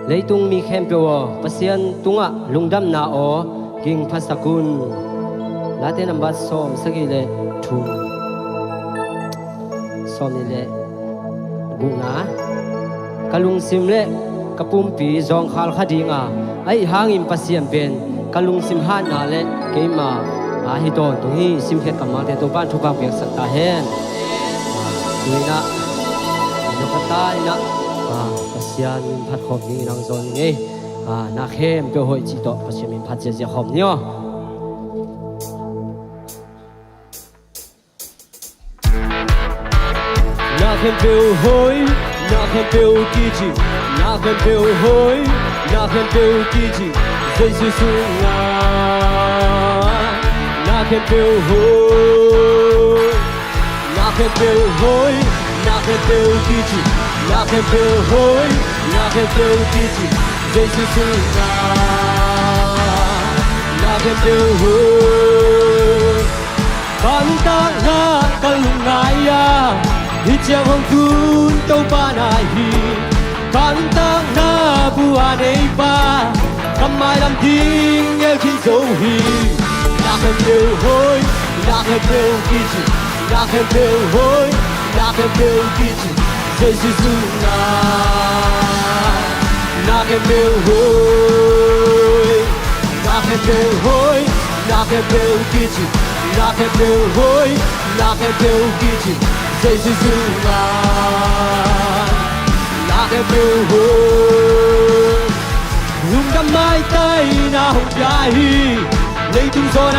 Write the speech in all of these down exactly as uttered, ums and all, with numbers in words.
Leitung mi khempeuh aw, Pasian tungah lungdamna aw, ging phasak un. Late nambat sawm sagih le thum, sawm nih le gukna. Ka lungsim le ka pumpi zawngkhal kha dinga, ahi hangin Pasian pen ka lungsim hatna le keima a hi tawntung hi. Simkhiat kammalte Topa'n thupha piaksak ta hen. Tuinah nokata inah, ah, Pasian min phat khawm dingin hong zawn ing ei. Ah, na khempeuh hoih cih tawh Pasian min phat ziahziah khawm ni aw. Na khempeuh hoih, na khempeuh kici, na khempeuh hoih, na khempeuh kici, Jesu sungah. Na khempeuh hoih, na khempeuh hoih, na khempeuh kici, na khempeuh hoih, na khempeuh kici, Jesu sungah. Na khempeuh hoih. Ka nuntakna ka lungngai a, hih ciang hong tun Topa na hi. Ka nuntakna bu a neipa, ka mailam ding ngelkhin zo hi. Na khempeuh hoih, na khempeuh kici, na khempeuh hoih, na khempeuh kici, Jesu sungah. Na khempeuh hoih, na khempeuh hoih, na khempeuh kici, na khempeuh hoih, na khempeuh kici, Jesu sungah. Na khempeuh hoih. Lungdam maitai na hong pia hi. Leitung zawn a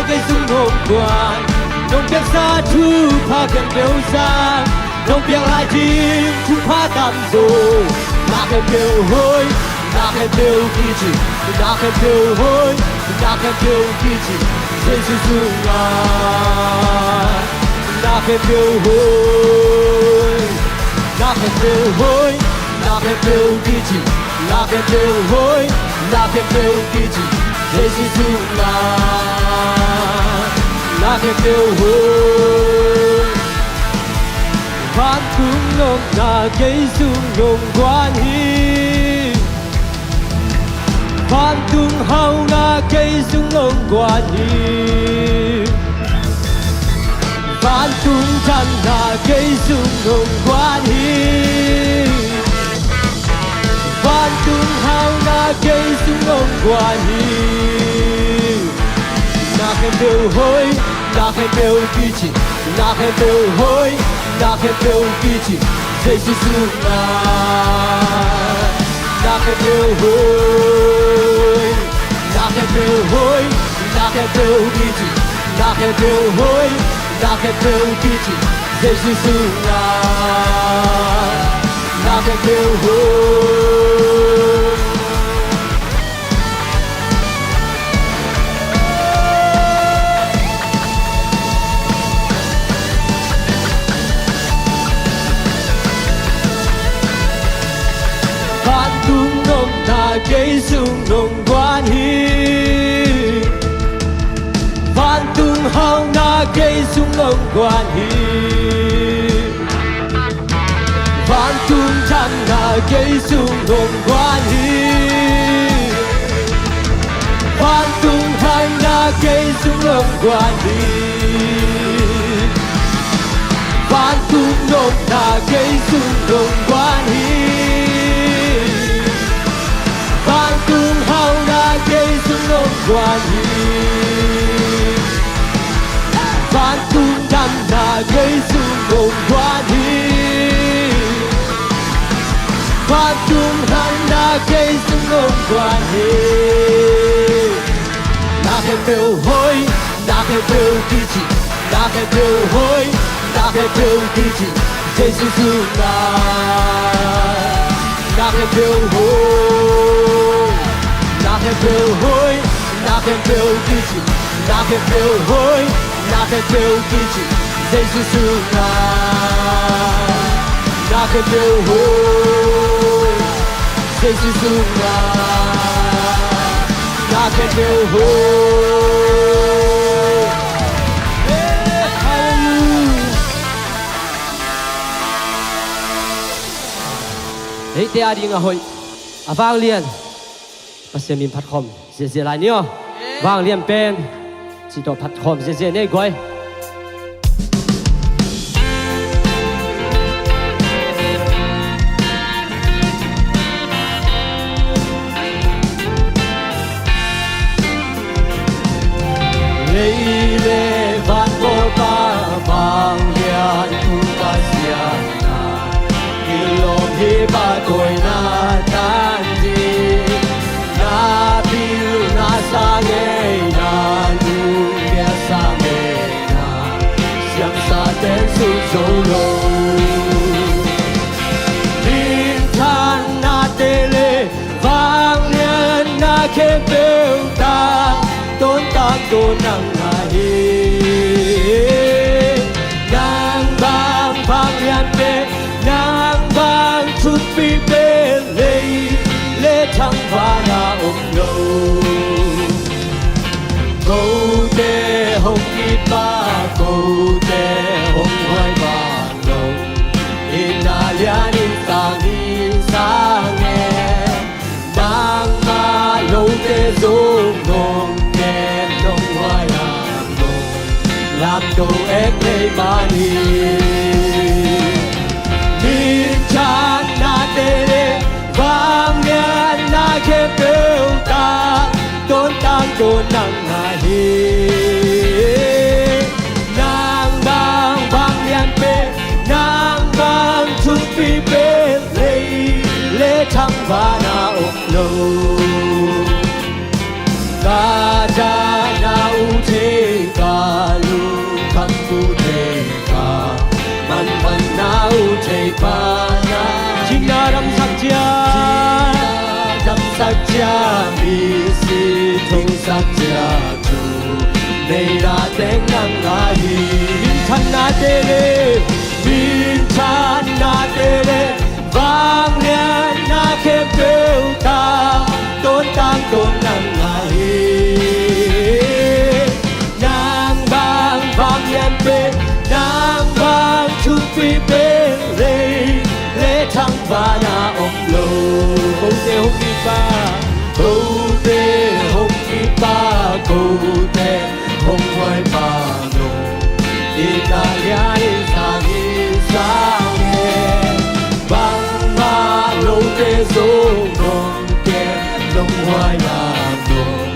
kei sung nong guan, nong piaksa thupha khempeuh sang, nong piak lai ding thupha tamzaw. Na khempeuh hoih, na khempeuh kici, na khempeuh hoih, na khempeuh kici, Jesu sungah. Na khempeuh hoih, na khempeuh hoih, na khempeuh kici, na khempeuh hoih, na khempeuh kici, Jesu sungah. Na khempeuh hoih. Vantung nopna kei sung nong guan hi. Vantung hauna kei sung nong guan hi. Vantung damna kei sung nong guan hi. Vantung hauna kei sung nong guan hi. Na khempeuh hoih, na khempeuh kici, na khempeuh hoih, na khempeuh kici, Jesu sungah. Na khempeuh hoih, na khempeuh hoih, na khempeuh kici, na khempeuh hoih, na khempeuh kici, Jesu sungah. Na khempeuh hoih. Vantung nopna kei sung nong guan hi. Vantung hauna kei sung nong guan hi. Vantung damna kei sung nong guan hi. Vantung haina kei sung nong guan hi. Vantung nopna kei sung nong guan hi. Vantung hauna kei sung nong guan hi. Vantung damna kei sung nong guan hi. Vantung haina kei sung nong guan hi. Na khempeuh hoih, na khempeuh kici, na khempeuh hoih, na khempeuh kici, Jesu sungah. Na khempeuh hoih, na khempeuh hoih, na khempeuh kici, na khempeuh hoih, na khempeuh kici, Jesu sungah. Na khempeuh hoih, Jesu sungah. Na khempeuh hoih. Hallelujah. Eite a ding a hoih, A vanglian Pasian min phatkhawm ziahziah lai ni aw. Vanglian pen cih tawh phatkhawm ziahziah ni ei guai. Lei le van Bawlpa, vanglian tung Pasian a, kilawm hi pa tawina tan ding. Na pil na sa ngei, na lungkia sa ngei, na siamsa ten sut zo lo. Minthanna te le vanglianna khempeuh tang, tawntung tawh nang ahi. Nang bang vanglian pen, nang bang thupi pen lei le thangvana om lo. Kote hong it pa, kote hong huai pa lo. Itna lian in sang in sang e. Nangmah lote zong nong ngen nong huai a nong lamto ek lei mah hi. Minthanna te le vanglianna khempeuh tang, tawntung tawh nang ahi. Nang bang vanglian pen, nang bang thupi pen lei le thangvana om lo. Ka cahna uh thei, ka lungkham uh thei, ka manphatna uh thei pa na. Cihna damsak ciat, cihna damsak ciat, mi si thongsak ciat, thu neihna teng nang ahi. Minthanna te le, minthanna te le vanglianna khempeuh tang, tawntung tawh nang ahi. Nang bang vanglian pen, nang bang thupi pen lei le thangvana om lo. Kote hong it pa, kote hong it pa, kote hong huai pa lo. Itna lian in sang in sang e. Bangmah lote zong nong ngen nong huai a nong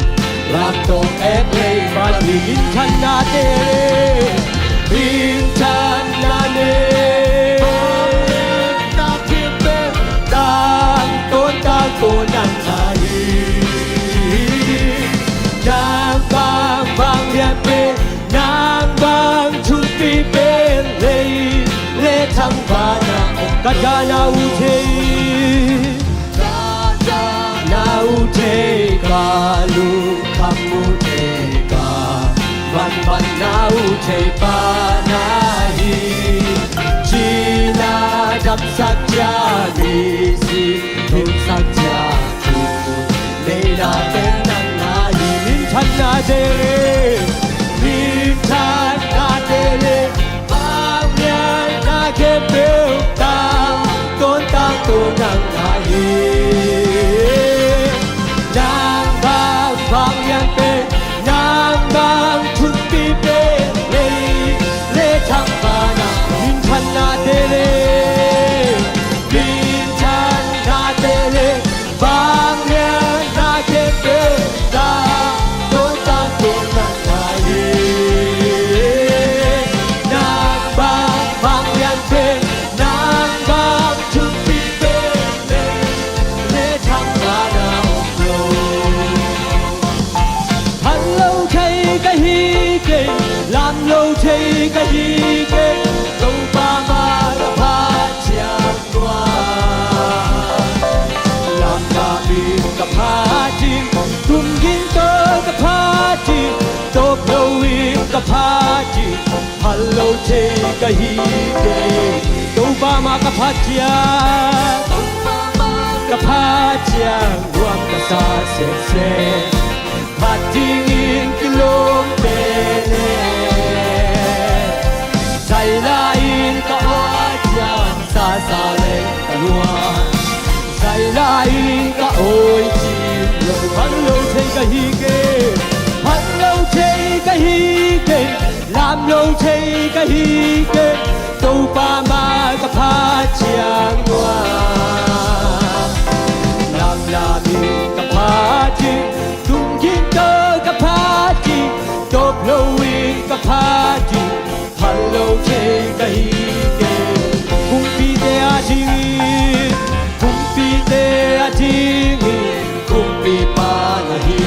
lamto ek lei mah hi. Minthanna te le, minthanna te le vanglianna khempeuh tang, tawntung tawh nang ahi. Nang bang vanglian pen, nang bang thupi pen lei le thangvana om. Ka cahna uh thei, ka cahna uh thei, ka lungkham uh thei, ka manphatna uh thei pa na hi. Cihna damsak ciat, mi si thongsak ciat, thu neihna teng nang ahi. Minthanna te le, minthanna te le vanglianna khempeuh tang, tawntung tawh nang ahi. Nang bang vanglian pen, nang bang thupi pen lei le thangvana. Minthanna te le, minthanna te le vanglianna khempeuh tang, tawntung tawh nang ahi. Nang bang vanglian pen, nang bang thupi pen lei le thangvana om lo. Phat lo thei ka hi kei, lam lo thei ka hi kei, Topa mah ka phat ciat nua. Lamdang in ka phat ding, tum ging tawh ka phat ding, tawp lo in ka phat ding, phat lo thei ka hi kei. Topa mah ka phat ciat, ka phat ciat nuam ka sa sese. Phat dingin kilawm tene. Zai lai-in ka aw ciang, sa sa leng ka nuam. Zai lai-in ka Phal lo thei ka hi kei, phal lo thei ka hi kei, lam lo thei ka hi kei, Topa mah ka phat ciang ua. Lamlam in ka phat ding, tung ging tawh ka phat ding, tawp lo in ka phat ding, phal lo thei ka hi kei. Kumpite a dingin, kumpite a dingin, kumpipa na hi.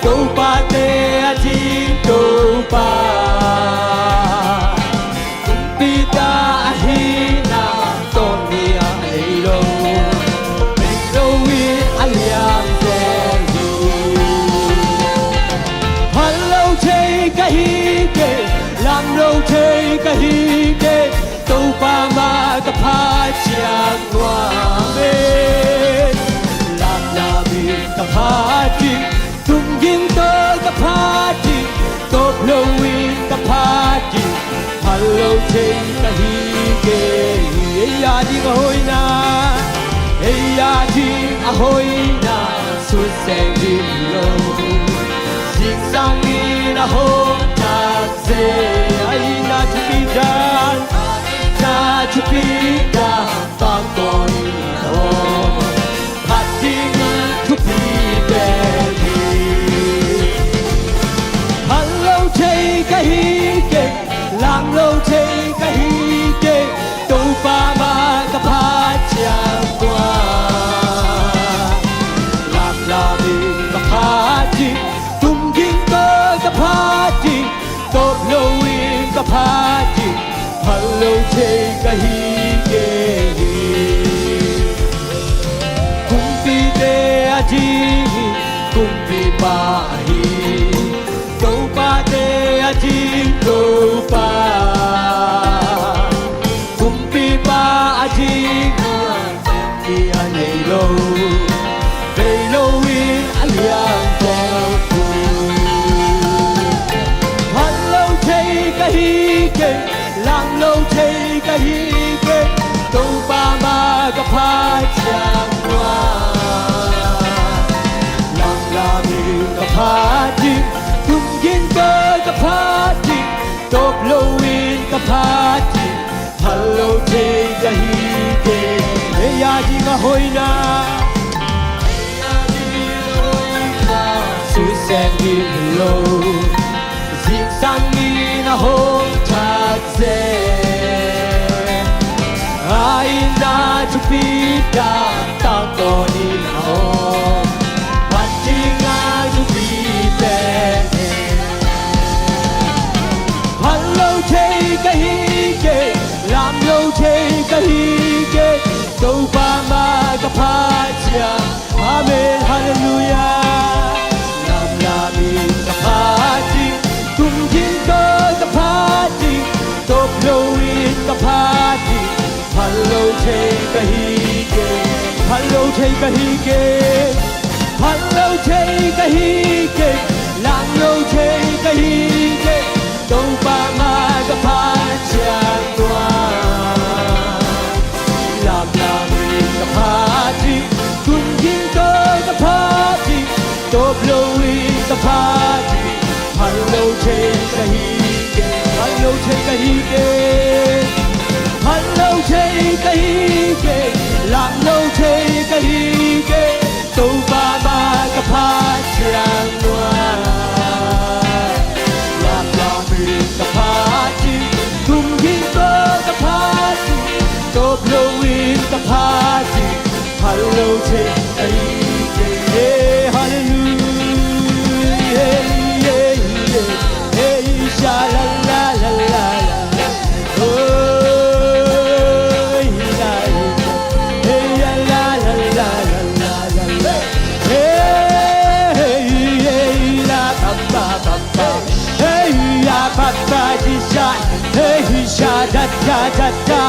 Topate a ding Topa, kumpite ahihna tawh ni a nei lo, nei lo in a lian zel hi. Phal lo thei ka hi kei, lam lo thei ka hi kei, Topa mah ka phat ciang ua. Amen. Lamlam in ka phat ding, tung ging tawh ka phat ding, tawp lo in ka phat ding, phal lo thei ka hi kei. Ei a ding a hoihna, ei a ding a hoihna, sut seng ding lo. Zingsang in a hong thak zel, a itna thupi dan, a itna thupi dan, tangtawn in a hong phat ding thupi pen hi. Phal lo thei ka hi kei, lam lo thei ka hi kei, Topa mah ka phat ciang ua. Lamlam in ka phat ding, tung ging tawh ka phat ding, tawp lo in ka phat ding, phal lo thei ka hi kei. Kumpite a dingin kumpipa ahi, topate a ding Topa, kumpipa a ding a nei lo, vei lo in a lian zel hi. Phal lo thei ka hi kei, lam lo thei ka hi kei, Topa mah ka phat ciang ua. Lamlam in ka phat ding, tung ging tawh ka phat ding, tawp lo in ka phat ding, phal lo thei ka hi kei. Ei a ding a hoihna, ei a ding a hoihna, sut seng ding lo. Zingsang in a hong thak zel, a itna thupi dan, tangtawn in a hong phat ding a thupi pen hi. Phal lo thei ka hi kei, lam lo thei ka hi kei, Topa mah ka phat ciang. Amen, halleluiah. Lamlam in ka phat ding, tung ging tawh ka phat ding, tawp lo in ka phat ding, phal lo thei ka hi kei, phal lo thei ka hi kei, phal lo thei ka hi kei, lam lo thei ka hi kei, Topa mah ka phat ciang ua. Lamlam in ka phat ding, tung ging tawh ka phat ding, tawp lo in ka phat ding, phal lo thei ka hi kei, phal lo thei ka hi kei, phal lo thei ka hi kei, lam lo thei ka hi kei, Topa mah ka phat ciang ua. Lamlam in ka phat ding, tung ging tawh ka phat ding, tawp lo in ka phat ding, phal lo thei ka hi kei. Hey, halleluiah. Hey, hey, hey. Hey, sha, la, la, la, la, la. Oh, hey, la, hey, la, la, la, la, la, la. Hey, hey, hey, la, ba, ba, ba, ba. Hey, ya, ba, ba, di, sha. Hey, sha, da, da, da, da.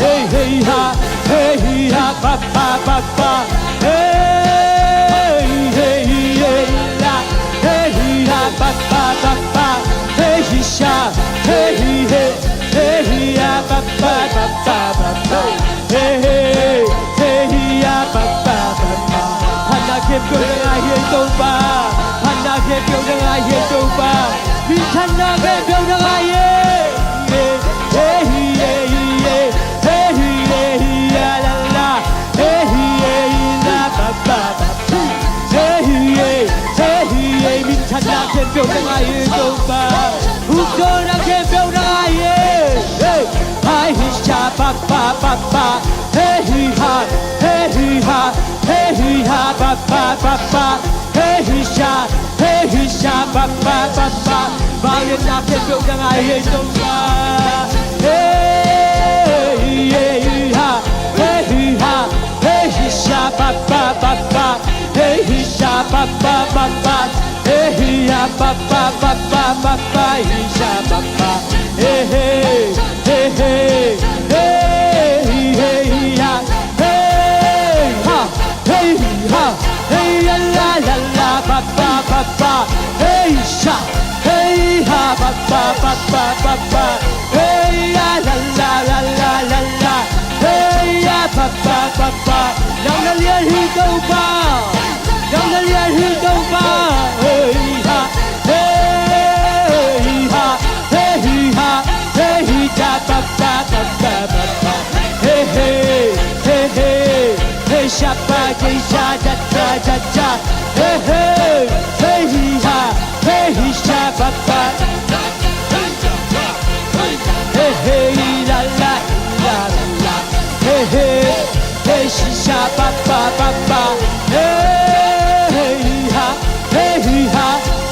Hey, hey, ha. Hey, ha, ba, ba, ba, ba. Hey, hey, hey, la. Hey, ha, ba, ba, ba, ba. Hey, sha. Hey, hey. Hey, hi, ya, ba, ba, ba, ba, ba. Hey, hey, hey, hi, ya, ba, ba, ba, ba. Phatna khempeuh na ngah hi, Topa, phatna khempeuh na ngai hi Topa. Minthanna khempeuh na ngai hi. Hey, hey, hey, hey, hey, hey, hey, la, la. Hey, hey, hey, la, ba, ba, ba. Hey, hey, hey, hey, hey, minthanna khempeuh na ngai hi Topa. Hukdona khempeuh na ngai hi. Hey, hai, hi, sha, ba, ba, ba, ba. Hey, hi, ha, hey, hi, ha, hey, hi, ha, ba, ba, ba, ba. Hey, hi, sha, hey, hi, sha, ba, ba, ba, ba. Vangliatna khempeuh na ngai hi Topa. Hey, hey, ha, hey, hi, ha, hey, hi, sha, ba, ba, ba, ba. Hey, hi, sha, ba, ba, ba, ba. Hey, hi, ha, ba, ba, ba, ba, ba, ba, hi, sha, ba, ba. Hey, hey, hey, hey, hey, hi, hey, hi, ha. Hey, ha, hey, ha, hey, ya, la, la, la, ba, ba, ba, ba. Hey, sha, hey, ha, ba, ba, ba, ba, ba, ba. Hey, ya, la, la, la, la, la, la. Hey, ya, ba, ba, ba, ba. Nang na lian hi Topa. Nang na lian hi Topa. Hey, ha, hey, ha, hey, hi, ha, hey, hi, ja, ba, ba, ba, ba, ba, ba. Hey, hey, hey, hey, hey, sha, ba, hey, sha, ja, ja, ja, ja. Hey, hey, hey, hi, ha, hey, hi, sha, ba, ba. Hey, hey, la, la, la, la. Hey, hey, hey, hi, sha, ba, ba, ba, ba. Hey, hey, hi, ha, hey, hi, ha,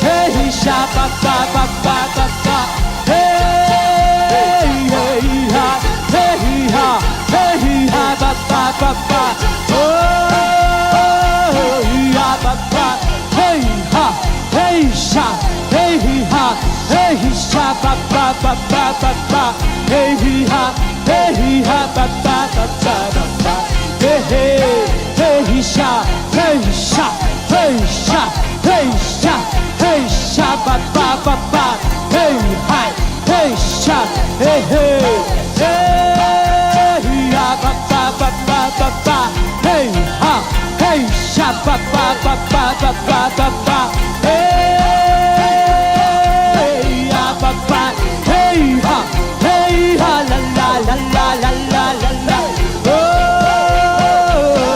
hey, hi, sha, ba, ba, ba, ba, ba, ba. Hey, hey, hi, ha, hey, hi, ha, hey, hi, ha, ba, ba, ba, ba. Oh, hi, ha, ba, ba. Hey, ha, hey, sha, hey, hi, ha, hey, hi, sha, ba, ba, ba, ba, ba, ba. Hey, hi, ha, hey, hi, ha, ba, ba, ba, ba, ba, ba. Hey, hey, hey, hi, sha, hey, sha, hey, sha, hey, sha, hey, sha, ba, ba, ba, ba. Hey, hi. Hey, sha, hey, hey, hey, hi, ha, ba, ba, ba, ba, ba, ba. Hey, ha, hey, sha, ba, ba, ba, ba, ba, ba, ba, ba. Hey, ha, ba, ba, hey, ha, hey, ha, la, la, la, la. Oh,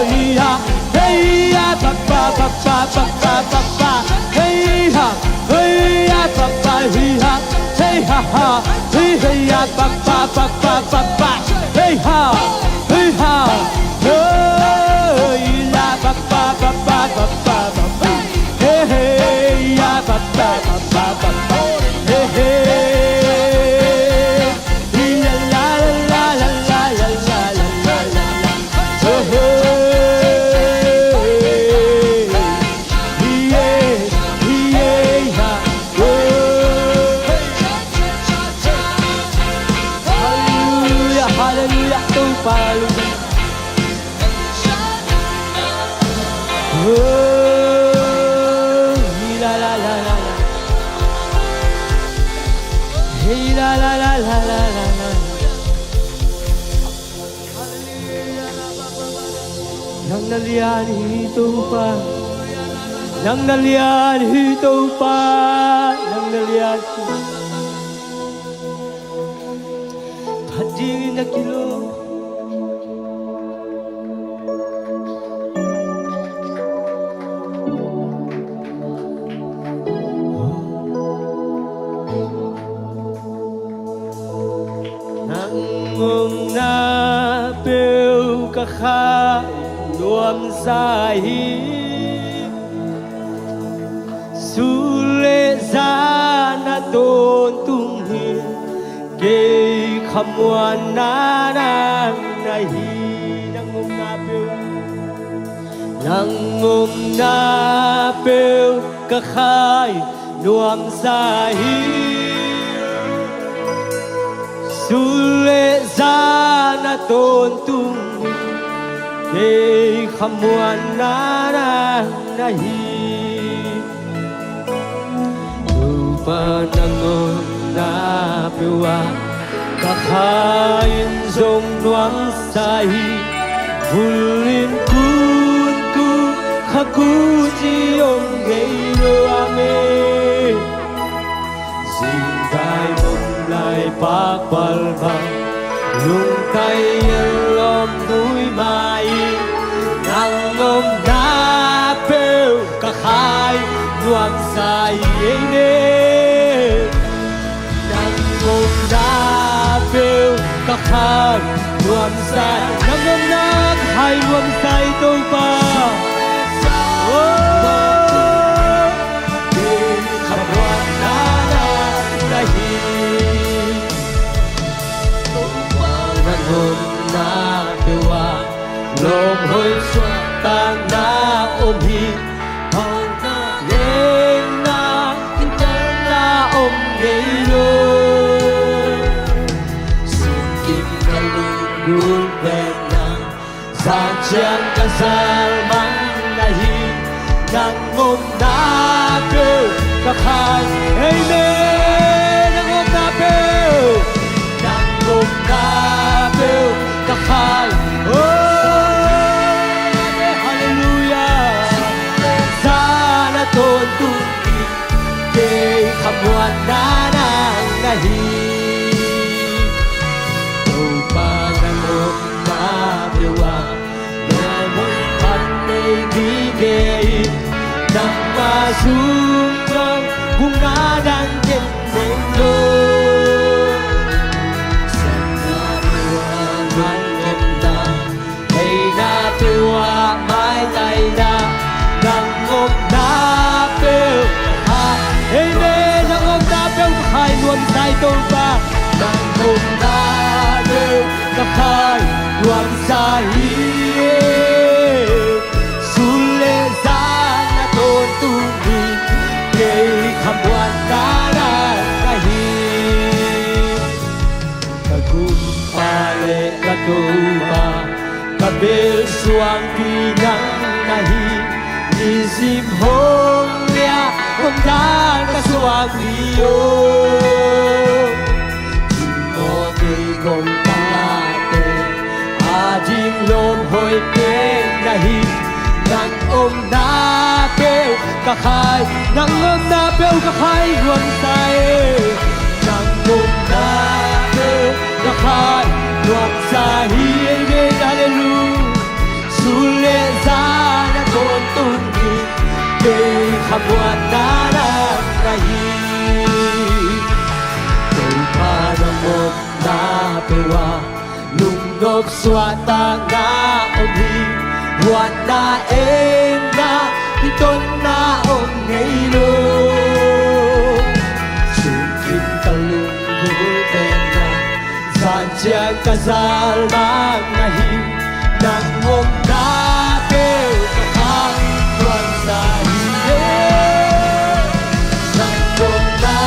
hi, ha, hey, ha, ba, ba, ba, ba, ba, ba, ba, ba. Hey, ha. Hey, ya, ba, ba, hi, ha. Hey, ha, ha. Hey, hey, ya, ba, ba, ba, ba, ba, ba. Hey, ha. Hey, ha. Hey, la, ba, ba, ba, ba, ba, ba, ba. Hey, hey, ya, ba, ba, ba, ba, ba, ba. Hey, hey. Hi, la, la, la. Hey, hey. Hi, hey, hi, hey, ha. Oh. Hallelujah, hallelujah, Topa lungdam. Oh, hi, la, la, la, la, la. Hey, la, la, la, la, la, la, la. Nang na lian hi Topa. Nang na lian hi Topa. Nang na lian hi. Phat dingin na kilawm. Nang omna peuh ka kha nuamsa hi. Sun le zan a tawntung hi. Kei khamuanna nang na hi. Nang omna peuh, nang omna peuh ka kha nuamsa hi. Sun le zan a tawntung hi. Kei khamuanna nang na hi. Topa nang omna peuh ah ka kha in zong nuamsa hi. Vul in kun tung kha kun ci Amen. Zingkai mun lai pakpal bang, lungkai el om nui mai, nang omna peuh ka khai nuamsa hi ei ne. Nang omna peuh ka khai nuamsa, nang omna ka khai nuamsa hi Topa. Oh, kei khamuanna nang na hi. Topa nang omna peuh ah lawmhoih suahtakna om hi. Hauhna, lengna, kinthanna om ngei lo. Sungkim ka lunggulh pen nang, zanciang ka zal mang na hi. Nang omna peuh ka khai. Amen. Nang omna peuh, nang omna peuh ka khai. Oh, halleluiah. Zan a tawntung in kei khamuanna nang na hi. Topa nang omna peuh ah lawmhoih pan nei ding hi. Nangmah sung tawh bungna dang ken nei lo. Satna peuh ah nang omna, heina peuh ah maitaina, nang omna peuh ka khai. Amen. Nang omna peuh ka khai nuamsa hi Topa. Nang omna peuh ka khai nuamsa hi. Sun le zan a tawntung in kei khamuanna nang na hi. Ka gumpa le ka Topa, ka belsuangpi nang na hi. Nisim hong liah hong dal ka suangpi aw, cimawh kei gong tangahte ading lawmhoih pen na hi. Nang omna peuh ka khai, nang omna peuh ka khai nuamsa hi. Nang omna peuh ka khai nuamsa hi. Amen. Halleluiah. Sun le zan a tawntung in kei khamuanna nang na hi. Topa nang omna peuh ah lungnop suahtakna om hi. Huatna, enna, kitonna om ngei lo. Sungkim ka lunggulh pen nang, zanciang ka zal mang na hi. Nang omna peuh ka khai nuamsa hi. Nang omna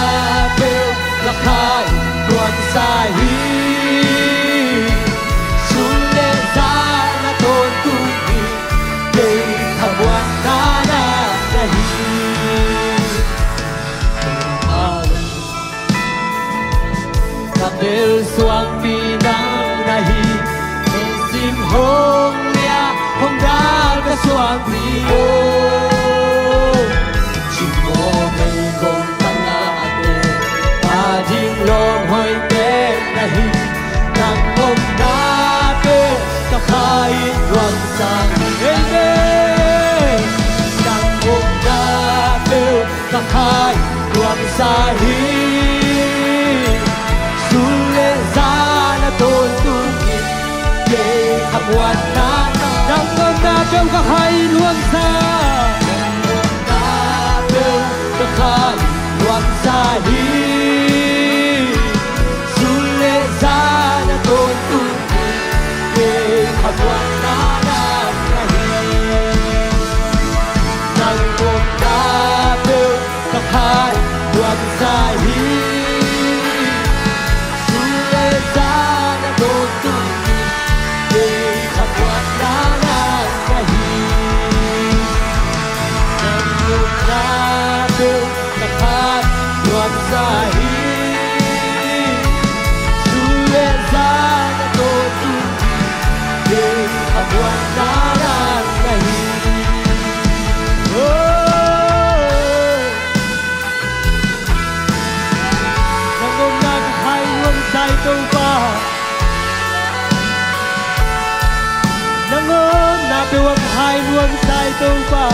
peuh ka khai nuamsa hi. Sun le zan a tawntung in kei khamuanna nang na hi. Ka belsuangpi nang na hi. Nisim hong liah hong dal ka suangpi aw, cimawh kei gong tangahte ading lawmhoih pen na hi. Nang omna peuh ka khai nuamsa hi. Amen. Nang omna peuh ka khai nuamsa hi. Sun le zan a tawntung in kei khamuanna, nang omna peuh ka khai nuamsa. Nang omna peuh ka khai nuamsa hi. Sun le zan a tawntung in kei khamuanna nang na hi. Nang omna peuh ka khai nuamsa hi. Sun le zan a tawntung in kei khamuanna nang na hi. Tuan sai Topa.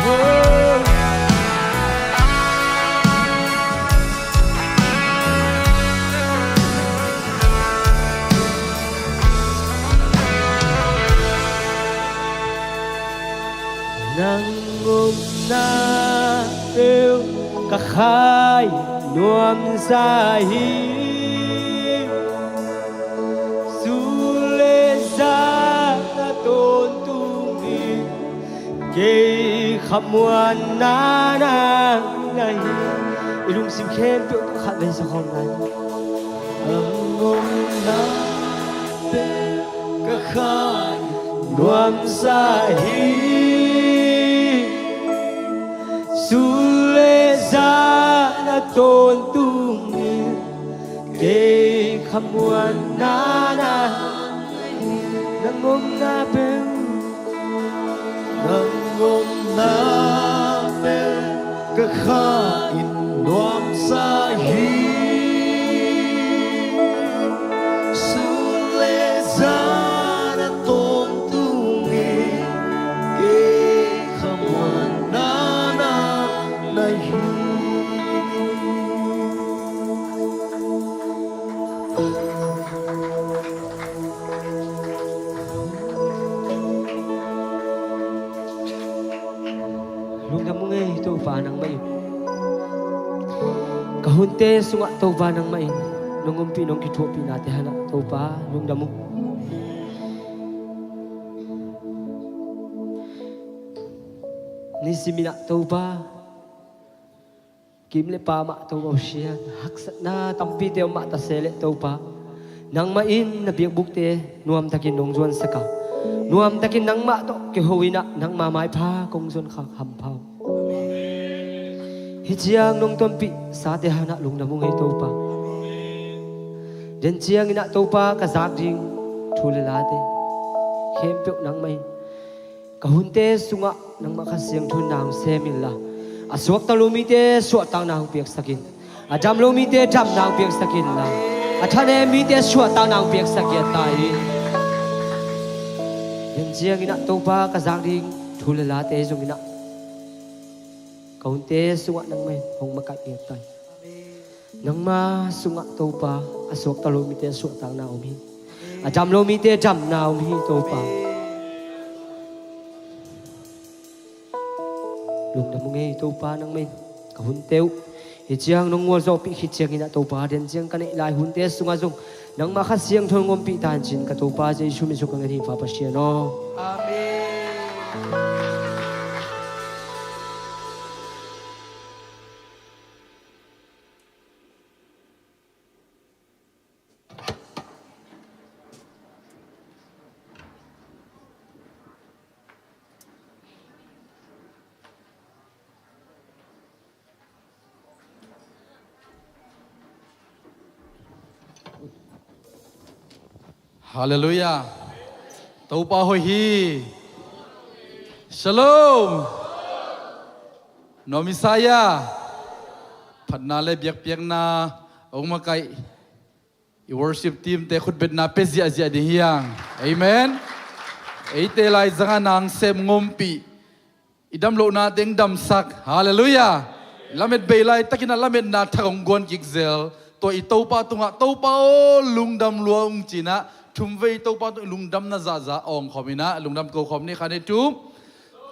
Oh. Nang omna peuh ka kha in nuamsa hi. Sun le zan a tawntung hi. Kei khamuanna nang na hi. I lungsim khempeuh tawh khatvei sa khawm lai. Nang omna peuh ka kha in nuamsa hi. Sun le zan a tawntung hi. Kei khamuanna nang na hi. Nang omna peuh, nang omna peuh ka kha in nuamsa hi. Sun le zan a tawntung hi. Kei khamuanna nang na hi. Lungdam ung ei Topa nangmah in. Ka hunte sungah Topa nangmah in nong ompih nong kithuahpihnate hanah Topa lungdam ung. Nisiminah Topa, kim le pa mah Topa Pasian, haksatna tampite om mah ta se leh Topa, nangmah in na biakbukte nuamtakin nong zuansak a, nuamtakin nangmah tawh kiho inah nangma maipha kong zuan khak hampha uh. Hih ciang nong tonpihsate hanah lungdam ung ei Topa. Den cianginah Topa ka zak ding thu le late khempeuh nangmah in ka hunte sungah nangmah Kha Siangtho in na hong sem inla, a suakta lo mite suahtakna hong piaksak in, a dam lo mite damna hong piaksak inla, a thanem mite suahtakna hong piaksak in ta hi. Den cianginah Topa ka zak ding thu le late zonginah ka hunte sungah nangmah in hong makaih piak ta hi. Nangma sungah Topa, a suakta lo mite suahtakna om hi. A dam lo mite damna om hi Topa. Lungdam ung ei Topa nangmah in ka hunte uh hih ciang nong ngualzawhpih khit cianginah Topa, den ciang ka neih lai hunte sungah zong nangma Kha Siangtho hong ompih ta in ci-in ka Topa Jesu min suang ka ngen hi Pa Pasian aw. Amen. Halleluiah. Topa hoih hi. Shalom. Nuam i sa hia? Phatna le biakpiakna hong makaih i worship team te khutbetna pia ziahziah ding hi hang. Amen. Eite laizangah na hong sem hong ompih, i damlohna teng damsak. Halleluiah. Lamet bei laitakinah lametna thak hong guan kik zel. Tua i Topa tungah Topa aw lungdam lua ung ci-inah thumvei Topa tung i lungdamna zahzah awng khawm inah lungdam ko khawm ni kha ni thum.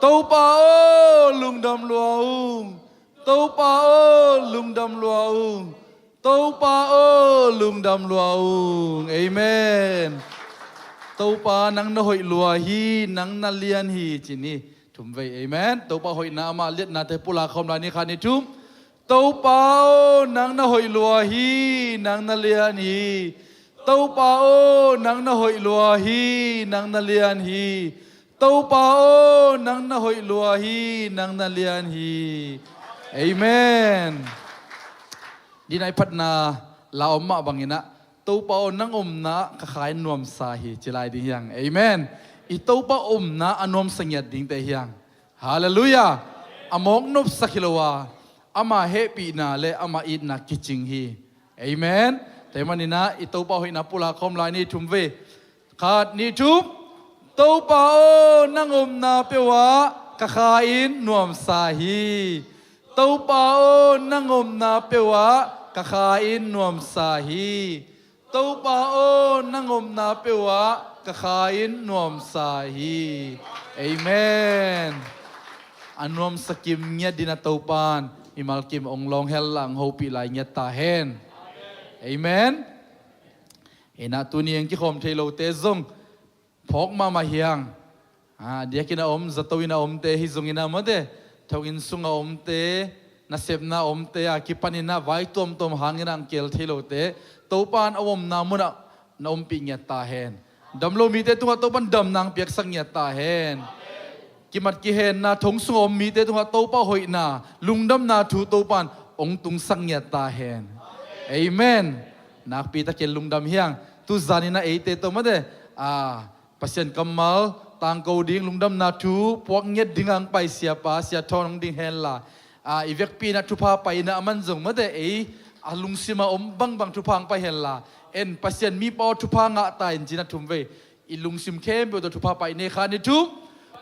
Topa aw lungdam lua ung. Topa aw lungdam lua ung. Topa aw lungdam lua ung. Amen. Topa nang na hoih lua hi, nang na lian hi ci ni. Thumvei amen. Topa hoihna amah liatnate pulak khawm lai ni kha ni thum. Topa aw nang na hoih lua hi, nang na lian hi. Topa aw nang na hoih lua hi, nang na lian hi. Topa aw nang na hoih lua hi, nang na lian hi. Amen. Dina i phatna la om mah banginah Topa aw nang omna ka kha in nuamsa hi ci lai ding hi hang. Amen. I Topa omna a nuamsa ngiat dingte hi hang. Halleluiah. A mawk nopsak hi lo a, ama hehpihna le ama itna kicing hi. Amen. Tua ahih maninah i Topa hoihna pulak khawm lai ni thumvei. Khat, nih, thum. Topa aw, nang omna peuhah ka kha in nuamsa hi. Topa aw, nang omna peuhah ka kha in nuamsa hi. Topa aw, nang omna peuhah ka kha in nuamsa hi. Amen. A nuamsa kim ngiat dingin a Topan mimal kim ong lawng hel a ong hopih lai ngiat ta hen. Amen. Hi-in ah tuni ong kikhawm thei lote zong phawk mahmah hi hang. A, diakin a om, zato in a omte hi zongin ah mate, thonginn sung a omte, nasepna a omte a kipanin ah vai tuamtuam hangin ah ong kel thei lote Topan a omna munah na ompih ngiat ta hen. Dam lo mite tungah Topan damna ong piaksak ngiat ta hen. Kimat kihenna thong sungah om mite tungah Topa hoihna, lungdamna thu Topan ong tungsak ngiat ta hen. Amen. Nakpi takin lungdam hi hang. Tu zanin ah eite tawh mate, a, Pasian kammal tangko ding, lungdamna thu puak ngiat dingin ong pai siapa, Sia Thawn ong ding hen la, a, i vekpi-in ah thupha paina a man zong mate, ei a lungsim a om bangbang thupha ong pai hen la, en Pasian mipa aw thupha ngah ta in ci-in ah thum vei i lungsim khempeuh tawh thupha pai ni. Khat, nih, thum.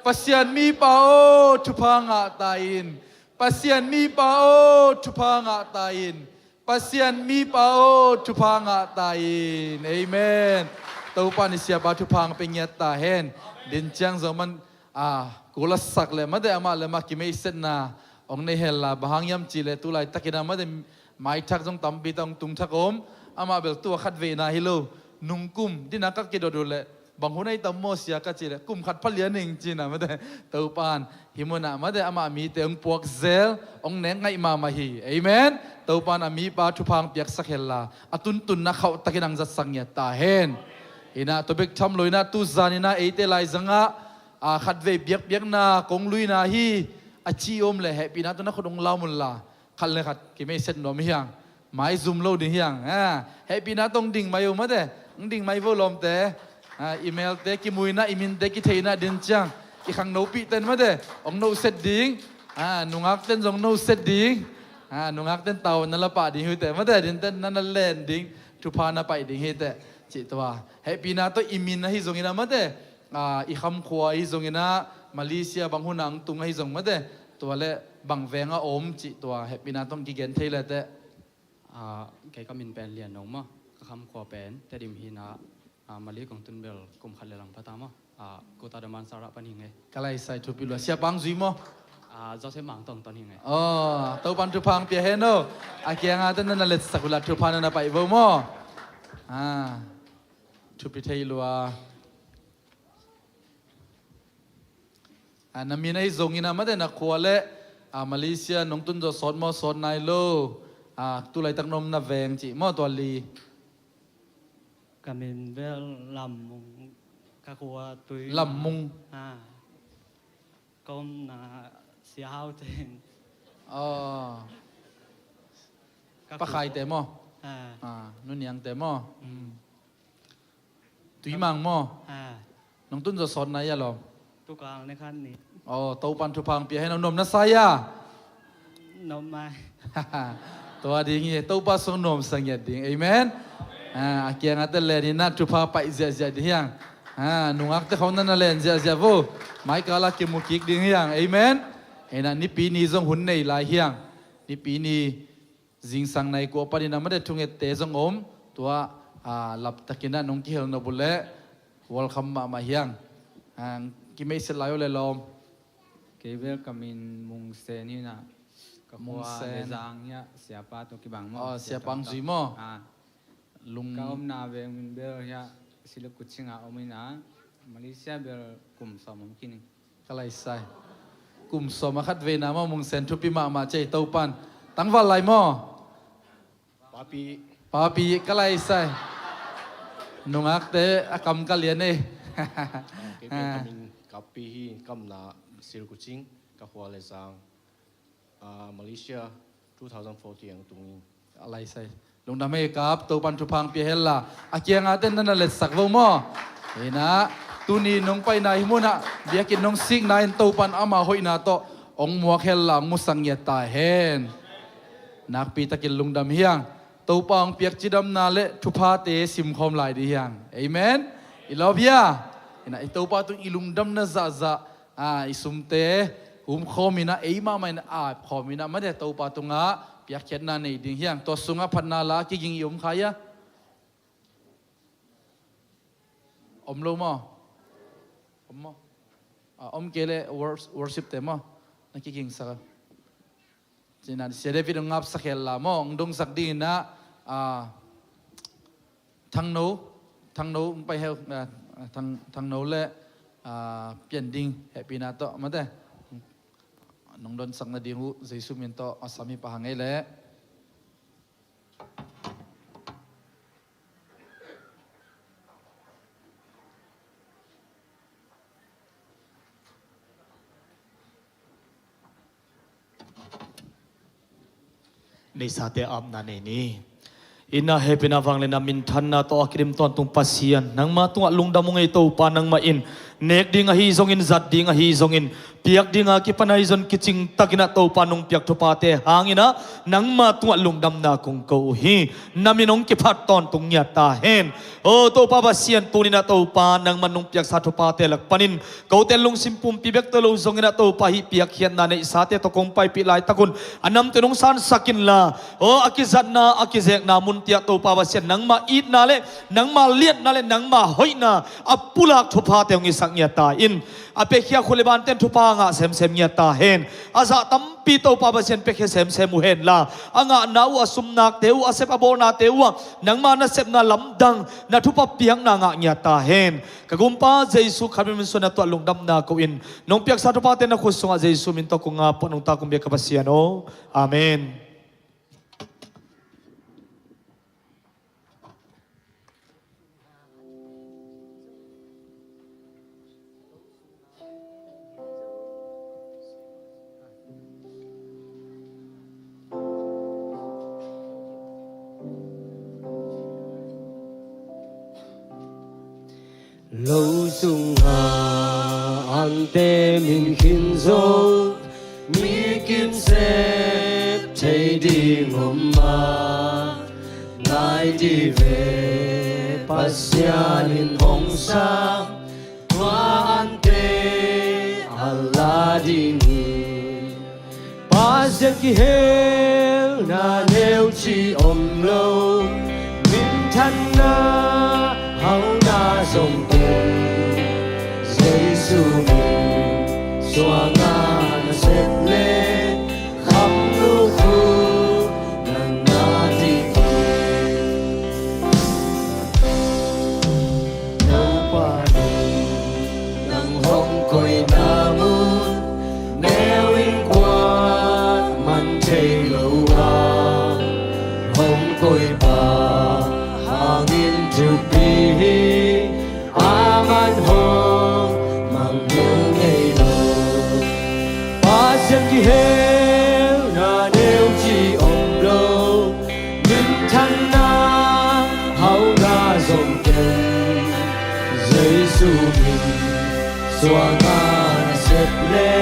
Pasian mipa aw thupha ngah ta in. Pasian mipa aw thupha ngah ta in. Pasian mipa aw thupha ngah ta in. Amen. Topan i siapa thupha ong pia ngiat ta hen. Din ciang zong man, a, kul a sak leh mate, amah leh amah kimeisetna ong nei hen la, bang hang hiam cih leh tu laitakin ah mate, maithak zong tampi tak ong tung thak om. Amah bel tua khat veina hi lo, nungkum dingin ah ka kidot uh leh, bang hun ahi tam maw Sia ka cih leh, kum khat pha lian ing ci-in ah mate, Topan hih munah mate, amah mite ong puak zel, ong nek ngaih mahmah hi. Amen. Topan a mipa thupha ong piaksak hen la, a tuntunna khauh takin ong zatsak ngiat ta hen. Hi-in ah tua bek tham lo-in ah tu zanin ah eite laizangah, a, khatvei biakpiakna kong luina hi a ci om leh hehpihna tawh na khut ong lam un la, khat leh khat kimeiset nuam hi hang. Maizum lo ding hi hang. A, hehpihna tawh ong ding mai un mate, ong ding mai un lawmte. A, i melte kimuhna, i minte kitheihna din ciang i khangnopihte in mate ong noset ding. A, nungakte in zong noset ding. A, nungakte in tau na la pah ding hi uh teh mate, dinte in na na len ding, thupha na pai ding hi teh. Cih tua hehpihna tawh i min ahi zongin ah mate, a, i khamkhua ahi zongin ah, Malaysia bang hun ah ong tung ahi zong mate, tua leh bang veng a om cih tua hehpihna tawh ong kigen thei leh teh. A, kei ka min pen Lian Nong maw, ka khamkhua pen Tedim hi-in ah, a, Malay kong tun bel kum khat leh lang pha ta maw, a, Kota Damansara pan hi ing ei. Ka lai sai, thupi lua. Siapa ong zui maw? A, Joseph Mang Tong Ton hi ing ei. Aw, Topan thupha ong pia hen aw. A kiangah teh na na letsak un la, thupha na na pai un maw. A, thupi thei lua. A, na min ahi zongin ah mate, na khua leh, a, Malaysia nong tun zawh sawt maw, sawt nai lo, a, tu laitak na omna veng cih maw, tua li. Ka min bel Lam Mung, ka khua Tui. Lam Mung. A, ka omna Sia Hau Teng. Aw. Ka Pa khua Khai te maw? A. A, Nu Niang te maw? Mm. Tuimang maw? A. Nong tun zawh sawt nai a lawm? Tu kal ni khat ni. Aw, Topan thupha ong pia hen aw. Nuam na sa hia? Nuam mai. Tua ding hi, Topa sung nuamsa ngiat ding. Amen. A, a kiangah teh lenin ah thupha pai ziahziah ding hi hang. A, nungakte khawng na na len ziahziah vo. Mai kal ah kimu kik ding hi hang. Amen. Hi-in ah Nipi ni zong hun nei lai hi hang. Nipi ni zingsang nai kua panin ah mate thungette zong om, tua, a, laptakin ah nong kihel nop uh leh welcome mahmah hi hang. A, kimeiset lai un leh lawm. Kei bel ka min Mung Sen hi-in ah, ka khua Mung Sen. Lezang hi-a, siapa tawh kibang maw? Aw, Sia Siapa Tong Ong Zui maw? A. Lung. Ka omna veng min bel hi-a, Sri Lanka Kuching ah om in ah, Malaysia bel kum sawm om khin ing. Ka lai sai. Kum sawm a khat veina maw, Mung Sen, thupi mahmah ci ei Topan. Tangval lai maw? Papi. Papi, ka lai sai. Nungakte a kam ka lian ei. Kei pen ka min Kapi hi, ka omna Sri Lanka Kuching, ka khua Lezang. A, Malaysia, two thousand fourteen ong tung ing. A lai sai. Lungdam ei Kap, Topan thupha ong pia hen la. A kiangah teh na na letsak vo maw. Hi-in ah, tuni nong paina hih munah biakinn nong sikna in Topan ama hoihna tawh ong muak hen la, ong musak ngiat ta hen. Nakpi takin lungdam hi hang. Topa ong piak cidamna leh thuphate simkhawm lai ding hi hang. Amen. I lawp hia? Ina, i Topa tung i lungdamna zahzah, a, i sumte humkhawm ina, ei mahmah ina apkhawm ina, mate, Topa tungah piakkhiatna nei ding hiang. Tua sungah phatna la kiging i om kha hia? Om lo maw? Om maw? A, om kei le wors-, worship te maw? Na kigingsak a. Cina, Sia David hong ngapsak hel la maw, hong dongsak ding ina, a, Thangno, Thangno hong pai heu, a, Thang-, Thangno le, a, pian ding hehpihna tawh, mate. Nong donsakna ding uh, Jesu min tawh, a, sami pahang ei leh. Neisate apna nei ni. Ina hehpihna vangliatna minthanna tawh a kidim tawntung Pasian, nangma tungah lungdam ung ei Topa, nangmah in nek ding ahi zongin, zat ding ahi zongin, piak dinga kipan ahi zong kicing takin ah Topa nong piak thuphate hangin ah nangma tungah lungdamna kong ko uh hi. Na min hong kiphat tawntung ngiat ta hen. O Topa Pasian, tuni-in ah Topa nangman nong piaksa thuphate lak panin kote lungsim pumpi bek tawh lo zongin ah Topa hih piakkhiatna neihsate tawh kong paipih laitak un a namte nong sansak inla, o a kizatna a kizekna munte ah Topa Pasian, nangma itna le nangma liatna le nangma hoihna a pulak thuphate hong hisak ngiat ta in. A piakhia khut le bante in thupha ngah semsem ngiat ta hen. A zah tampi Topa Pasian piakhia semsem uh henla, a ngahna uh a sumnakte uh, a sep a bawlnate uh ah nangma nasepna lamdang, na thupha piakna ngah ngiat ta hen. Ka Gumpa Jesu Khazih min suang na tuah lungdamna ko-in, nong piaksa thuphate na khut sungah Jesu min tawh kong ap, nong ta kong biak ka Pasian aw. Amen. Lo sungah angte min khin zong, mi kimsep thei ding om mah. Ngai dih ve, Pasian in hong sam tua angte a la ding hi. Pasian kihelna neu ci om lo, minthanna hauna zong ken, Jesu min suang a na sep le, kham lukhu nang na ding hi. Topa in nang hong koihna mun, neu in kuaman thei lo a, hong koih pa hangin thupi hi. Aman hong mang ngei lo. Pasian kihelna neu ci om lo, minthanna hauna zong ken, Jesu min suang a na sep le,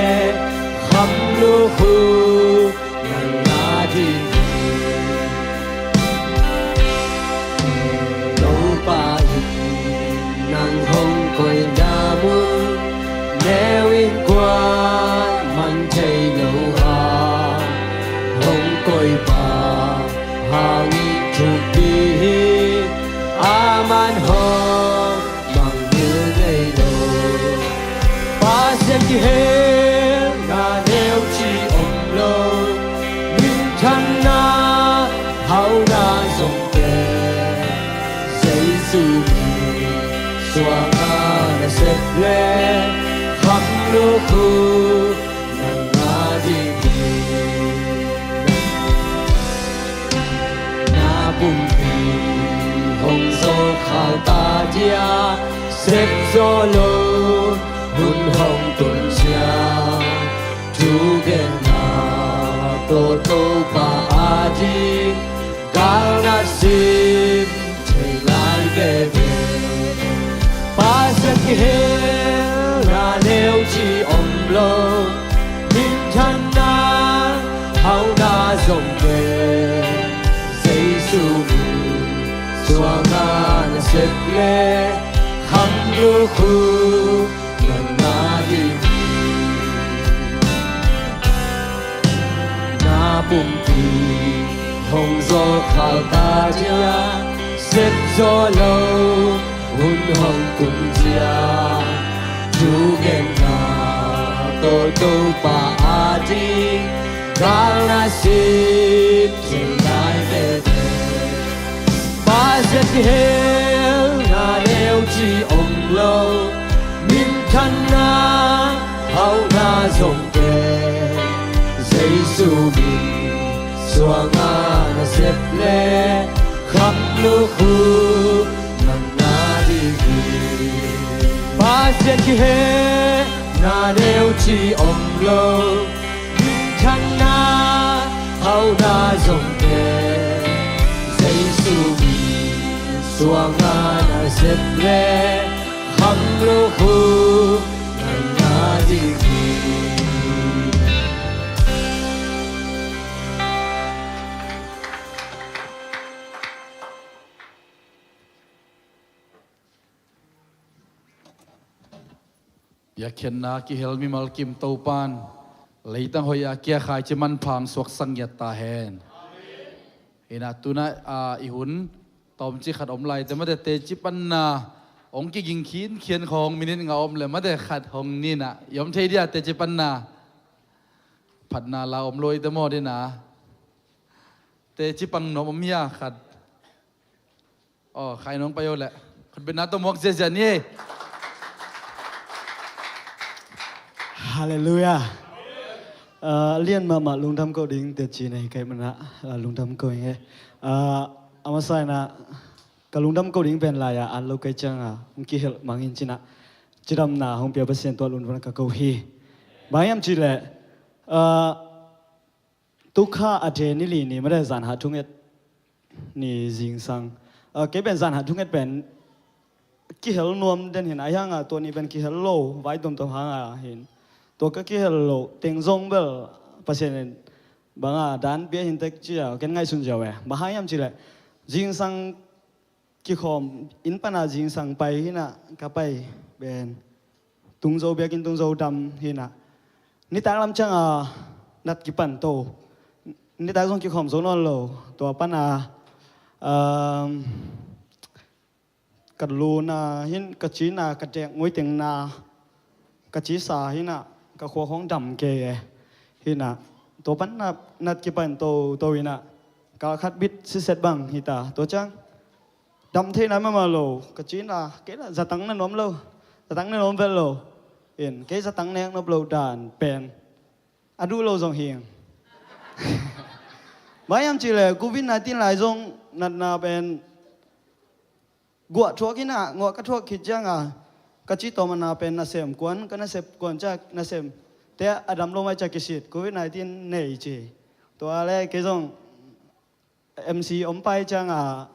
kham lukhu nang na ding hi. Topa in nang hong koihna mun, neu in kuaman thei lo a, hong koih pa hangin thupi hi. Aman hong mang ngei lo. Pasian kihelna neu ci om lo, minthanna hauna zong ken, Jesu min suang a na sep le, kham lukhu nang na ding hi. Na pumpi hong zawh khal ta dia, sep zaw lo hun hong tun cia, thugenna tawh Topa a ding galna sim thei lai veve. Pasian kihelna neu ci om lo, minthanna hauna zong ken, Jesu min suang a na sep le, kham Khu nang na ding hi. Na pumpi hong zawl khal ta dia, sep zaw lo hun hong tun dia, thugenna tawh Topa a ding gal na sip thei lai veve. Pasian kihelna neu ci om lo, minthanna hauhna zong pen Jesu min suanga na sep le, kham lukhu nang na ding hi. Pasian kihelna neu ci om lo, minthanna hauhna zong pen Jesu min suanga na sep le, kham lukhu nang na ding hi. Biakhiatna kihel mimal kim Topan leitang hoih a kia khaici manpha suaksak ngiat ta hen. Hi na, tu-in ah, i hun tawmcik khat om lai, te mate teci panna hong kiging khinkhian khawng minit nga om le mate khat hong ni na, i om thei dia teci panna? Phatna la om lo i te maw, dina teci pang nuam om hia khat? Aw, khai nong pai o leh. Khutbetna tawh muak ziazia ni. Halleluiah. Ah, lian mahmah lungdam ko ding teci nei kai mana, ah, lungdam ko ing e. Ah, a masa in ah, ka lungdam ko ding pen lai-a at lo kai cianga hong kihelh mang in ci-in ah, cidamna hong pia Pasian tua lungdam ka ko hi. Bang hiam cih leh, ah, tu kha a de ni li ni mate, zan hat thunget ni zingsang. Ah, kei pen zan hat thunget pen kihel nuam den hi na, ahi hanga tua ni pen kihel lo, vai tuamtuam hanga hin. Tua ka kihel lo teng zong bel Pasian in banga dan pia hi in tek ci-a ken ngaihsun ziau e. Bang hang hiam cih leh, zingsang kikhawm, inn pana zingsang pai hi na, ka pai pen Tungzo, biakinn Tungzo dam hi na, nitak lam cianga nat kipan to. Nitak zong kikhawm zo nawn lo. Tua pana, um, ka luna hin, ka cina, ka dek nguitengna, ka cisa hi na, ka khua khawng dam kei e. Hi na, tua pan nat, nat kipan toto hi na, kal khat bit siset bang hi ta. Tua ciang dam thei nai mahmah lo, ka cina, kei la zatang na nuam lo, zatang na nuam vet lo. In, kei zatang nek nop lo dan pen a duh lo zong hi ing. Bang hiam cih leh covid nineteen lai zong natna pen guah thuak hi na, guah ka thuak khit cianga ka ci tawm a na pen nasem kuan, ka nasep kuan ciang nasem te a dam lo mai ciang kisit, covid nineteen nei ci. Tua le kei zong M C om pai cianga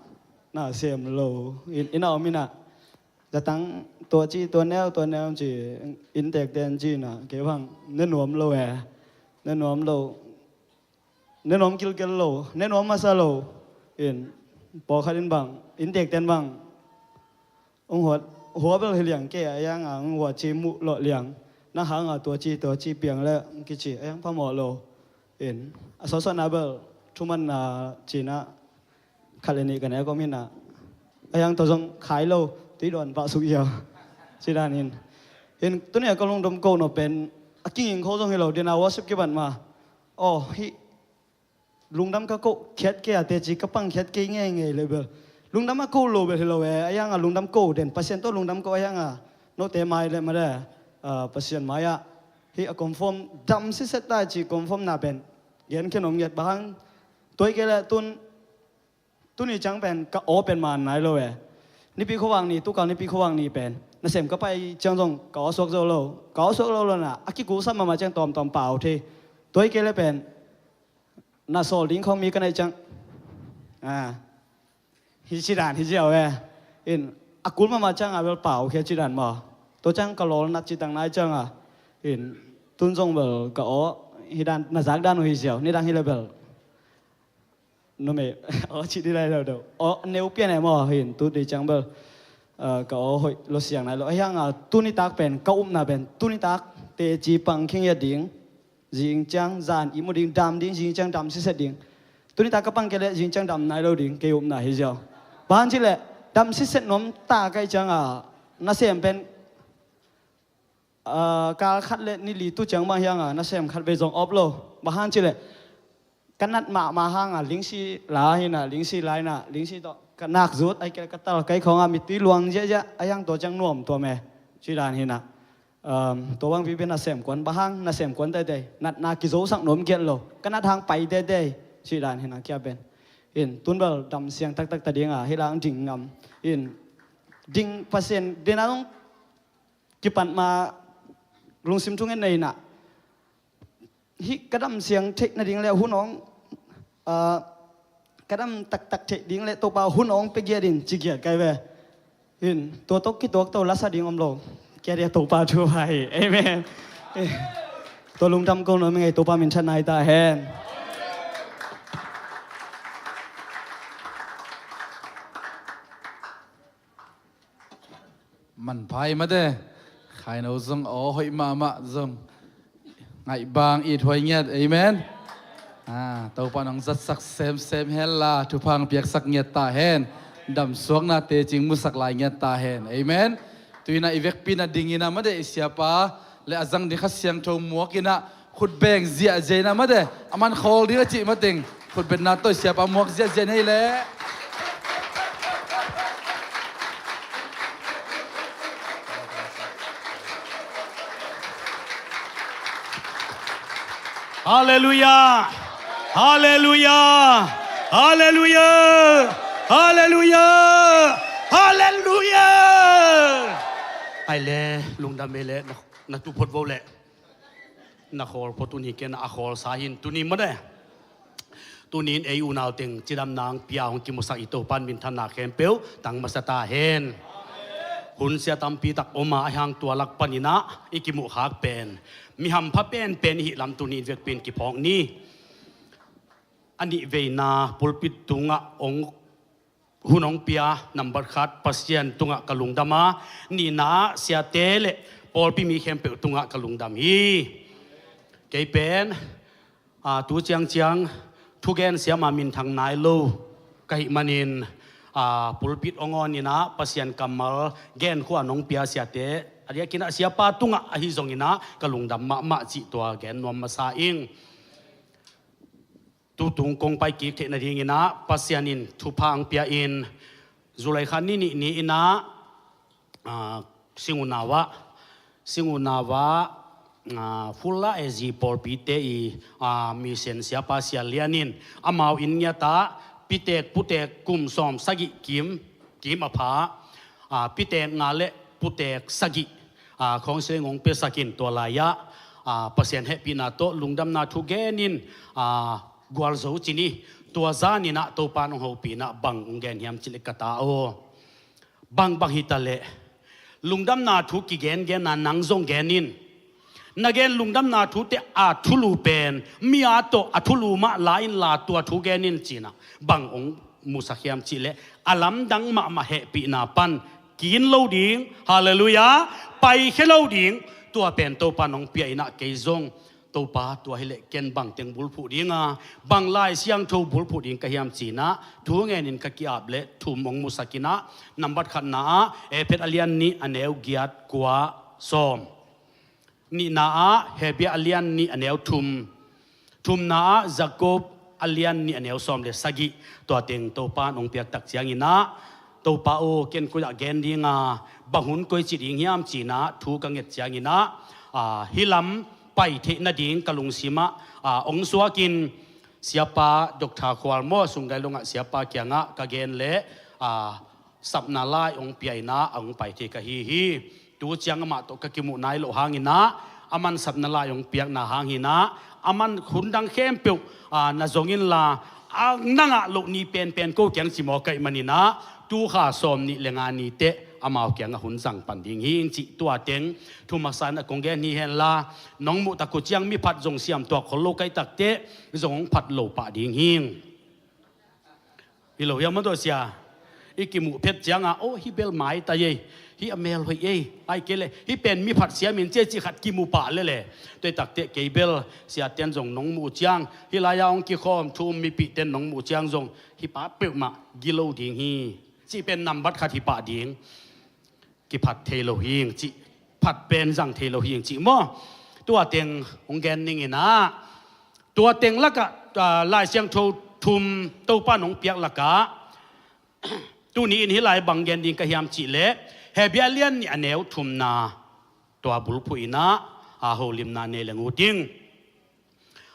nasem lo, inn, inn a om hi na, zatang tua ci, tua neu, tua neu ci, inntekte in ci na, kei bang ne nuam lo e, ne nuam lo. Ne nuam kilkel lo, ne nuam masa lo. In, pawlkhat in bang, inntekte in bang, hong huat, hua bel hi liang kei a, ahi hanga hong huat ci muh lawh liang. Na hanga tua ci, tua ci piang le kici, ahi hang phamawh lo. In, a sawtsawtna bel thumanna cina khat le nih ka nek om hi na, ahi hang tua zong khai lo, tui dawn pah suk ia, ci dan in. In, tuni a ka lungdam ko nop pen a kinging kho zong hi lo, dina worship kibat ma. Aw, hih lungdam ka koh khiat kei a, teci ka pang khiat kei ngeingei le bel, lungdam a koh lo bel hi lo e. Ahi hanga lungdam koh den, Pasian tawh lungdam koh ahi hanga note mai le mate, ah, Pasian mai-ah hih a confirm dam siset ta ci confirm na pen gen khen om ngiat. Bang hang, tua hi kei le tun, tuni ciang pen ka aw pen man nai lo e. Nipi khuavak ni, tukal Nipi khuavak ni pen nasem ka pai ciang zong ka aw suak zo lo, ka aw suak lo lo na, a kikulsam mahmah ciang tawmtawm pau thei. Tua hi kei le pen na sawl ding khawng mi ka neih ciang, ah, hi ci dan hi ziau e. In, a kul mahmah cianga bel pau khia ci dan maw. Tua ciang ka lawl nat ci tang nai cianga, in, tun zong bel ka aw hi dan, na zak dan uh hi ziau, nidang hi le bel numei aw ci di lai lo deuh, aw neu pian e maw. Hin, tu di ciang bel Ka aw hoih lo siang nai lo ahi hanga tuni tak pen ka upna pen tuni tak teci pang khingiat ding. Zing ciang zan ihmu ding dam ding zing ciang dam siset ding. Tuni tak ka pang kei leh zing ciang dam nai lo ding kei upna hi ziau. Bang hang cih leh dam siset nuam ta ka hih cianga nasem pen kal khat le ni li tu ciang bang hi hanga nasem khat vei zong op lo. Bang hang cih leh ka nat mahmah hanga lingsi la hina lingsi la hina lingsi tawh ka nak zut ahi kei leh ka tal ka hih khawngah mittui luang ziahziah ahi hang tua ciang nuam tuam e. Ci dan hina. Tua bang pipi nasem kuan bang hang nasem kuan teitei natna kizosak nuam giat lo ka nat hang pai teitei. Ci dan hina kia pen. In tun bel dam siang taktak ta dinga hih lang ding ngam. In ding Pasian dena zong kipat ma lungsim thungen nei na. Hih ka dam siang theih nading le hun awng ka dam taktak theih ding le Topa hun awng pia giat in ci giat kai ve. Hin tua tawh kituak to lasa ding om lo. Kia dia Topa thu hai. Amen. Tua lungdam ko nuam ngei Topa minthanna hi ta hen. Manpha hi mate. Khaino zong aw hoih mahmah zong ngaihbang it huai ngiat. Amen. Topa nong zatsak semsem henla thupha hong piaksak ngiat ta hen. Damsuakna tecing musak lai ngiat ta hen. Amen. Tuina i vekpi na dingina mate i siapa le a zang ding Kha Siangtho muakina khutbeng ziahziah ina mate a man khawl ding a cih mateng khutbetna tawh siapa muak ziahziah nei leh. Halleluiah. Halleluiah. Halleluiah. Halleluiah. Halleluiah. Ai le lungdam ei le na tuphot vo le. Na khawl pho tuni kena a khawl sa hin tuni mane. Tunin ei unau teng cidamna hong pia hong kimusak i Topan minthanna khempeuh tang masa ta hen. Hun sia tampi tak oma a hiang tua lak paninah i kimuh khak pen mi hampha penpen i hih lam tunin vekpin kiphawk ni. A nih veina pulpit tungah hong hun hong pia nambat khat Pasian tungah ka lungdam a, nihna ah siate le pawlpi mi khempeuh tungah ka lungdam hi. Kei pen tu ciangciang thugen siama minthang nai lo ka hih manin pulpit hong awninah Pasian kammal gen khua nong pia siate a diakinah siapa tungah ahi zonginah ka lungdam mahmah cih tua gen nuam masa ing. Tutung kong pai kik theih nadinginah Pasian in thupha ang pia in July kha ni nih ni inah Singunau ah Singunau ah Fulla ezi pawlpite i misen siapa sia lianin amau inn ngiatah pitek putek kum sawm sagih kim kim a pha pitek nga le putek sagih khawngsiling hong piasakin tua lai-ah Pasian hehpihna tawh lungdamna thu genin gualzo cin hi. Tua zaninah Topa nong hopihna bang hong gen hiam cileh ka ta aw. Bangbang hitaleh lungdamna thu kigengenna nang zong genin na gen lungdamna thute a thulu pen mi a tawh a thulu mah la inla tua thu genin cinah bang hong musak hiam cihleh a lamdang mahmah hehpihna pan kin lo ding. Halleluiah. Paikhia lo ding. Tua pen Topa nong pia inah kei zong Topa tua hileh ken bangteng bulphuh dinga bang Lai Siangtho bulphuh ding ka hiam cinah thu ngenin ka ki-ap le thum hong musakinah nambat khatna ah Efet a lian nih a neu giat kua sawm. Nihna ah Hebia a lian nih a neu thum. Thumna ah Jakob a lian nih a neu sawm le sagih. Tua teng Topa nong piaktak cianginah Topa aw ken koi ah gen dinga bang hun koi ci ding hiam cinah thu ka nget cianginah hih lam pai theih nading ka lungsimah hong suakin siapa Dr. Khual maw sunggai lungah siapa kiangah ka gen le sapna lai hong pia inah a hong pai thei ka hi hi. Tu ciang amah tawh ka kimuh nai loh hanginah a man sapna lai hong piakna hanginah a man hun dang khempeuh na zong inla a na ngah loh ni penpen ko kiang ci maw ka hih maninah tu kha sawm nih le nga ni teh amau kiangah hun zang pan ding hi ing cih tua teng thu masa inah kong gen hi henla nong muh tak uh ciang mi phat zong siam tuak khol lo ka hih takteh zong hong phat lo pah ding hi ing. Hi lo hiam maw tua sia. I kimuh phet ciangah, oh, hih bel mai ta ei, hih a mel hoih ei, ai kei le hih pen mi phat siam in ci ei cih khat kimu pah lele. Tua i takteh kei bel siate'n zong nong muh uh ciang, hih lai-a hong kikhawm thu um mipihten nong muh uh ciang zong hih pa peuhmah gilo ding hi cih pen nambat khat hi pah ding. Kiphat thei lo hing cih, phat pen zang thei lo hing cih maw? Tua teng hong gen ning inah, tua teng lakah, ah, Lai Siangtho thum Topa nong piak lakah tuni in hih lai bang gen ding ka hiam cih leh, Hebrew a lian nih a neu thumna, tua bulphuh inah, ah, holimna nei leng uh ding.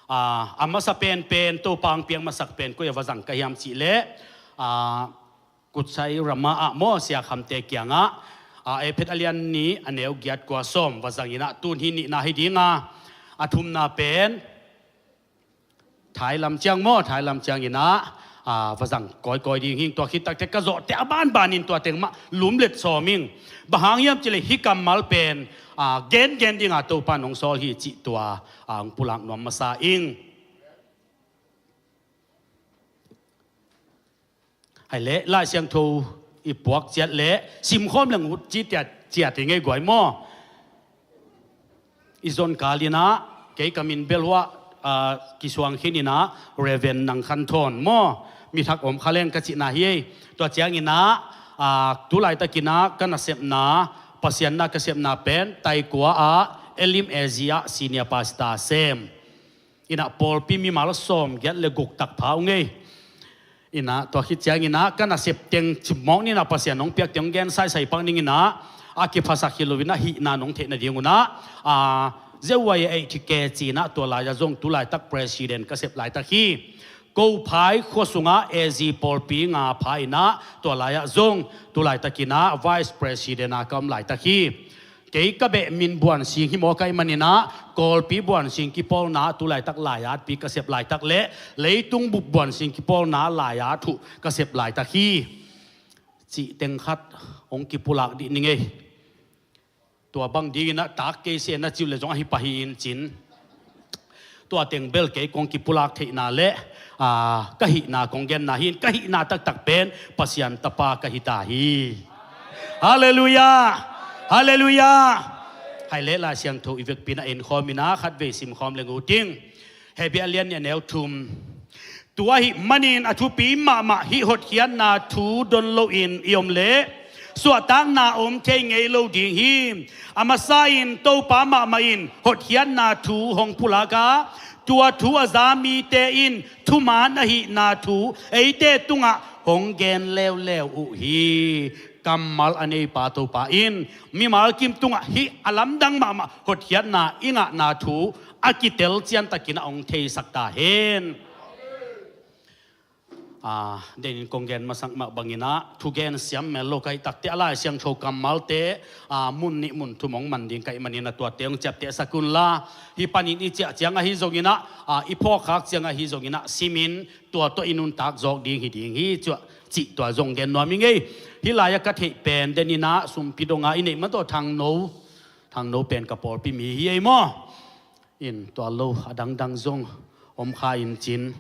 Ah, a masa penpen Topa hong piak masak pen koi a va zang ka hiam cih leh, ah, Kutsai Rama ah maw, Sia Khamte kiangah, ah, Efesa a lian nih a neu giat kua sawm va zang inah, tun hih nihna hi ding a, a thumna pen Thai lam ciang maw, Thai lam ciang inah, ah, va zang kawikawi ding hing. Tua khit takteh ka zawhte a banban in tua teng mah lumlet sawm ing. Bang hang hiam cih leh hih kammal pen, ah, gengen ding a Topa nong sawl hi cih tua, ah, hong pulak nuam masa ing. Hai leh Lai Siangtho i puak ciat leh simkhawm leng uh ci tiat ciat hi ngei guai maw? I zon kal inah kei ka min bel huah, ah, kisuang khin inah Reverend Nang Khan Thawn maw, mi thak om kha leng ka cihna hi ei. Tua ciang inah, ah, tu laitak inah ka nasepna, Pasian na ka sepna pen Taikua ah Elim A Z ah Senior Pastor sem inah pawlpi mimal sawm giat le guk tak pha uh ngei. Inah tua khit ciang inah ka nasep teng cimawk ni inah, Pasian hong piak teng hong gen saisai pak ning inah, a kiphasak hi lo inah hihna nong theih nading un ah, ah, Z Y A H K ci inah tua lai-ah zong tu laitak president ka sep laitak hi. Kophai khua sungah A Z pawlpi nga pha inah tua lai-ah zong tu laitak inah vice president a ka om laitak hi. Kei ka beh min Buan Sing hi maw, ka hih man inah Kawlpi Buan Sing kipawlna tu laitak lai-atpi ka sep laitak le leitung bup Buan Sing kipawlna lai-at uh ka sep laitak hi. Cih teng khat hong kipulak dih ning ei. Tua bang ding inah tak kei se na ci uh leh zong ahi pah hi in cin. Tua teng bel kei kong kipulak theihna le, ah, ka hihna kong genna hi in, ka hihna taktak pen Pasian tapa ka hi ta hi. Halleluiah! Halleluiah! Hai leh Lai Siangtho i vekpi inah en khawm inah khatvei simkhawm leng uh ding. Hebrew a lian nih a neu thum. Tua ahih manin a thupi mahmah hih hotkhiatna thu don loin i om leh suahtakna om thei ngei lo ding hi. A masa in Topa mahmah in hotkhiatna thu hong pulak a, tua thu a za mite in thuman ahihna thu eite tungah hong gen leuleu uh hi. Kammal a neipa Topa in mimal kim tungah hih a lamdang mahmah hotkhiatna i ngahna thu a kitel ciantakin a hong theisak ta hen. Ah, denin kong gen masak mah bang inah thugen siam mel lo ka hih takteh a Lai Siangtho kammalte, ah, mun nih mun thum hong man ding ka hih man inah tuate hong ciaptehsak un la. Hih panin i ciah ciang ahi zong inah, ah, i phawkkhak ciang ahi zong inah simin tua tawh i nuntak zawk ding hi ding hi. Cih tua zong gen nuam ing ei. Hih lai-ah ka theih pen den inah sumpi dong a i neih mah tawh Thangno, Thangno pen ka pawlpi mi hi ei maw? In tua lo a dangdang zong om kha in cin.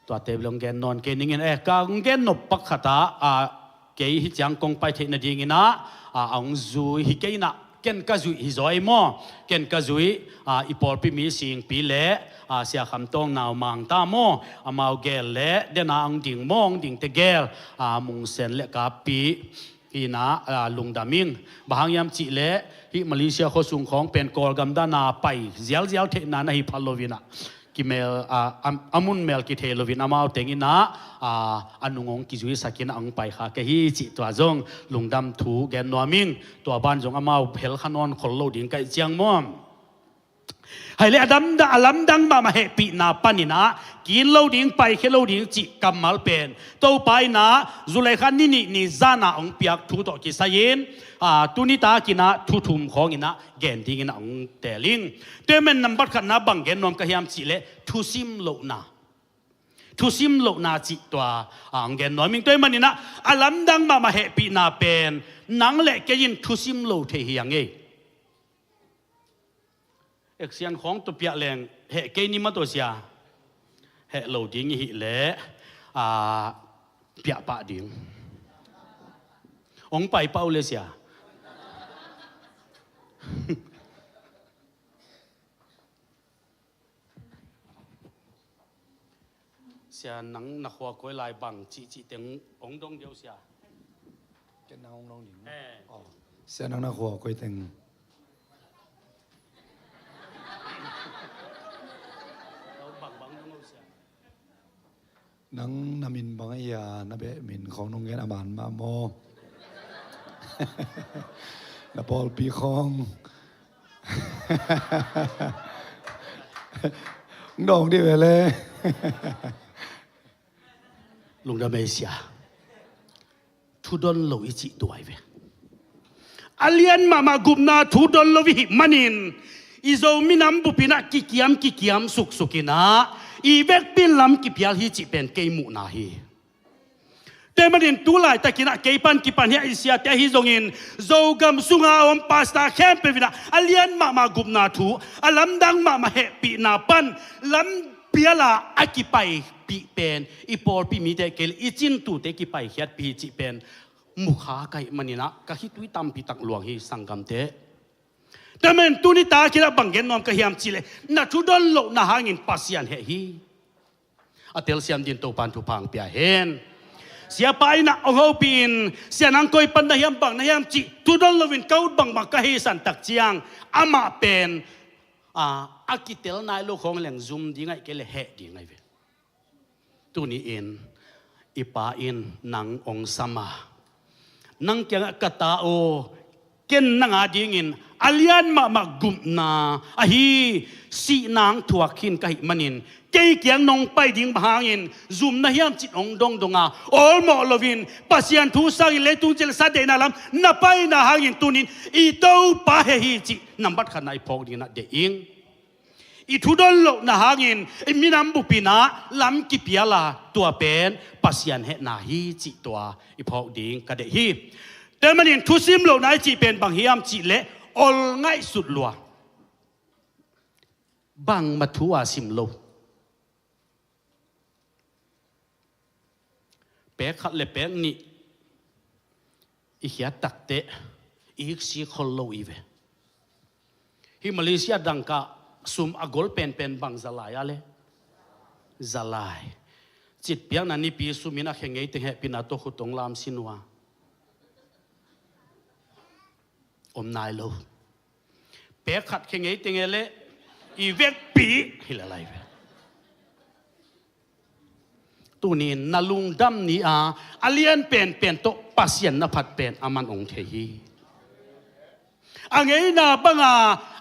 Tuate bel hong gen nawn kei ning in, eh, ka hong gen nop pak khat ah, ah, kei hih ciang kong pai theih nading inah, ah, a hong zui hi kei inah ken ka zuih hi zaw ei maw? Ken ka zuih, ah, i pawlpi mi Singpi le, ah, Sia Kham Tawng nau Mang ta maw? Amau gel le den a hong ding maw, hong dingte gel, ah, Mung Sen le Kappi hi inah, ah, lungdam ing. Bang hang hiam cih leh hih Malaysia khua sung khawng pen Kawlgam dan a pai zialzial theihna na hi pha lo inah kimel, ah, a, a mun mel kithei loin amau teng inah, ah, a nung hong kizuisak inah hong pai kha ka hi cih tua zong lungdam thu gen nuam ing. Tua ban zong amau hel kha nawn khol lo ding ka hih ciang maw? Hai leh a damdang, a lamdang mahmah hehpihna pan inah kin lo ding, paikhia lo ding cih kammal pen Topa inah July kha ni nih ni zan a hong piak thu tawh kisai-in, ah, tuni tak inah thu thum khawng inah gen ding inah hong teel ing. Tua ahih manin nambat khatna bang gen nuam ka hiam cih leh thusim lohna. Thusim lohna cih tua, ah, hong gen nuam ing. Tua ahih man inah a lamdang mahmah hehpihna pen nang le kei in thusim lo thei hi ing ei. Action khawng tawh piah leng heh kei ni mah tawh sia. Heh lo ding i hih leh, ah, piah pah ding. Hong pai pah uh le sia. Sia, nang na khua koi lai bang cihcih teng hong dong deuh sia. Ken nang hong dong ding. Eh. Oh. Sia, nang na khua koi teng. Bang bang dong lo sia. Nang na min bang a, na beh min khawng nong gen a man mah maw? Na pawlpi khawng. Dawng dih ve le. Lungdam ei sia. Thu don lo i cih tuai ve. A lian mahmah gupna thu don lo i hih manin, i Zo minam bupin ah kikiam kikiam suksuk in ah, i vekpi in lam kipial hi cih pen kei muhna hi. Tua manin tu laitakin ah kei pan kipan hiah i siate ahi zongin, Zogam sunga a om pastor khempeuh in ah a lian mahmah gupna thu, a lamdang mahmah hehpihna pan lam pial a a kipaipih pen i pawlpi mite kei le i cintute kipaikhiatpih hi cih pen mukha ka hih manin ah ka khitui tampi tak luang hi sanggamte. Tua manin tuni takin ah bang gen nuam ka hiam cih leh, na thu don lohna hangin Pasian heh hi. A telsiam dingin Topan thupha hong pia hen. Siapa in ah hong hopih in, sia nang koi pan na hiam, bang na hiam cih thu don loin ka ut bangbang ka heisan tak ciang, amah pen a, a kitel nai lo khawng leng zum ding ahih kei leh heh ding ahi ve. Tuni-in i Pa in nang hong sam a, nang kiangah, ka ta aw, ken nang adingin a lian mahmah gupna ahi sihna hong thuak khin ka hih manin, kei kiang nong pai ding bang hangin zum na hiam cih hong dongdong a, awlmawh loin Pasian thu sangin leitung cil sa deihna lam na paina hangin tuni-in i Topa heh hi cih nambat khatna i phawk dingin ah deih ing. I thu don lohna hangin i minam bupin ah lam kipial a, tua pen Pasian hehna hi cih tua i phawk ding ka deih hi. Tua manin thusim lohna i cih pen bang hiam cih leh, ol ngaihsut lua. Bangmah thu a sim lo. Pek khat le pek nih i khiat takteh i iksik khol lo i ve. Hih Malaysia dangka sum a gol penpen bang za lai a le? Za lai. Citpiakna nipi sum in a khe ngei teng hehpihna tawh khut hong lam sin uh a, om nai lo. Pek khat khe ngei teng e le i vekpi hi le lai ve. Tuni-in na lungdam ni a, a lian penpen tawh Pasian na phat pen aman hong thei hi. A ngeina banga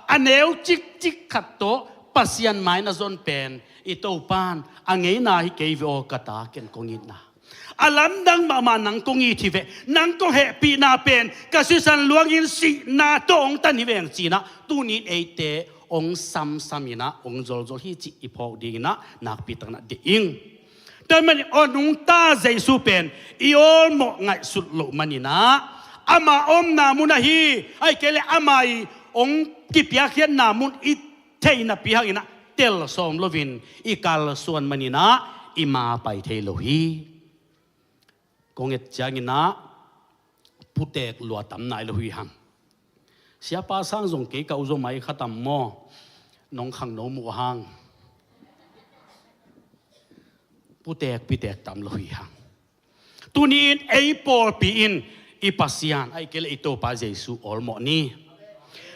a neu cikcik khat tawh Pasian mai na zon pen i Topan a ngeina hi kei ve aw ka ta, ken kong itna. A lamdang mahmah nang kong it hi ve, nang kong hehpihna pen ka sisan luangin sihna tawh hong tan hi veng ci-in ah tuni-in eite hong samsam in ah hong zolzol hi cih i phawk dingin ah nakpi takin ah deih ing. Tua manin aw nungta Jesu pen i awlmawh ngaihsut loh manin ah ama omna mun ahi, ahih kei leh ama i hong kipiakkhiatna mun i theih napi hangin ah tel sawm loin i kalsuan manin ah i ma pai thei lo hi. Kong et ciangin ah putek lua tam nai lo hi hang. Siapa sang zong kei ka uh zong mai kha tam maw? Nong khangno muh hang. Putek pitek tam lo hi hang. Tuni-in ei pawlpi in i Pasian, ahih kei leh i Topa Jesu awlmawh ni.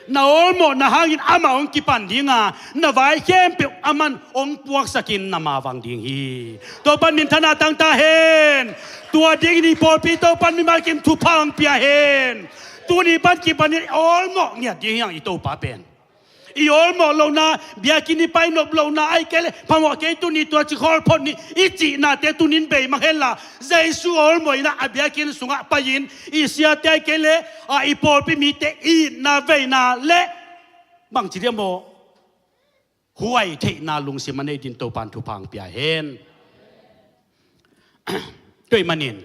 Na awlmawhna hangin amah hong kipan ding a, na vai khempeuh aman hong puaksakin na mavang ding hi. Topan minthanna tang ta hen. Tua dingin i pawlpi Topan mimal kim thupha hong pia hen. Tuni pan kipanin awlmawh ngiat ding hi hang i Topa pen. I awlmawh lohna, biakinn i pai nop lohna, ahih kei leh phamawh kei tuni tua ci khawl phot ni i cihnate tuni-in bei mang hen la, Jesu awlmawh in ah a biakinn sungah pai-in i siate ahih kei leh a, i pawlpi mite itna veina le bangci diam aw, huai theihna lungsim a nei dingin Topan thupha hong pia hen. Tua ahih manin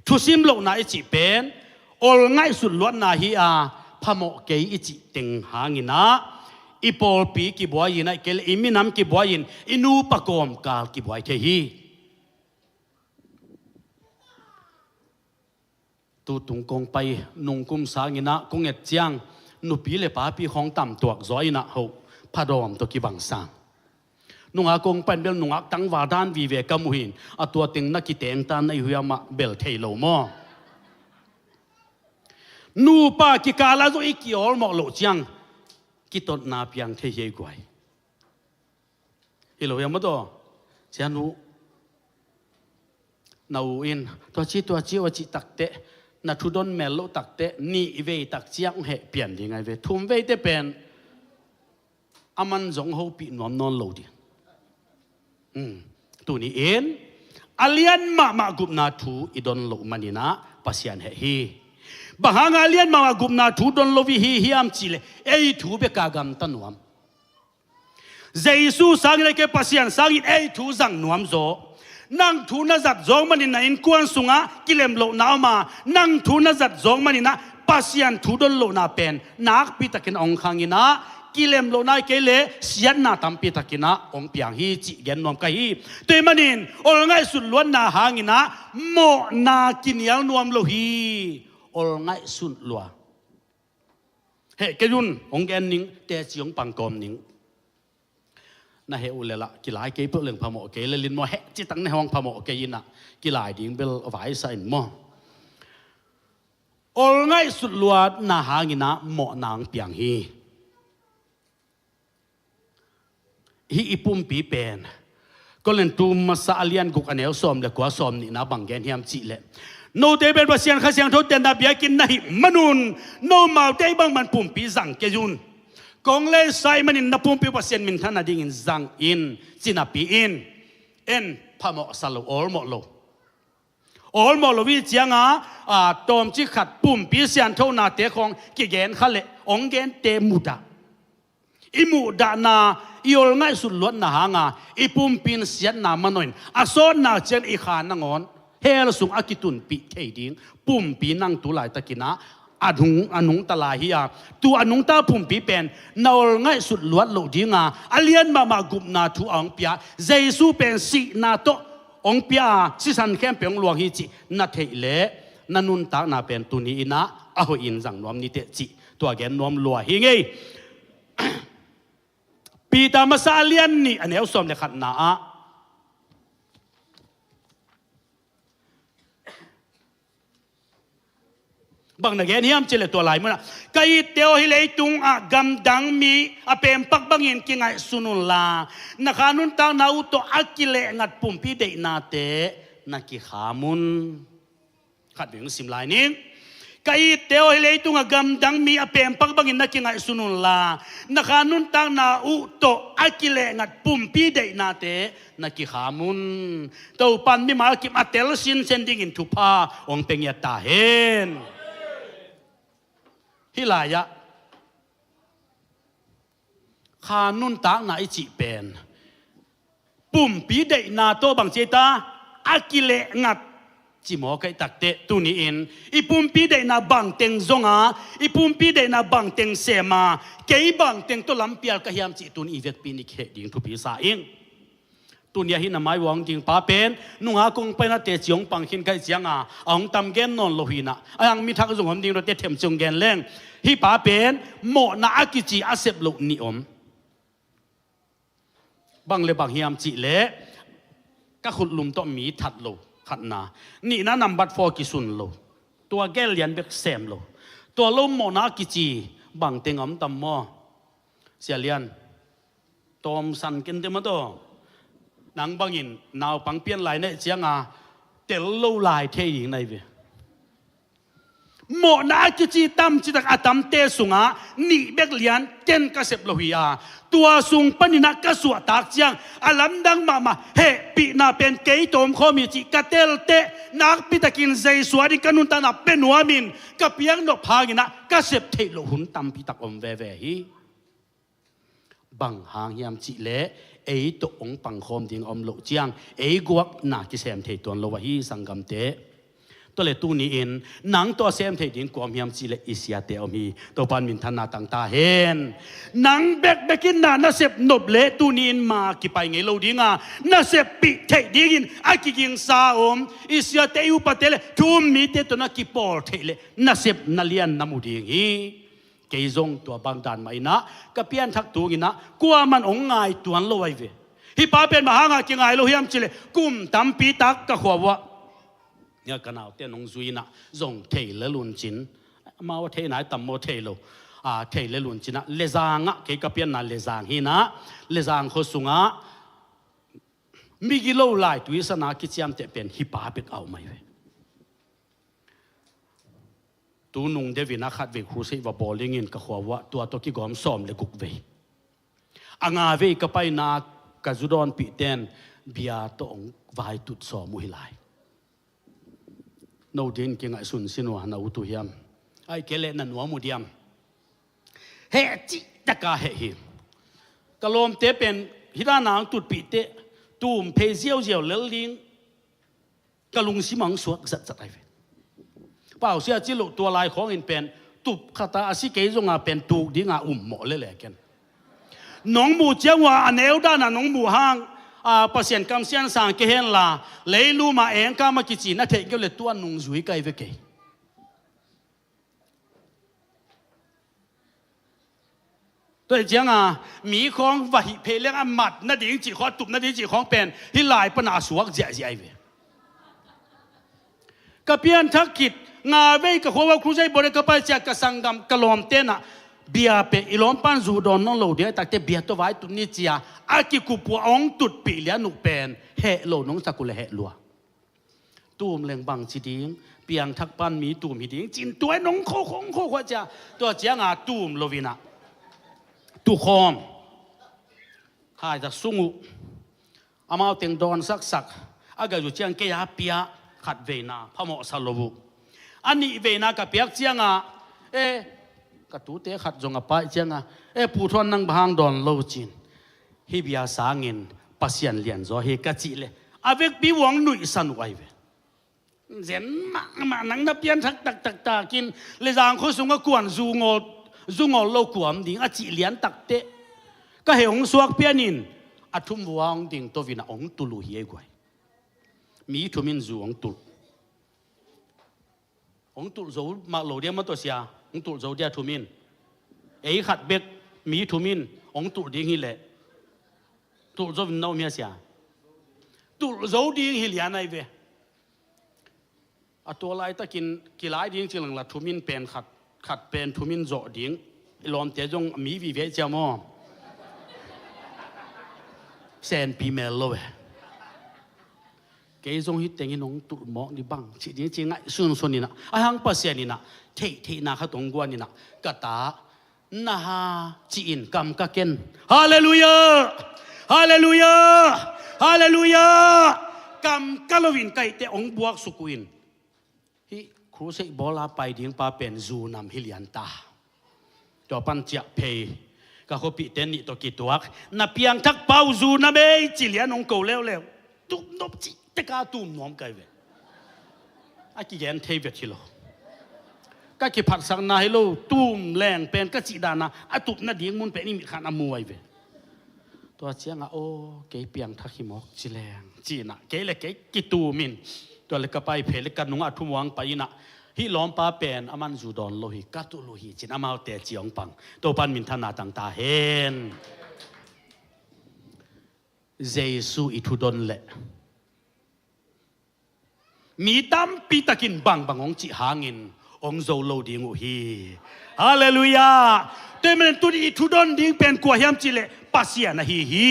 thusim lohna i cih pen ol ngaihsut luatna hi a, phamawh kei i cih teng hangin ah i pawlpi kibuai-in ahih kei leh i minam kibuai-in i nupa kawmkal kibuai thei hi. Tutung kong pai nungkum sangin ah kong et ciang nupi le papi khawng tamtuak zaw in ah hoh phadawm tawh kibang sang. Nungak kong pai in bel nungak tangval dan vive ka mu hi in, a tua teng na kiteng ta na i huiam ah bel thei lo maw? Nupa kikal ah zong i kiawlmawh loh ciang kitotna piang thei hi ei guai. Hi lo hiam maw taw? Cianu, na u in tua ci tua ci uh a cih takteh, na thu don mel loh takteh nih vei tak ciang heh pian ding ai ve. Thum veite pen a man zong hopih nuam nawn lo ding. Tuni in a lian mahmah gupna thu i don loh manin ah Pasian heh hi. Bang hanga a lian mahmah gupna thu don lo i hi hiam cihleh ei thu beka gamta nuam. Jesu sangin a kei Pasian sangin ei thu zang nuam zaw. Nang thu na zat zawng manin na innkuan sungah kilemlohna om a, nang thu na zat zawng manin ah Pasian thu don lohna pen nakpi takin a hong khangin ah kilemlohna hi kei leh siatna tampi takin ah hong piang hi cih gen nuam ka hi. Tua ahih manin ol ngaihsut luatna hangin ah mawhna kinial nuam lo hi. Ol ngaihsut lua. Heh kei un, hong gen ning, teci hong pangkawm ning. Na heh uh le lah kilai kei peuh leng phamawh kei le lin maw, heh citak na heh hong phamawh kei in ah kilai ding bel vaisa in maw? Ol ngaihsut luatna hangin ah mawhna hong piang hi. Hih i pumpi pen Korintu masa a lian guk a neu sawm le kua, sawm nihna bang gen hiam cihleh, note pen Pasian Kha Siangtho tenna biakinn na hih manun nomaute bangmah in pumpi zang kei un. Kong leisa ahih manin na pumpi Pasian minthan nadingin zang in, ci napi in, en phamawhsa lo, awlmawh lo. Awlmawh lo i cianga a, tawmcik khat pumpi sianthonate khawng kigen kha leh hong gente mudah. I muhdahna, i ol ngaihsut luatna hanga i pumpi in siatna manawhin a sawtna ciang i kha nangawn hell sung a kitunpih thei ding pumpi nang tu laitakin ah a nung, a nungta lai hi a, tu a nungta pumpi pen na ol ngaihsut luat loh dinga a lian mahmah gupna thu a hong pia, Jesu pen sihna tawh hong pia a, sisan khempeuh hong luang hi cih na theih leh na nuntakna pen tuni in ah a hoihin zang nuam ni teh cih tua gen nuam lua hi ngei. Peter masa a lian nih a neu sawm le khatna ah bang na gen hiam cihleh tua lai munah, ka itte aw, hih leitungah gamdang mi a pempak bangin kingaihsun unla, na kha nuntakna uh tawh a kilehngat pumpi deihnate na kikham un. Khat vei hong sim lai ning. Ka itte aw, hih leitungah gamdang mi a pempak bangin na kingaihsun unla, na kha nuntakna uh tawh a kilehngat pumpi deihnate na kikham un. Topan mimal kim a tel sinsen dingin thupha hong pia ngiat ta hen. Hih lai-ah kha nuntakna i cih pen pumpi deihna tawh bang ci ta, a kilehngat ci maw? Kaih takteh tuni-in i pumpi deihna bangteng zonga, i pumpi deihna bangteng sema, kei bangteng tawh lampial ka hiam cih tuni i vekpi in i kheh ding thupi sa ing. Tuni ahi na mai uang ding pa pen nunga kong paina teci hong pang khin kaih cianga a hong tam gen nawn lo hinah, a hang mithak zong om ding lote themci hong gen leng. Hih pa pen mawhna a kici a sep loh nih om. Bang le bang hiam cihleh ka khutlum tawh mi that lo, khatna. Nihna nambat four kisun lo. Tua gel lian bek sem lo. Tua lo mawhna a kici bangteng a om tam maw? Sia Lian, tawmsan kente mataw. Nang bangin naupang pian lai naih cianga tel lo lai thei ding nai ve. Mawhna a kici tam citak a tamte sungah nih bek lian ken ka sep lo hi a, tua sung paninah ka suahtak ciang a lamdang mahmah hehpihna pen kei tawmkhawm hi cih ka telteh nakpitakin Jesu ading ka nuntakna pe nuamin ka piaknop hanginah ka sep theih loh hun tampitak om veve hi. Bang hang hiam cihleh ei tawh hong pangkhawm ding a om loh ciang ei guakna kisem thei tuan lo ahi sanggamte. Tua le tuni-in nang tawh a sem theih ding kua om hiam cih leh i siate om hi. Topa'n minthanna tang ta hen. Nang bekbek in na nasep nop leh tuni-in ma kipai ngei lo ding a, naseppih theih dingin a kigingsa om i siate, i upate le thu um mite tawh na kipawl theih leh nasepna lian na mu ding hi. Kei zong tua bang dan mah in ah ka pianthak tung in ah kuaman hong ngaihtuan lo ahi ve. Hih pa pen bang hangah kingai lo hiam cih leh kum tampi tak ka khua uah, nia, ka naute nong zui in ah zong thei lel un cin, amau a theihna hi tam maw, thei lo, a, thei lel un cin ah, Lezang ah, kei ka pianna Lezang hi in ah, Lezang khua sungah migilo laitui sana kiciamteh pen hih pa bek a om ahi ve. Tu nung deuh in ah khatvei crusade va bawl dingin ka khua uah tua tawh kigawm sawm le guk vei. A nga vei ka paina ka zu dawnpihte in bia tawh hong vaitut sawm uh hi lai. No dingin kingaihsun sin uh a, na ut uh hiam? Ahih kei leh na nuam uh diam? Heh cih taka heh hi. Ka lawmte pen hih dan a hong tutpih teh tum phei ziauziau lel ding ka lungsim ah hong suak zatzat ahi ve. Pausia ci loh, tua lai khawngin pen tup khat a, a si kei zong a pen tuk ding a um mawh lel e ken. Nong muh ciang uah a neu dan a nong muh hang, a, Pasian kamsian sang kei hen la, leilum a engkam a kici na theih kei uh leh tua nungzui ka hi ve kei. Tua hi ciang a, mi khawng va hih phei leng a mat nading cih khawng, a tup nading cih khawng pen hih lai pan a suak ziahziah ahi ve. Ka pianthak khit, nga vei ka khua uah crusade bawl ding ka pai ciang ka sanggam, ka lawmte in ah bia pen i lawmpa'n zu dawn nawn lo ding a, tak teh bia tawh vaitut ni ci a, a kikup uh a hong tutpih lian uh pen heh lo nong sak uh leh heh lua. Tum leng bangci ding, piangthak pan mi tum hi ding ci-in tua in hong khokho, hong khokho ciang, tua ciang a tum lo in ah tukhawm, haizak sung uh, amau teng dawn saksak, a gai uh ciang kei a pia khat veina phamawh sa lo uh. A nih veina ka piak ciang a, e, ka tute khat zong a paih ciang a, e, Pu Thuan, nang bang hang dawn lo cin? Hih bia sangin Pasian lianzaw hi ka cih leh a vekpi uh hong nuihsan uh ahi ve. Zen mahmah, nang na pianthak taktak takin Lezang khua sungah kua'n zu ngawl, zu ngawl lo kua om ding a cih lian tak teh ka heh hong suak pian in, a thum vua hong ding to in ah hong tul uh hi ei guai. Mi thum in zu hong tulh. Hong tulh zo mah lo dia maw tua sia? Hong tulh zo dia thum in? Ei khat bek mi thum in hong tulh ding hi leh tulh zo in na om hia sia? Tulh zo ding hi lian ahi ve. A tua laitakin kilai ding ci leng la thum in pen khat, khat pen thum in zawh ding. I lawmte zong mi vive cia maw? Senpi mel lo e. Kei zong hih tengin hong tulh mawk ni bang ci ding ci ngaihsunsun in ah, a hang Pasian in ah theihtheihna khat hong guan in ah, ka ta, na ha, ci-in kam ka ken. Halleluiah! Halleluiah! Halleluiah! Kam ka lo in ka hih teh hong buaksuk uh in. Hih crusade bawl a pai ding pa pen zu nam hi lian ta. Tua pan ciah phei, ka khuapihte nih tawh kituak, na piangthak pa uh zu nam ei ci lian hong ko leuleu. Tum nop cih teh ka tum nuam ka hi ve. A kigen thei vet hi lo. Ka kiphatsakna hi lo, tum leng pen ka cih dan a, a tup nading mun pen i mit khan a mu ahi ve. Tua ciang a, aw, kei piangthak hi mawk ci leng, ci-in ah kei le kei kitum in, tua le ka pai phei le ka nungah thumuang pai in ah, hih lawmpa pen aman zu dawn lo hi, ka tulh uh hi, ci-in amaute ci hong pang. Topa'n minthanna tang ta hen. Jesu i thudon leh mi tampi takin bangbang hong cih hangin hong zo lo ding uh hi. Halleluiah. Tua ahih manin tuni i thudon ding pen kua hiam cih leh Pasian ahi hi.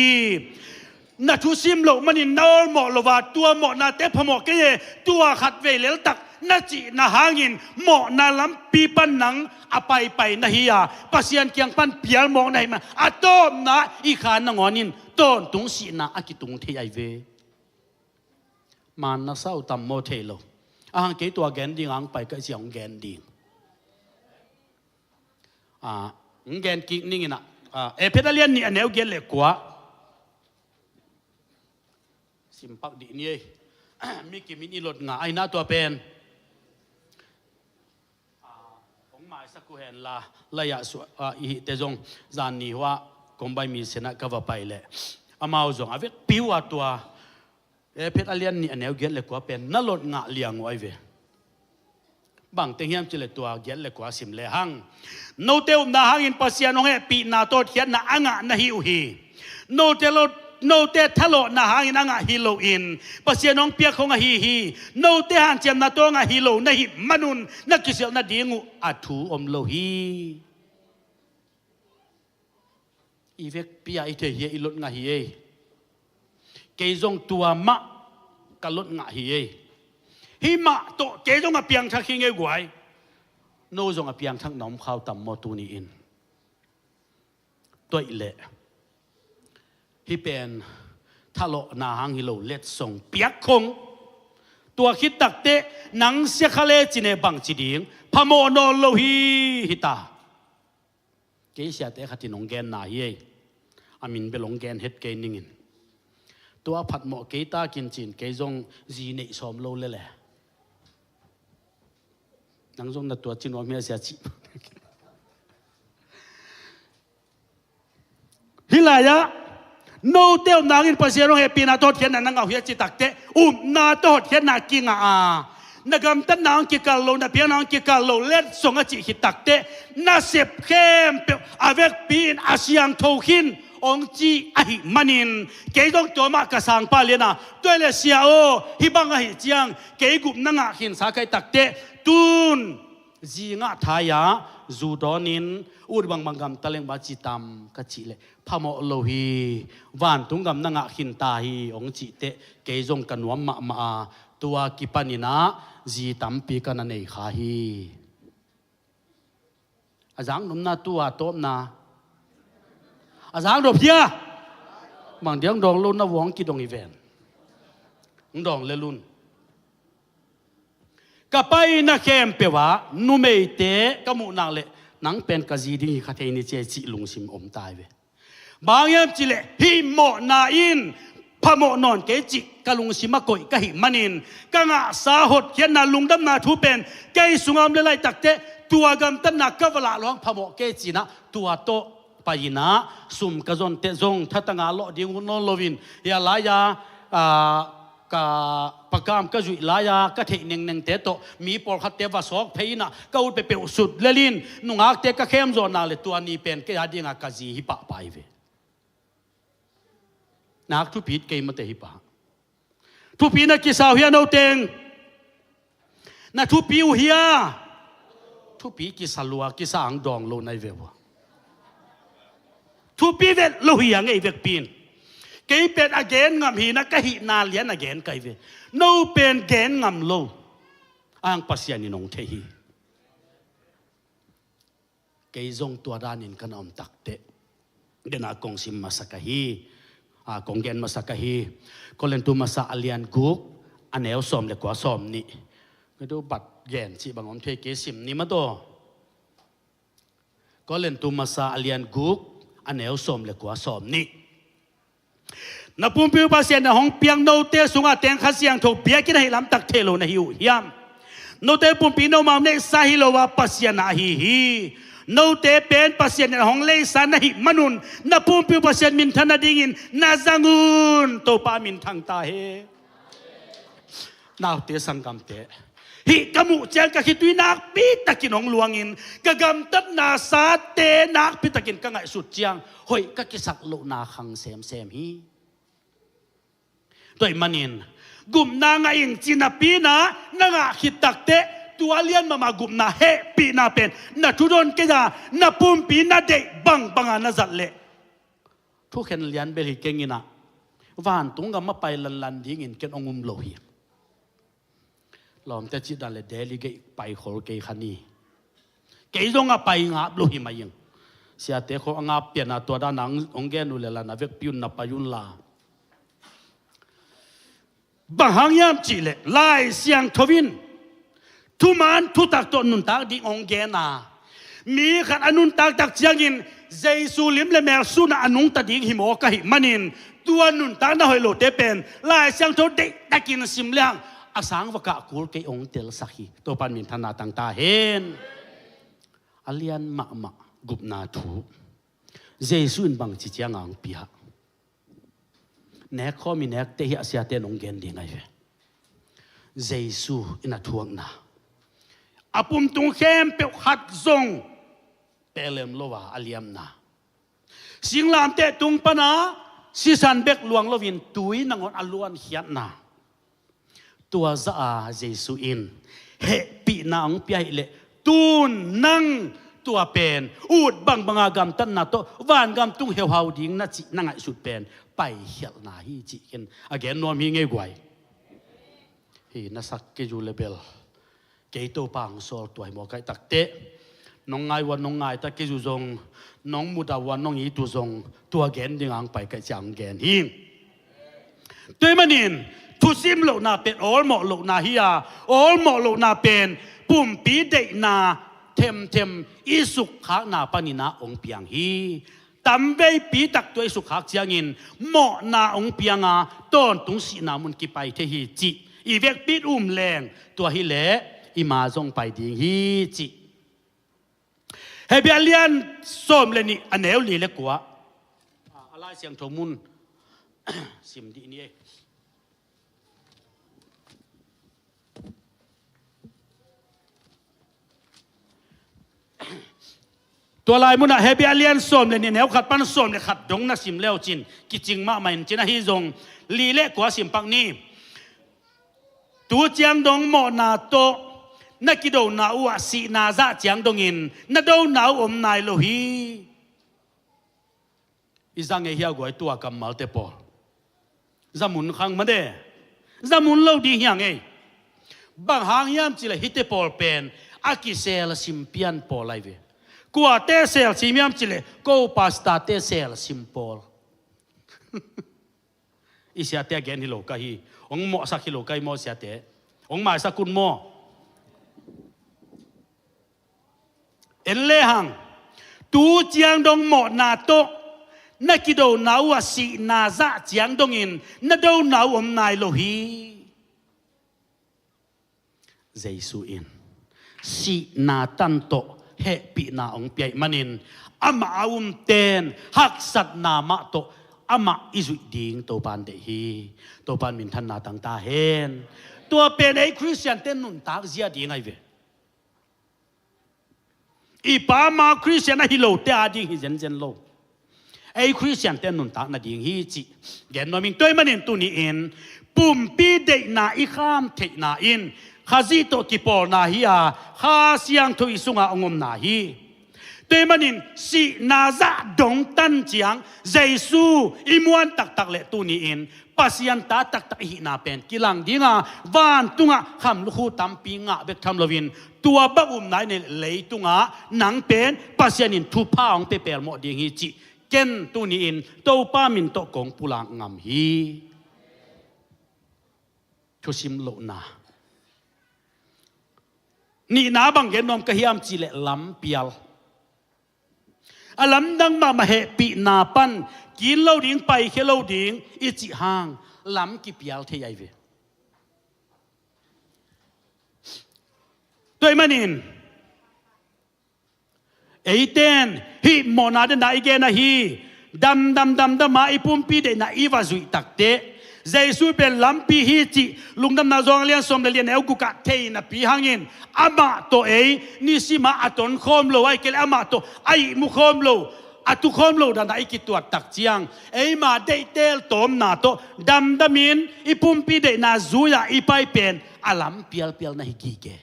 Na thusim loh manin na awlmawh lo a, tua mawhnate phamawh kei e, tua khatvei leltak na cihna hangin mawhna lampi pan nang a paipai na hi a, Pasian kiang pan pial mawk na hi man a tawpna i kha nangawn in tawntung sihna a kitung thei ahi ve. Man na sa uh tam maw, thei lo. A hang kei tua gen ding a hong pai ka hih ciang hong gen ding. Ah, hong gen kik ning in ah, ah, Efesa lian nih a neu giat le kua. Simpak dih ni ei. Mi kimin i lot ngah ahi na tua pen. Sak uh hen la, lai-ah suah, ah, i hihte zong zan ni hua, kombai mi senah ka va pai leh, amau zong a vekpi uh a tua, eh, Phet a lian nih a neu giat le kua pen na lot ngah liang uh ai ve. Bang teng hiam cih leh tua giat le kua sim le hang. Note upna hangin Pasian hong hehpihna tawh hotkhiatna a ngah na hi uh hi. Note lo, note thalawhna hangin a ngah hi loin Pasian hong piak hong ahi hi. Note hanciamna tawh a ngah hi lo na hih manun na kisialh nading uh a thu om lo hi. I vekpi-a i thei hi, i lot ngah hi ei. Kei zong tua mah ka lot ngah hi ei. Hih mah tawh kei zong a piangthak hi ngei guai. No zong a piangthak na om khau tam maw tuni-in? Tua ahih leh hih pen thalawhna hang hi lo, letsong piak khong. Tua khit takteh nang sia kha le cine bangci ding, phamawh nawn lo hi, hi ta. Kei siate khat in hong genna hi ei. A min bel hong gen het kei ningin. Tua phatmawh kei takin cin kei zong zi neih sawm lo lele. Nang zong na tua ci nuam hia sia cih. Hih lai-ah note upna hangin Pasian hong hehpihna tawh hotkhiatna na ngah uh hi a cih takteh, upna tawh hotkhiatna kingah a, na gamtatna hong kikal lo, na piakna hong kikal lo, letsong a cih khit takteh, na sep khempeuh a vekpi-in a siangtho khin hong ci ahih manin, kei zong tua mah ka sangpa lian a, tua ahih leh sia aw, hih bang ahih ciang kei gupna ngah khinsa ka hih takteh, tun zi ngah thai-a zu dawnin ut bangbang gamta leng bang ci tam ka cih leh, phamawh lo hi, vantung gam na ngah khin ta hi hong cihteh, kei zong ka nuam mahmah a, tua kipanin ah zi tampi ka na nei kha hi. A zak nopna, tua tawpna, a zak nop hia? Bang dia hong dawng lo, na vua hong kidong hi ven. Hong dawng lel un. Ka paina khempeuh ah numeite ka muh nak leh, nang pen ka zi ding hi kha thei ni ci a cih lungsim om ta hi ve. Bang hiam cih leh hih mawhna in phamawh nawn kei cih ka lungsim a koih ka hih manin, ka ngahsa hotkhiatna, lungdamna thu pen kei sungah om lel lai takteh, tua gamtatna ka va lah lo hang phamawh kei ci-in ah, tua tawh pai-in ah, sum ka zonteh zong thatang a lawh ding uh nawn loin, hia lai-a, ah, ka pakam ka zuih lai-a ka theih nengnengte tawh mi pawlkhatte va sawk phei-in ah, ka ut peuhpeuh sut lel in, nungakte ka khem zawh nak leh, tua ni pen kei a dingah ka zi hi pahpah hi ve. Nak thupi kei mate hi pah. Thupi na kisa uh hia, no teng? Na thupi uh hia? Thupi kisa lua, kisa ang dawng lo nai ve ua. Thupi vet lo hi a ngei vekpi-in. Kei pen a gen ngam hi-in ah, ka hihna lian a gen ka hi ve. No pen gen ngam lo. Ang Pasian in hong thei hi. Kei zong tua danin ka na om takteh, dena kong sim masa ka hi. A, kong gen masa ka hi. Korintu masa a lian guk, a neu sawm le kua, sawm nih. Ka du bat gen cih bang om thei kei, sim ni mataw. Korintu masa a lian guk, a neu sawm le kua, sawm nih. Na pumpi uh Pasian in hong piak note sungah teng Kha Siangtho biakinn ahih lamtak thei lo na hi uh hiam? Note pumpi nomau neihsa hi lo a, Pasian a ahi hi. Note pen Pasian in hong leisa na hih manun, na pumpi uh Pasian minthan nadingin na zang un. Topa minthang ta hen. Naute sanggamte, hih ka muh ciang ka khitui nakpi takin hong luangin, ka gamtatna sate nakpi takin ka ngaihsut ciang, hoih ka kisak lohna khang semsem hi. Tua ahih manin, gupna ngah ing ci napi-in ah na ngah khit takteh, tua lian mahmah gupna hehpihna pen na thudon kei a, na pumpi na deih bangbang a na zat leh, thukhen lian bel hi keng in ah, vantung gam a pai lanlan dingin ken hong um lo hi. Lawmte cih dan leh Delhi gei pai khol kei kha ni. Kei zong a pai ngap lo hi mah ing. Siate khawng a ngap pian a, tua dan a hong gen uh leh la, na vekpi un na pai un la. Bang hang hiam cih leh Lai Siangtho in thuman thutak tawh nuntak ding hong gen a, mi khat a nuntak tak ciangin Jesu lim le mel sun a a nungta ding hi mawk ahih manin, tua nuntakna hoih lote pen Lai Siangtho deihtakin sim leng a sang va kah kul kei hong telsak hi. Topa'n minthanna tang ta hen. A lian mahmah gupna thu Jesu in bangci cianga hong pia? Nek khawm i nek teh hiah siate nong gen ding ahi ve. Jesu in a thuakna, a pumtung khempeuh khat zong pehlem lo a a liamna, singlamteh tung pana sisan bek luang loin tui nangawn a luankhiatna, tua zah a Jesu in hehpihna hong pia hileh, tun nang tua pen ut bangbanga gamtatna tawh vangam tung heuhau ding na cih na ngaihsut pen paikhialhna hi cih ken a gen nuam hi ngei guai. Hi na sak kei zu le bel, kei Topa hong sawl tua hi maw kaih takteh, nong ngai uh a nong ngai ta kei zu zong, nong mudah uh a nong it uh zong, tua gen dinga hong pai kaih ciang hong gen hi. Tua ahih manin thusim lohna pen awlmawh lohna hi a, awlmawh lohna pen pumpi deihna themthem i sukkhakna panin ah hong piang hi. Tamveipi tak tua i sukkhak ciangin mawhna hong pianga tawntung sihna mun kipai thei hi cih i vekpi in um leng, tua hileh i ma zong pai ding hi cih. Hebrew a lian sawm le nih, a neu li le kua. A Lai Siangtho mun sim dih ni ei. Tua lai munah Hebrew a lian sawm le nih, neu khat pan sawm le khat dong na sim leucin kicing mahmah in cin, ahi zong li le kua sim pak ni. Tu ciang dong mawhna tawh na kidona uh ah sihna zah ciang dongin na dona uh om nai lo hi. I za ngei hia guai tua kammalte pawl? Za mun khang mah de. Za mun lo ding hia ngei. Bang hang hiam cileh hihte pawl pen a kisel a sim pian pawl ahi ve. Kuate sel sim hiam cileh ko pastorte sel a sim pawl. I siate a gen hi lo ka hi. Hong mawhsak hi lo ka hi maw siate? Hong maisak un maw? En lehang, tu ciang dong mawhna tawh na kidona uh ah sihna zah ciang dongin na dona uh om nai lo hi. Jesu in sihna tan tawh hehpihna hong pia ahih manin, amah a umten haksatna mah tawh amah i zuih ding Topan deih hi. Topan minthanna tang ta hen. Tua pen ei Khristiante nuntak zia ding ahi ve. I pa ma Khristian ahi lote a ding hi zenzen lo. Ei Khristiante nuntak nading hi cih gen nuam ing. Tua ahih manin tuni-in pumpi deihna i kham theihna in Khazih tawh kipawlna hi a, Kha Siangtho i sungah hong omna hi. Tua ahih manin sihna zah dong tan ciang Jesu i muan taktak leh tuni-in Pasian ta taktak i hihna pen kilang dinga, vantungah kham lukhu tampi ngah bek tham loin, tua bang upna i nei leitungah nang pen Pasian in thupha hong pia pelmawh ding hi cih ken tuni-in Topa min tawh kong pulak ngam hi. Thusim lohna nihna bang gen nuam ka hiam cihleh lampial. A lamdang mahmah hehpihna pan kin lo ding, paikhia lo ding i cih hang lam kipial thei ahi ve. Tua ahih manin eiten hih mawhna dena i gen ahi, damdam damdama i pumpi deihna i va zuih takteh, Jesu pen lampi hi cih Lungdamna Johan lian sawm le lian neu gukah thei napi hangin, amah tawh ei nisimah a tonkhawm lo, ahih kei leh amah tawh a ihmu khawm lo, a tukhawm lo dana i kituat tak ciang, eima deihtel tawmna tawh damdamin i pumpi deihna zui-a i pai pen a lam pialpial na hi gige.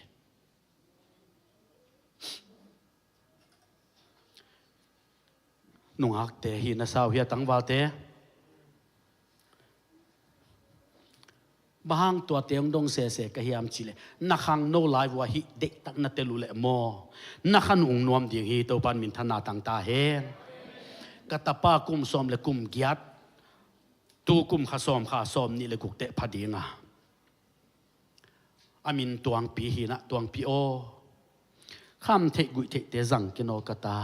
Nungakte hi na sau hia, tangvalte? Bang hang tuate hong dong sese ka hiam cihleh, na khangno lai vua hih deihtak na tel uh leh maw, na khan ung nuam ding hi. Topan minthanna tang ta hen. Ka tapa kum sawm le kum giat, tu kum kha sawm kha sawm nih le guk teh pha dinga, a min Tuangpi hi nah, Tuangpi aw, kham theih guih theihte zang ken aw ka ta.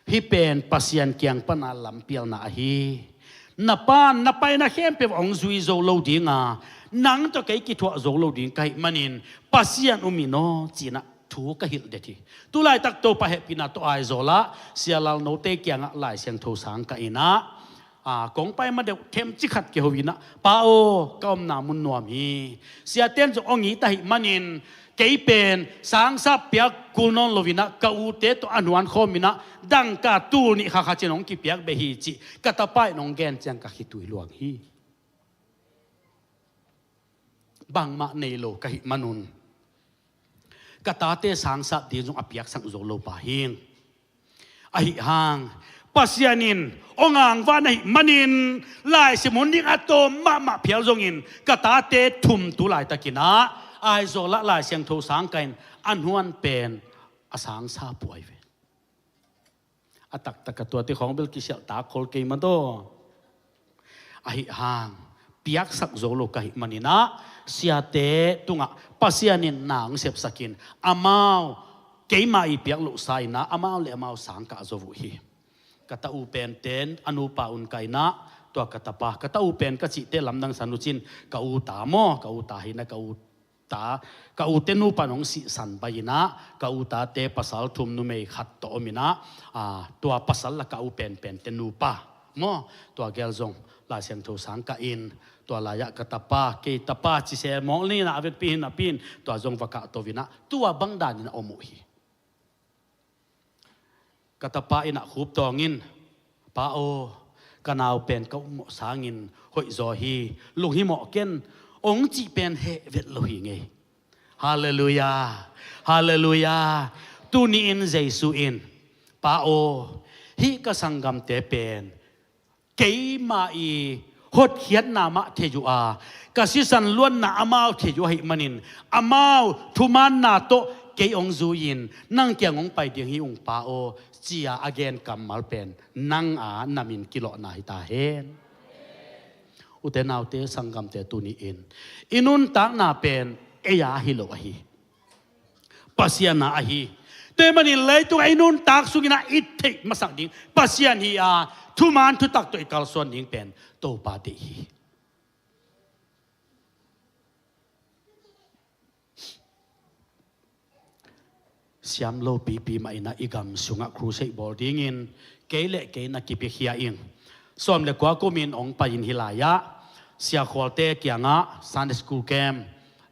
Hih pen Pasian kiang pana lampialna ahi. Na pan na paina khempeuh hong zui zo lo dinga, nang tawh kei kithuah zo lo ding ka hih manin Pasian um in aw, ci nah. thu ka hilh det hi. Tu laitak Topa hehpihna tawh Aizawl ah Sia Lal Note kiangah Lai Siangtho sang ka in ah, a, kong pai ma deuh themcik khat kiho in ah, Pa aw, ka omna mun nuam hi. Siate in zong hong it ahih manin kei pen sangsap piak kul nawn lo in ah ka ute tawh a nuan khawm in ah dangka tul nih kha khat in hong kipiak beh hi, cih ka tapa in hong gen ciang ka khitui luang hi. Bangmah nei lo ka hih manun ka tate sangsap ding zong a piaksak zo lo pa hing. Ahi hang Pasian in hong angvan ahih manin laisim hun ding a tawm mahmah phial zongin ka tate thum tu laitakin ah Aizawl ah Lai Siangtho sang ka in a nuan pen a sangsa puai ve. A taktak a tuate khawng bel kisialh tak khol kei mah daw. Ahi hang piaksak zo lo ka hih manin ah siate tungah Pasian in na hong sepsakin amau keima i piak lohsa in ah amau le amau sang kah zo uh hi. Ka ta u pente a nupa un ka in ah tua ka tapa, ka ta u pen ka cihte lamdang san uh cin, ka u ta maw, ka u ta hi in ah ka u ta, ka ute nupa in hong sihsan bai in ah ka u tate pasal thum numei khat tawh om in ah, a, tua pasal la ka u penpente nupa maw, tua gel zong Lai Siangtho sang ka in, tua lai-ah ka tapa, kei tapa ci se mawk ni in ah a vetpih hi napi in tua zong va kahto in ah tua bang dan in a om uh hi. Ka tapa in ah khuptawng in, Pa aw, ka nau pen ka upmawh sangin hoih zaw hi, lunghimawh ken, hong cih pen heh vet lo hi ngei. Halleluiah. Halleluiah. Tuni in Jesu in, Pa aw, hih ka sanggamte pen keima i hotkhiatna mah thei uh a, ka sisan luanna amau thei uh ahih manin amau thumaanna tawh kei hong zui-in nang kiang hong pai ding hi ung Pa aw, ci-a a gen kammal pen nang a na min kilawhna hi ta hen. Ute naute sanggamte tuni in i nuntakna pen ei a hi lo ahi. Pasian a ahi. Tua ahih manin leitungah i nuntak sungin ah i theih masak ding Pasian hi a, thuman thutak tawh i kalsuan ding pen Topa deih hi. Siam lo pipi mah in ah i gam sungah crusade bawl dingin kei le kei na kipiakhia ing. Sawm le kua kumin hong pai in hih lai-ah siakhualte kiangah Sunday school camp,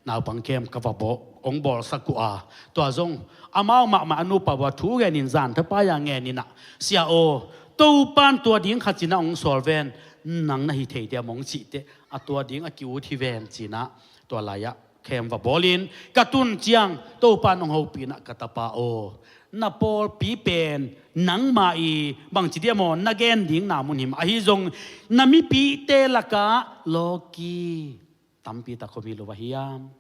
naupang camp ka va bawl, hong bawlsak uh a, tua zong amau mahmah a nupa uh a thu ngenin zan thapai-a ngenin ah, Sia aw, Topan tua ding khat cin ah hong sawl ven, nang na hi thei diam hong cih teh, a tua ding a ki-ut hi ven cin ah, tua lai-ah camp va bawlin ka tun ciang Topan hong hopih in ah, Ka tapa aw, na pawlpi pen nangmah i bangci diam aw, na gen ding na mun hi mah, ahi zong na mipite lakah lawki tampi tak om hi lo a hiam?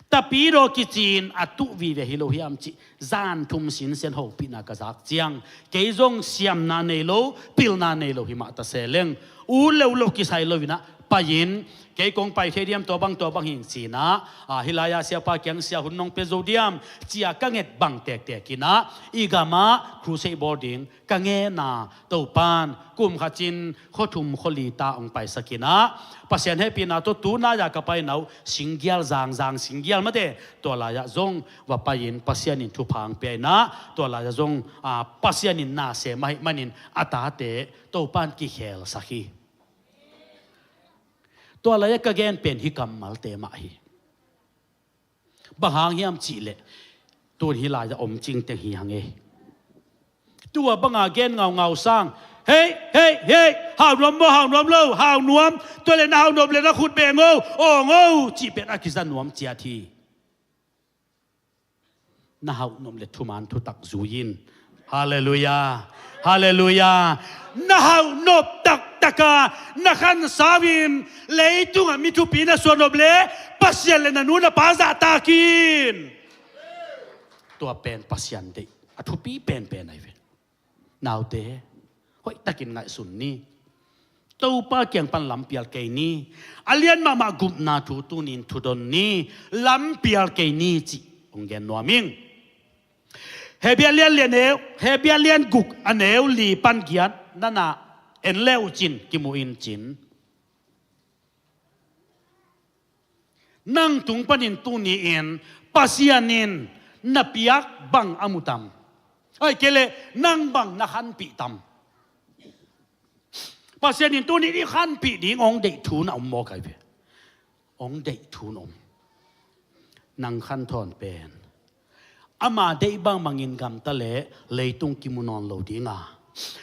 Tapidaw kicin a tuh vive hi lo hiam cih zan thum sinsen hopihna ka zak ciang kei zong siamna nei lo, pilna nei lo hi mah ta se leng, ut le ut lo kisai lo in ah pai-in, kei kong pai thei diam, tua bang tua bang hi ing cin ah, a, hih lai-ah siapa kiang sia hun nong pia zo diam ci-a ka nget bang tektek in ah i gamah crusade bawl ding ka ngen a, Topan kum khat cin khua thum khua li ta hong paisak in ah, Pasian hehpihna tawh tu nai-a ka paina uh singgial, zangzang singgial mate, tua lai-ah zong va pai-in Pasian in thupha hong pia in ah, tua lai-ah zong, a, Pasian in na sem ahih manin a tate Topan kikhelsak hi. Tua lai-ah ka gen pen hih kammalte mah hi. Bang hang hiam cih leh tun hih lai-ah om cing teng hi hang e. Tua banga gen ngaungau sang, hei, hei, hei, hau nuam maw, hau nuam lo, hau nuam, tua le na hau nop le na khut beng o, awng o, cih pen a kiza nuam ciat hi. Na hauh nop le thuman thutak zui in. Halleluiah. Halleluiah. Na hauh nop taktaka na khansau in leitungah mi thupi na suah nop le Pasian le na nu na pa zahtak in. Tua pen Pasian deih a thupi penpen ahi ve. Naute, hoihtakin ngaihsun ni. Topa kiang pan lampial kei ni. A lian mahmah gupna thu tunin thudon ni. Lampial kei ni cih hong gen nuam ing. Hebrew lian lian neu, Hebrew lian guk a neu li pan giat nana en le uh cin kimu in cin. Nang tung panin tuni-in Pasian in Na piak bang a mu tam? Ai kei leh nang bang na khanpih tam? Pasian in tuni i khanpih ding hong deih thu na om maw kai ve? Hong deih thu na om. Nang khanthawn pen ama deih bangbangin gamta leh leitung kimu nawn lo ding a,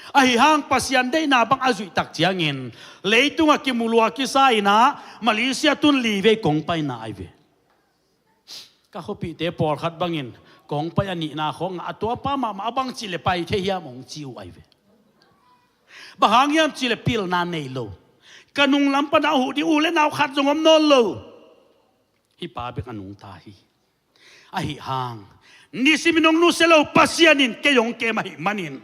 ahi hang Pasian deihna bang a zuih tak ciangin leitung a kimu lua kisa in ah Malaysia tun li vei kong paina ai ve. Ka khuapihte pawlkhat bangin kong pai a nihna khawng a, a tuapa mahmah a bang cih leh pai thei hiam hong ci uh ai ve. Bang hang hiam cih leh pilna nei lo. Ka nunglam pan a huh ding u le nau khat zong om nawn lo. Hih pa bek a nungta hi. Ahi hang nisimin hong nusia lo Pasian in kei hong kem ahi manin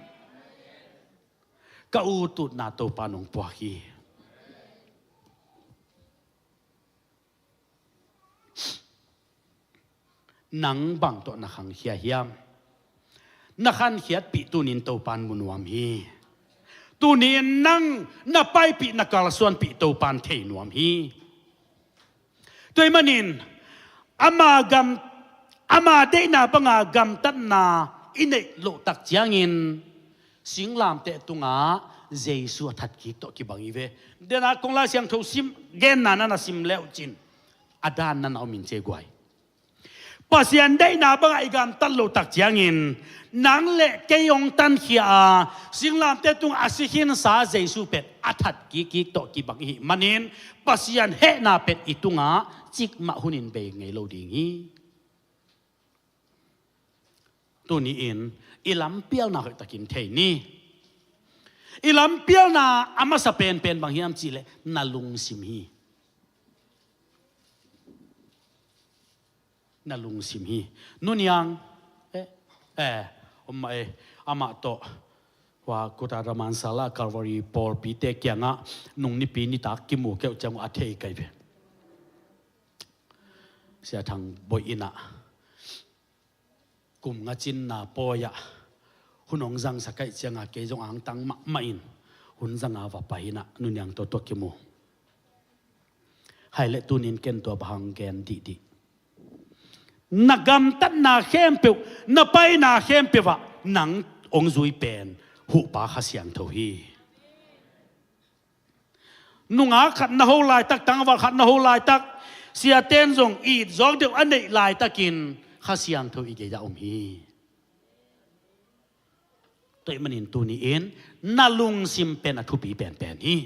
ka ut utna Topa in hong puak hi. Nang bang tawh na khangkhia hiam? Na khankhiatpih tuni-in Topa in mu nuam hi. Tuni-in nang na paipih na kalsuanpih Topa in thei nuam hi. Tua ahih manin ama gam, ama deihna banga gamtatna i neih loh tak ciangin singlamteh tungah Jesu a that kik tawh kibang hi ve. Dena kong Lai Siangtho sim, genna na na sim leuh cin a dan na na om in ci guai. Pasian deihna bangah i gamtat loh tak ciangin nang le kei hong tankhia a singlamteh tungah a si khinsa Jesu pen a that kikkik tawh kibang i hih manin Pasian hehna pen i tungah cikmah hunin bei ngei lo ding hi. Tuni-in i lampialna hoihtakin thei ni. I lampialna a masa penpen bang hiam cihleh na lungsim hi. Na lungsim hi. Nuniang eh, eh, om mah eh, amah tawh hua Kota Dharmansala Calvary pawlpite kiangah nung nipi nitak kimu keuh ciang uh a thei kai ve. Sia Thang Boih in ah kum nga cinna pawi-ah hun hong zangsak ahih cianga kei zong angtang mahmah in hun zanga va pai in ah nuniang tawh tua kimu. Hai le tunin ken tua bang hang gen dihdih. Na gamtatna khempeuh, na paina khempeuh ah nang hong zui pen huhpa Kha Siangtho hi. Nungak khat na ho laitak, tangval khat na ho laitak, siaten zong it zawk deuh a neih laitakin Kha Siangtho i gei-ah om hi. Tua ahih manin tuni-in na lungsim pen a thupi penpen hi.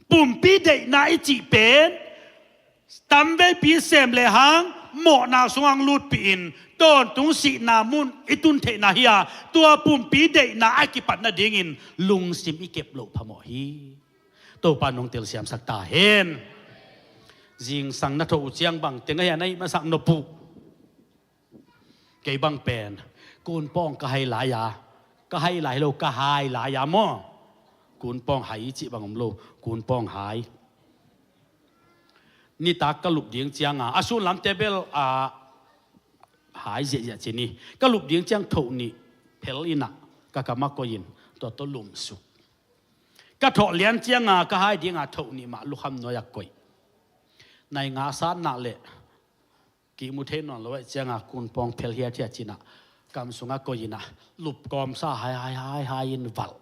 Pumpi deihna i cih pen tamveipi sem lehang mawhna sungah hong lutpih in tawntung sihna mun i tun theihna hi-a, tua pumpi deihna a kipat nadingin lungsim i kep loh phamawh hi. Topa in hong telsiamsak ta hen. Zingsang na thoh uh ciang bang teng ahi a na hih masak nop uh? Kei bang pen kunpawng ka hai lai-a, ka hai lai lo, ka hai lai-a maw? Kunpawng hai cih bang om lo, kunpawng hai. Nitak ka lup ding cianga a sunlamte bel a hai ziahziah ci ni. Ka lup ding ciang thoh nih phel in ah ka kam ah koih in tua tawh lumsuk. Ka thawh lian cianga ka hai dinga thoh nih mah lukham nuai-ah koih. Nai nga sat nak leh kihmu thei nawn lo ahih cianga kunpawng phel hiathiat ci-in ah kam sungah koih in ah lupkawmsa hai hai hai hai in valh.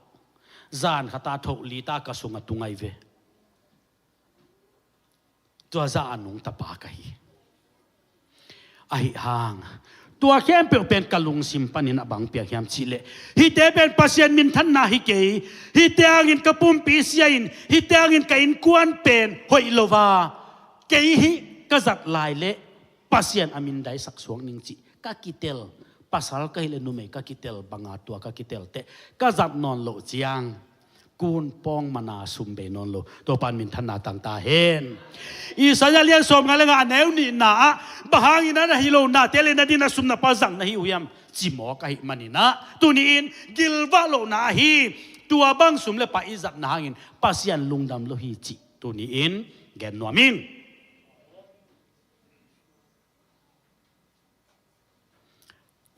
Zan khata thoh lita ka sungah tung ahi ve. Tua zah a nungta pa ka hi. Ahi hang tua khempeuh pen ka lungsim panin a bang piang hiam cihleh, hihte pen Pasian minthanna hi kei, hihte hangin ka pumpi sia in, hihte hangin ka innkuan pen hoih lo a, kei hih ka zat lai leh Pasian a mindaisak suak ning cih ka kitel, pasal ka hileh numei ka kitel banga tua ka kitel teh ka zat nawn loh ciang kunpawng mana sum bei nawn lo. Topa in minthanna tang ta hen. Isaiah lian sawmnga le nga a neu nihna ah bang hangin a na hi lo nate le na din a sum na pa zang na hi uh hiam? Cimawk ahih manin ah tuni-in gilvah lohna ahi tua bang sum le pai i zatna hangin Pasian lungdam lo hi cih tuni-in gen nuam ing.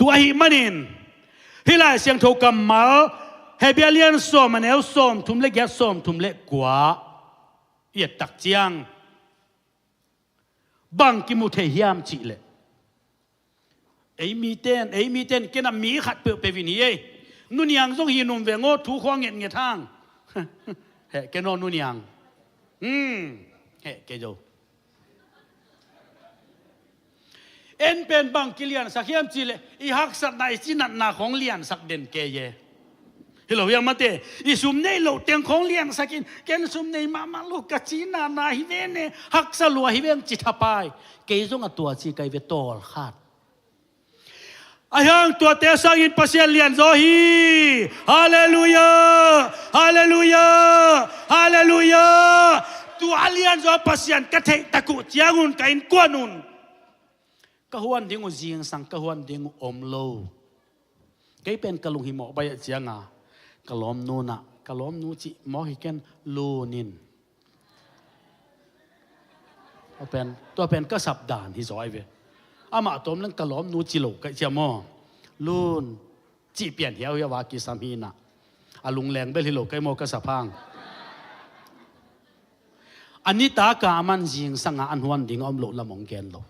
Tua ahih manin hih Lai Siangtho kammal Hebrew lian sawm a neu sawmthum le giat, sawmthum le kua i et tak ciang bang kimu thei hiam cihleh, Ei miten, ei miten, ken a mi khat peuhpeuh in hi ei. Nu Niang zong hi num veng aw, thu khua ngetnget hang. Heh, ken aw Nu Niang. Hmm, heh, kei zo. En pen bang kiliansak hiam cihleh, i haksatna, i cinatna khong liansak den kei e. Hi lo hiam mate, i sum nei loh teng khong liansak in, ken sum nei mahmah lo, ka cinatna hi ve ne, haksa lua hi veng ci thapai. Kei zong a tua ci kai ve, tawlkhat. Ahi hang tuate sangin Pasian lianzaw hi. Halleluiah! Halleluiah! Halleluiah! Tua a lianzaw Pasian ka theih tak uh ciangun ka innkuan un ka huan ding uh zingsang, ka huan ding uh om lo. Kei pen ka lunghimawh baih ah cianga ka lawmnu nah, ka lawmnu cih mawk hi ken, Lun in. Tua pen, tua pen ka sap dan hi zaw ai ve. Amah tawm leng ka lawmnu ci lo kai cia maw. Lun cih pian hiauhiau a kisam hi nah. A lungleng bel hi lo kai maw ka sap hang. A nitak a aman zingsanga an huan ding a om loh lam hong gen lo.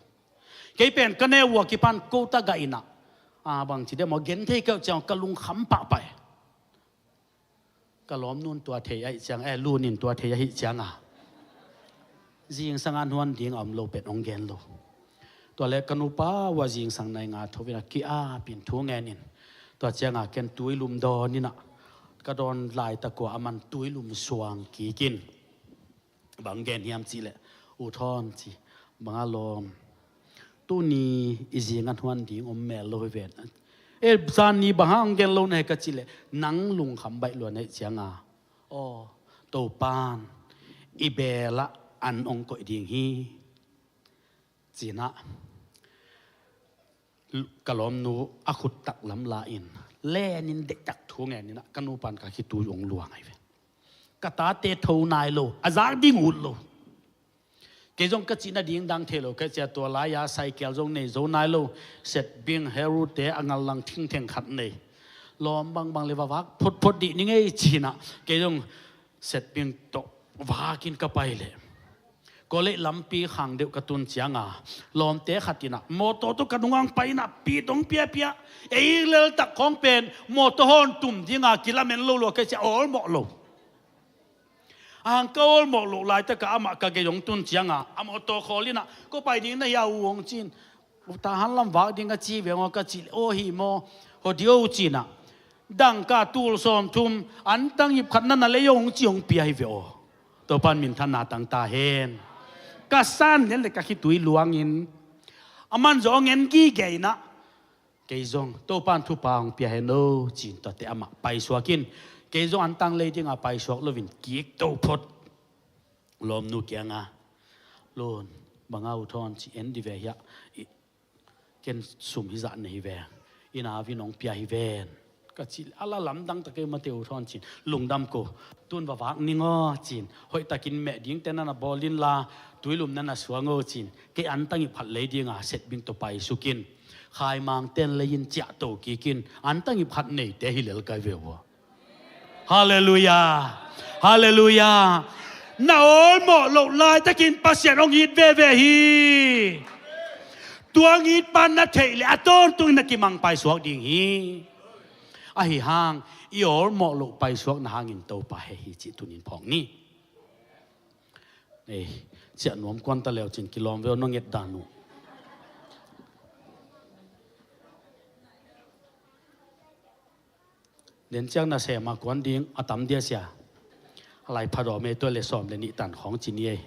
Kei pen ka neu uh a kipan kota gah inah, a bang ci dia maw, gen thei keuh ciang ka lungkham pahpah e. Ka lawmnun tua thei ahih ciang, eh, Lun in tua thei ahih cianga zingsang an huan ding a om lo pen hong gen lo. Tua le ka nupa uh a zingsang nai nga tho inah ki-apin thu ngenin. Tua cianga ken tuilum dawn inah ka dawn laitak uh a aman tuilum suang kikin. Bang gen hiam cihleh, U Thawn ci, bang a lawm, tuni i zing an huan ding om mel lo hi ven. E, zan ni bang hang gen lo na hi ka cihleh, nang lungkham baih lua na hih cianga, aw, Topan i belah an hong koih ding hi. Cinah ka lawmnu a khut taklam la-in lenin deihtak thu ngeninah ka nupan ka khitui hong luang ahi ve. Ka tate tho nai lo, a zak ding ut lo. Kei zong ka cihna ding dang thei lo, ka cia tua lai-a saikel zong nei zo nai lo. Setbing herute a ngallang thingtheng khat nei. Lawm bangbang le va vak photphot dih ni ngei cinah kei zong setbing tawh vakin ka pai leh, college lampi khang deuh ka tun cianga lawmte khat inah mawtaw tawh ka nungang pai inah pit hong piapia. Ei leltak khawng pen mawtaw hawn tum dinga kilamen lo lua kei cia awlmawh lo. Ahang ka awlmawh loh laitakah amah ka gei hong tun cianga a mawtaw khawl inah, ko pai ding na hia u hong cin. Tahan lam vak ding a ci ve ngaw ka cih leh, aw hi maw, hawdio cinah dangka tul sawmthum antang ip khat na na lei aw hong ci hong pia hi ve aw. Topan minthanna tang ta hen. Ka san lian le ka khitui luangin a man zaw a ngen gige inah kei zong Topan thupha hong pia hen aw cin tuate amah paisuakin kei zong antang lei dinga paisuak loin kik to phot. Lawmnu kianga, Lun, banga U Thawn ci en di ve hiah, ken sum hizah nei hi ve, ina vin hong pia hi ven. Ka cih a la lamdang ta kei mate U Thawn cin, lungdam ko, tun va vak ning aw cin, hoihtakin meh dingte na na bawl inla, tuilum na na suang aw cin, kei antang ip khat lei dinga setbing tawh paisukin, khaimangten lei in ciah to kikin, antang ip khat neite hi lel kai ve ua. Halleluiah. Halleluiah. Na awlmawh loh laitakin Pasian hong it veve hi. Tua hong it pan na theih leh a tawntungin na kimang paisuak ding hi. Ahi hang i awlmawh loh paisuakna hangin Topa heh hi cih tunin phawk ni. Ei, ciah nuam kuan ta leu cin kilawm veu nong et dan uh. Den ciang na sem a kuan ding a tam dia sia. A lai pha dawm ei tua le sawm le nih tan khawng ci ni ei.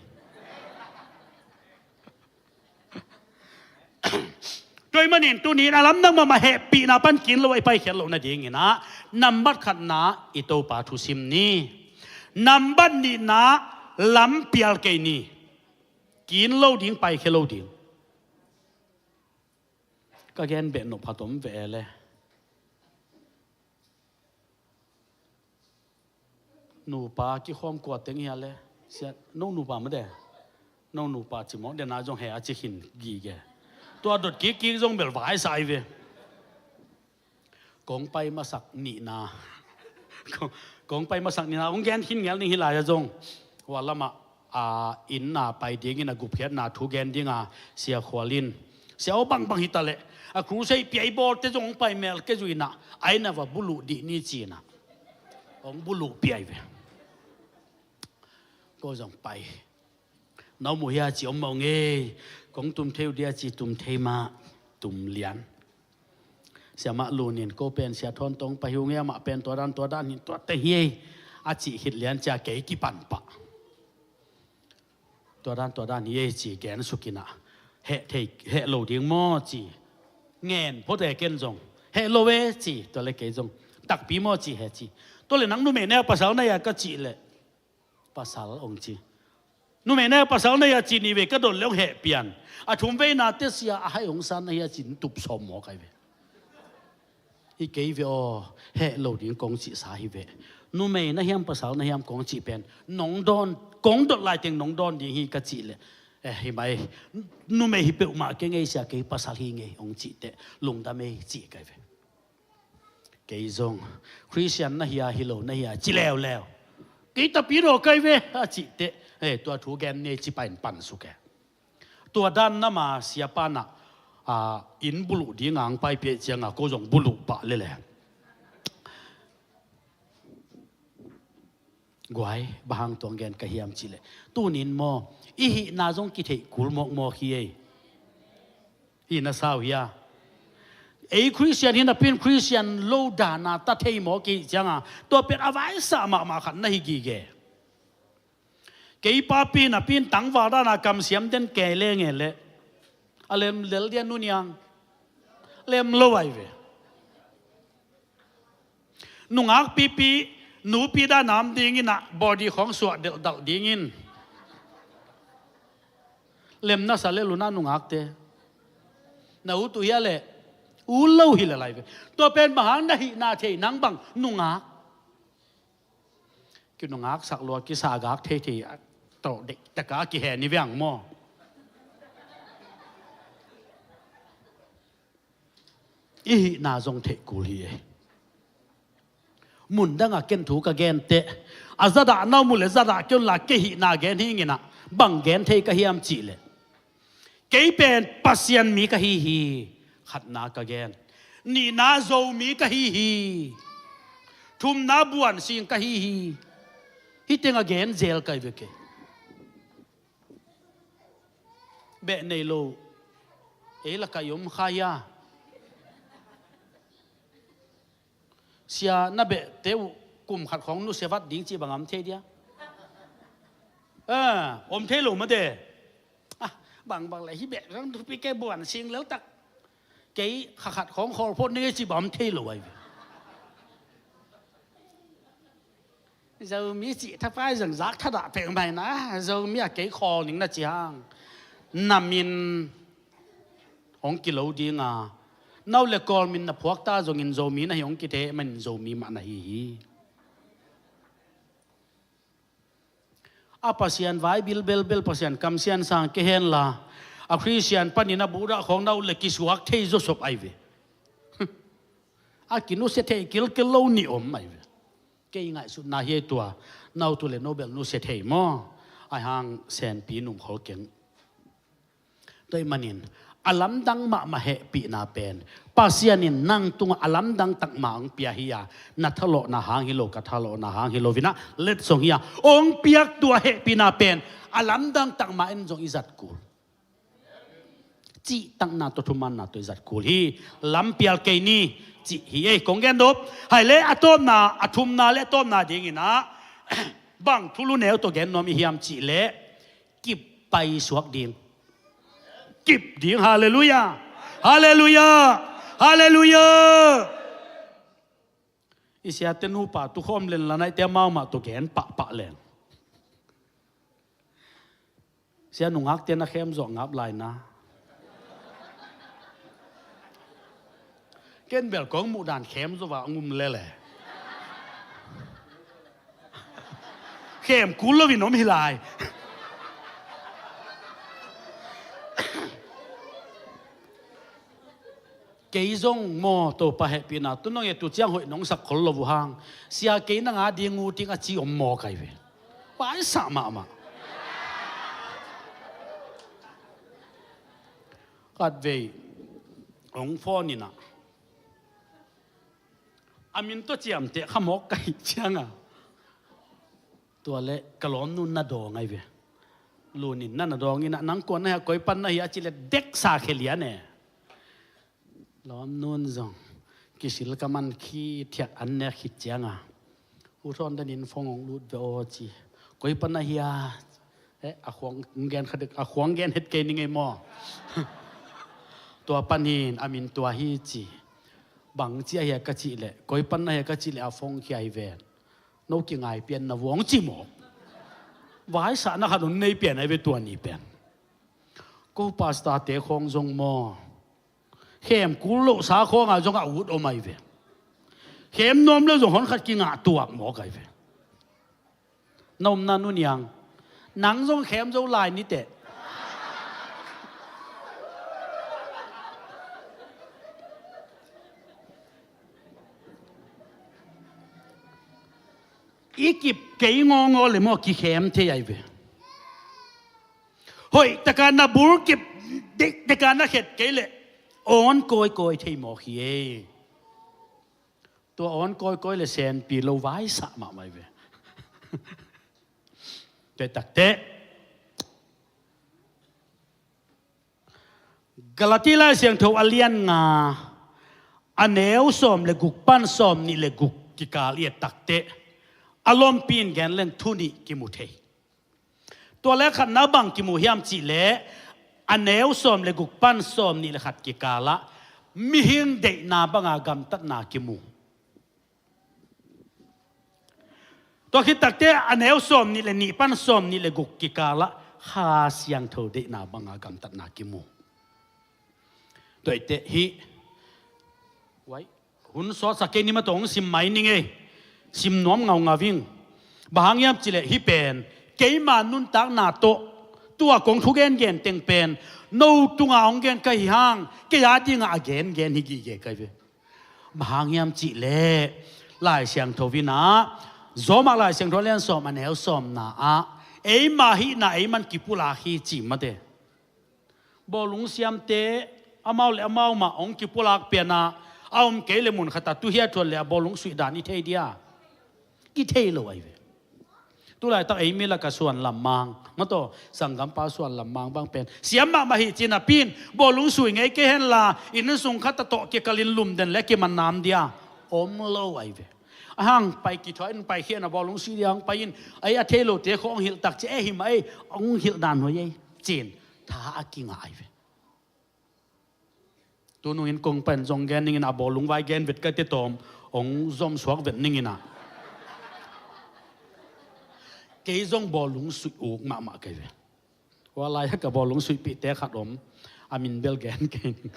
Tua ahih manin tuni in a lamdang mahmah hehpihna pan kin lo a i paikhiat loh nadingin ah nambat khatna i Topa thusim ni. Nambat nihna lampial kei ni. Kin lo ding, paikhia lo ding. Ka gen beh nop khat om ve e le. Nupa kikhawm kua teng hia le. Sia, no nupa mah de. No nupa ci mawk dena zong he a ci khin gige. Tua dot kikkik zong bel vai sa ai ve. Kong pai masak nihna. Kong, kong pai masak nihna. Kong gen khin ngel ning hi lai a zong. Hua lamah a, inn a pai dingin a gupkhiatna thu gen dinga Sia Khual in, Sia aw bangbang hi ta leh A crusade pia i bawlte zong hong pai mel kei zui inah, a inn ah va buluh dih ni ci inah hong buluh pia hi ve. Ko zong pai. Na om uh hia ci om mah ung ei. Kong tum thei uh dia ci tum thei mah, tum lian. Siamah Lun in ko pen Sia Thawn tawh hong pai hi ung ei, amah pen tua dan tua dan hi, tua teng hi ei, a cih khit lian cia kei kipan pah. Tua dan tua dan hi ei ci gen suk inah, heh thei, heh lo ding maw ci ngen phot e, ken zong heh lo e ci, tua le kei zong takpi maw ci heh ci. Tua le nang numei na hia pasal na hia ka cih leh, pasal hong ci. Numei na hia pasal na hia ci nih vei ka dot le hong heh pian. A thum veina teh Sia, a hai hong san na hia ci-in tup sawm maw kai ve. Hi kei ve aw, heh lo ding kong cihsa hi ve. Numei na hiam pasal na hiam kong cih pen nong dawn, kong dot laiteng nong dawn ding hi ka cih leh, eh, hi mai, numei hi peuhmah kei ngei Sia, kei pasal hi ngei hong cih teh lungdam ei cih kai ve. Kei zong Khristian na hia hi lo na hia ci leuleu. Kei tapidaw kai ve a cih teh, eh, tua thu gen ni ei ci pain pan suk e. Tua dan nama siapa nah, ah, inn buluh ding ang paipiah cianga ko zong buluh pah lele. Guai, bang hang tuang gen ka hiam cihleh, tunin maw, i hihna zong kitheih kul mawkmawk hi ei. Hihna sau hia? Ei Khristian hi napin Khristian lo dana ta thei mawk i hih cianga tua pen a vaisa mahmah khat na hi gige. Kei papi napi in tangval dana kamsiam den kei lenge leh a lem lel dia nuniang lem lo ai ve. Nungak pipi nupi dana om dingin ah body khawng suah delhdalh dingin lem na sa lel un ah nungakte. Na ut uh hia leh ut lo hi lel ai ve. Tua pen bang hang na hihna thei nang bang nungak. Kinungaksak lua kisagak theithei a tawh deihtaka kihen hi veng maw? I hihna zong theih kul hi ei. Mundanga ken thu ka gen teh a zadah na um uh leh zadah kei unla kei hihna gen hi ing inah bang gen thei ka hiam cihleh, kei pen Pasian mi ka hi hi. Khatna ka gen. Nihna Zomi ka hi hi. Thumna buansing ka hi hi. Hih teng a gen zel kai ve kei. Beh nei lo ei lakah i om kha hia? Sia na behte uh kum khat khawng nusia vat ding cih bang a om thei dia? Ah, om thei lo mate. Ah, bangbang le hih beh zong thupi kei buansing leltak. Kei kha khat khawng khawl phot ning ei cih bang om thei lo ai ve. Zomi cih thapai zong zak thadah peuhmah inah Zomi a kei khawl ning na ci hang, na min hong kilo dinga, na ut le Kawl min na phuakta zongin Zomi na hi hong kithei manin Zomi mah na hi hi. A Pasian vai bilbelbel, Pasian kamsian sang kei henla, a Khristian panin a buhdah khawng na ut le kisuak thei zawsop ai ve. A kinusia thei kilkil lo nih om ai ve. Kei ngaihsutna hi ei tua. Na ut uh le no bel nusia thei maw? Ai hang senpi nungkhol keng. Tua ahih manin a lamdang mahmah hehpihna pen Pasian in nang tungah a lamdang takmah hong pia hi a, na thalawhna hang hi lo, ka thalawhna hang hi lo inah letsong hi a, hong piak tua hehpihna pen a lamdang takmah in zong i zat kul. Cihtakna tawh thumanna tawh i zat kul hi. Lampial kei ni cih hi ei, kong gen dop. Hai le a tawpna, a thumna le a tawpna dinginah bang thulu neu tawh gen nuam i hiam cihleh, kip paisuak ding. Kip ding. Halleluiah. Halleluiah. Halleluiah. I siate nupa tukhawm len la naihte amau mah tawh gen pahpah len. Sia nungakte na khem zawh ngap lai na. Ken bel kong muhdan khem zawh a ngum lele. Khem kul loin om hi lai. Kei zong maw Topa hehpihna tu nong e, tu ciang hoih nong sak khol lo uh hang. Sia kei nang a ding uh ting a ci om maw kai ve. Paisah mahmah. Khatvei hong phone in ah, a min tawh ciamteh kha mawk ka hih ciangah, tua leh ka lawmnu'n na dawng ahi ve. Lun in na na dawng in ah, nang kua na hia, koi pan na hia a cih leh deksa khia lian e. Lawmnu'n zong kisil ka man khit thiat, an nek khit ciangah, U Thawn Dan in phone hong lut ve aw ci. Koi pan na hia? Eh, a khuang gen kha dek, a khuang gen het kei ni ngei maw? Tua pan in a min tua hi ci. Bang ci a hia ka cih leh, koi pan na hia ka cih leh a phone khia hi ven. No kingai pian na vuang ci maw? Vaisakna khat hong nei pian ahi ve tua ni pen. Ko pastor te khawng zong maw, khem kul lohsa khawngah zong a ut om ahi ve. Khem nuam lo zong hon khat kingah tuak mawk ahi ve. Na omna Nu Niang, nang zong khem zo lai ni teh. I kip kei ngawngawng leh maw, kikhem thei ahi ve. Hoih takin na bul kip, dik takin na khet kei leh awn kawikawi thei mawk hi e. Tua awn kawikawi leh senpi lo vaisak mahmah ahi ve. Tua hi takteh Galati Lai Siangtho a lian nga, a neu sawm leh guk pan sawmnih leh guk kikal i et takteh, a lompi in gen leng thu nih kimu thei. Tua leh khatna bang kimu hiam cih leh, a neu sawm leh guk pan sawmnih leh khat kikalah mihing deihna banga gamtatna kimu. Tua khit takteh a neu sawmnih leh nih pan sawmnih leh guk kikalah Kha Siangtho deihna banga gamtatna kimu. Tua hi teh hih, wai, hun sawtsak kei ni maw, tawh hong sim mai ning ei. Sim nuam ngaungau ing. Bang hang hiam cih leh hih pen keima nuntakna tawh tua kong thugengen teng pen no tungah hong gen ka hi hang, kei a dingah a gengen hi gige ka hi ve. Bang hang hiam cih leh Lai Siangtho in ah, Rom ah Lai Siangtho lian sawm a neu sawmna ah, eima hihna ei mah in kipulak hi ci mate. Bawlung siamte amau leh amau mah hong kipulak pian a, a om kei leh mun khat ah tu hiat thuan leh a bawlung suih dan i thei dia? I thei lo ahi ve. Tulaitak ei mi lak ah Suan Lam Mang, maw taw, sanggampa Suan Lam Mang bang pen siam mahmah hi ci-in a pi in bawlung sui ngei kei hen la, inn sung khat ah tawh kikalin lumden leh kiman nam dia? Om lo ahi ve. A hang pai kithuah in, pai khia in a bawlung sui dia hong pai in, ei a thei lote khawng hong hilh tak ci ei, hi mah ei, hong hilh dan hoih ei ci-in tha a kingah ahi ve. Tunung in kong pen zong gen ning in ah, bawlung vai gen vet ka teh tawm, hong zom suak vet ning in ah. Kei zong bawlung suih uk mahmah ka hi ve. Hua lai-ah ka bawlung suihpihte khat om, a min bel gen kei ning.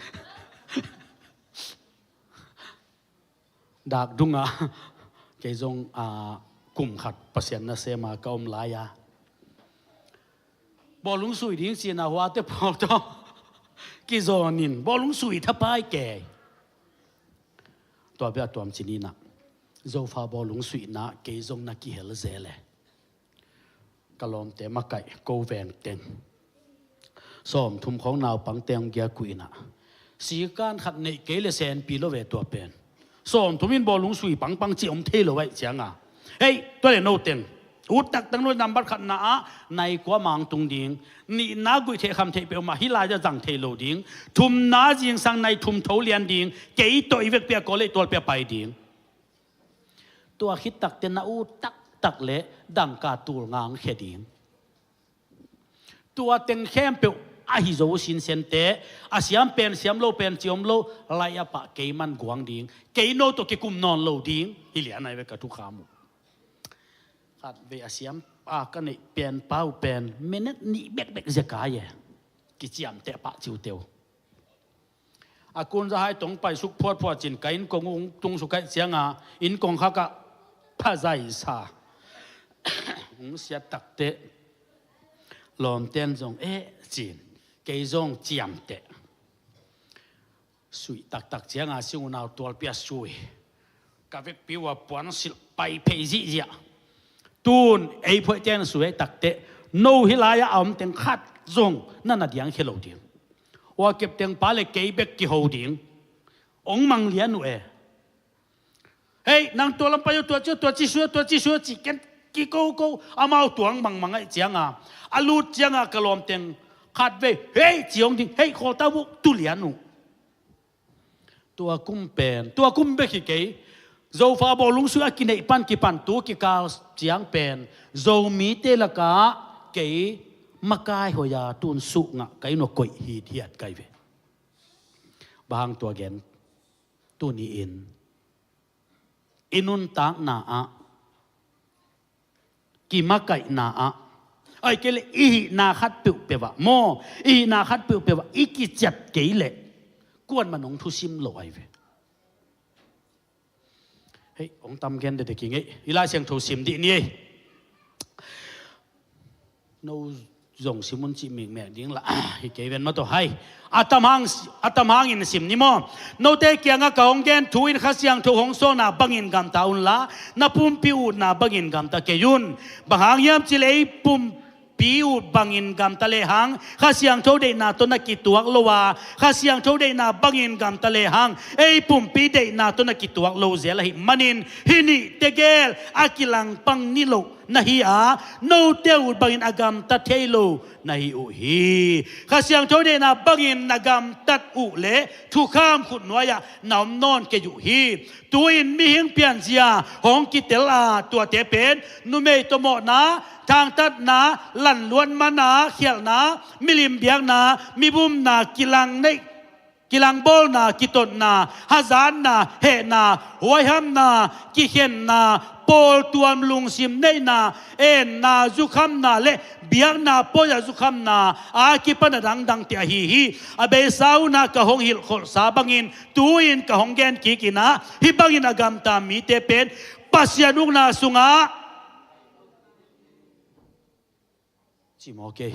Dak dungah kei zong, ah, kum khat Pasian nasem a ka om lai-a, bawlung sui ding ci-in ah huate pawl tawh kizawn in bawlung sui thapai kei. Tua bia tuam ci-in ah, Zofa bawlung suihna kei zong na kihel zel e. Ka lawmte makaih, ko veng teng, sawmthum khawng naupang teng hong giak uh in ah, sikan khat neih kei leh senpi lo ve tua pen. Sawmthum in bawlung sui pangpang ci om thei lo ahih ciangin, hei, tua leh no teng ut taktak, no nambat khatna ah nai kua mang tung ding, nihna guih theih kham theih peuhmah hih lai-ah zang thei lo ding, thumna zingsang nai thum tho lian ding, kei tawh i vekpi-a kawlei tualpi-a pai ding. Tua khit takteh na ut taktak leh dangka tul nga hong khia ding. Tua teng khempeuh ahi zo sinsen teh, a siam pen siam lo pen ci om lo, lai-ah pah kei man guang ding, kei no tawh kikum nawn lo ding hi lian ahi ve ka thukham uh. Khatvei a siam a ka neih pen pau pen minute nih bekbek zia kai e, kiciamteh pah ciuteu. A kunzahai tawh hong paisuk phuatphuat ci-in ka inn kong uh hong tungsuk ahih ciangin, inn kongkhak ah phazaisa hong siat takteh, lawmte'n zong eh ci-in, kei zong ciamteh. Suih taktak ciangin sing unau tualpi-a sui, ka vekpi uh a puansilh pai phei zihziah. Tun ei phoihte in sui ahih takteh, no hih lai-ah a om teng khat zong na na diangkhia lo ding. Ua kep teng pa leh kei bek kiho ding. ong mang lian uh e. Hei, nang tua lam pai uh, tua ci uh, tua ci sua, tua ci sua, ci ken kikoko, amau tuang mangmang ahih cianga, a lut cianga ka lawmteng khat vei, hei, ci ong ding, hei, kholta buk tu lian uh. Tua kum pen, tua kum bek hi kei. Zofa bawlung sui a kineih pan kipan tu kikal ciang pen Zomite lakah kei makai hoih a tun suh ngah kai nua koih hithiat kai ve. Bang hang tua gen? Tuni-in i nuntakna ah, kimakaihna ah, ai kei le i hihna khat peuhpeuh ah maw, i hihna khat peuhpeuh ah i kiciat kei leh kuan man hong thusim lo ai ve. Hei, hong tam gen dede kingei. I Lai Siangtho sim dih ni ei. No zong sim un cih mikmek ding la hi kei ven maw tawh hai. A tam hang, a tam hangin sim ni maw? Note kiangah ka hong gen thu in Kha Siangtho hong sawlna bangin gamta unla, na pumpi utna bangin gamta kei un. Bang hang hiam cih leh ei pumpi ut bangin gamta lehang Kha Siangtho deihna tawh na kituak lo a, Kha Siangtho deihna bangin gamta lehang ei pumpi deihna tawh na kituak lo zel ahih manin hih nih tegel a kilangpang niloh na hi a, note ut bangin a gamta thei lo na hi uh hi. Kha Siangtho deihna bangin na gamtat uh leh thukham khutnuai ah na om nawn kei uh hi. Tu-in mihing pianzia hong kitel a, tuate pen numei tawh mawhna, thangtatna, lanluat mana, khialhna, milim biakna, mibumna, kilang neih, kilangbawlna, kitotna, hazatna, hehna, huaihamna, kikhenna, pawltuam lungsim neihna, enna, zukhamna le biakna pawi-ah zukhamna a kipan a dangdangte ahi hi. A beisa unah ka hong hilhkholhsa bangin tu-in ka hong gen kik in ah, hih bangin a gamta mite pen Pasian ukna sungah ci maw kei,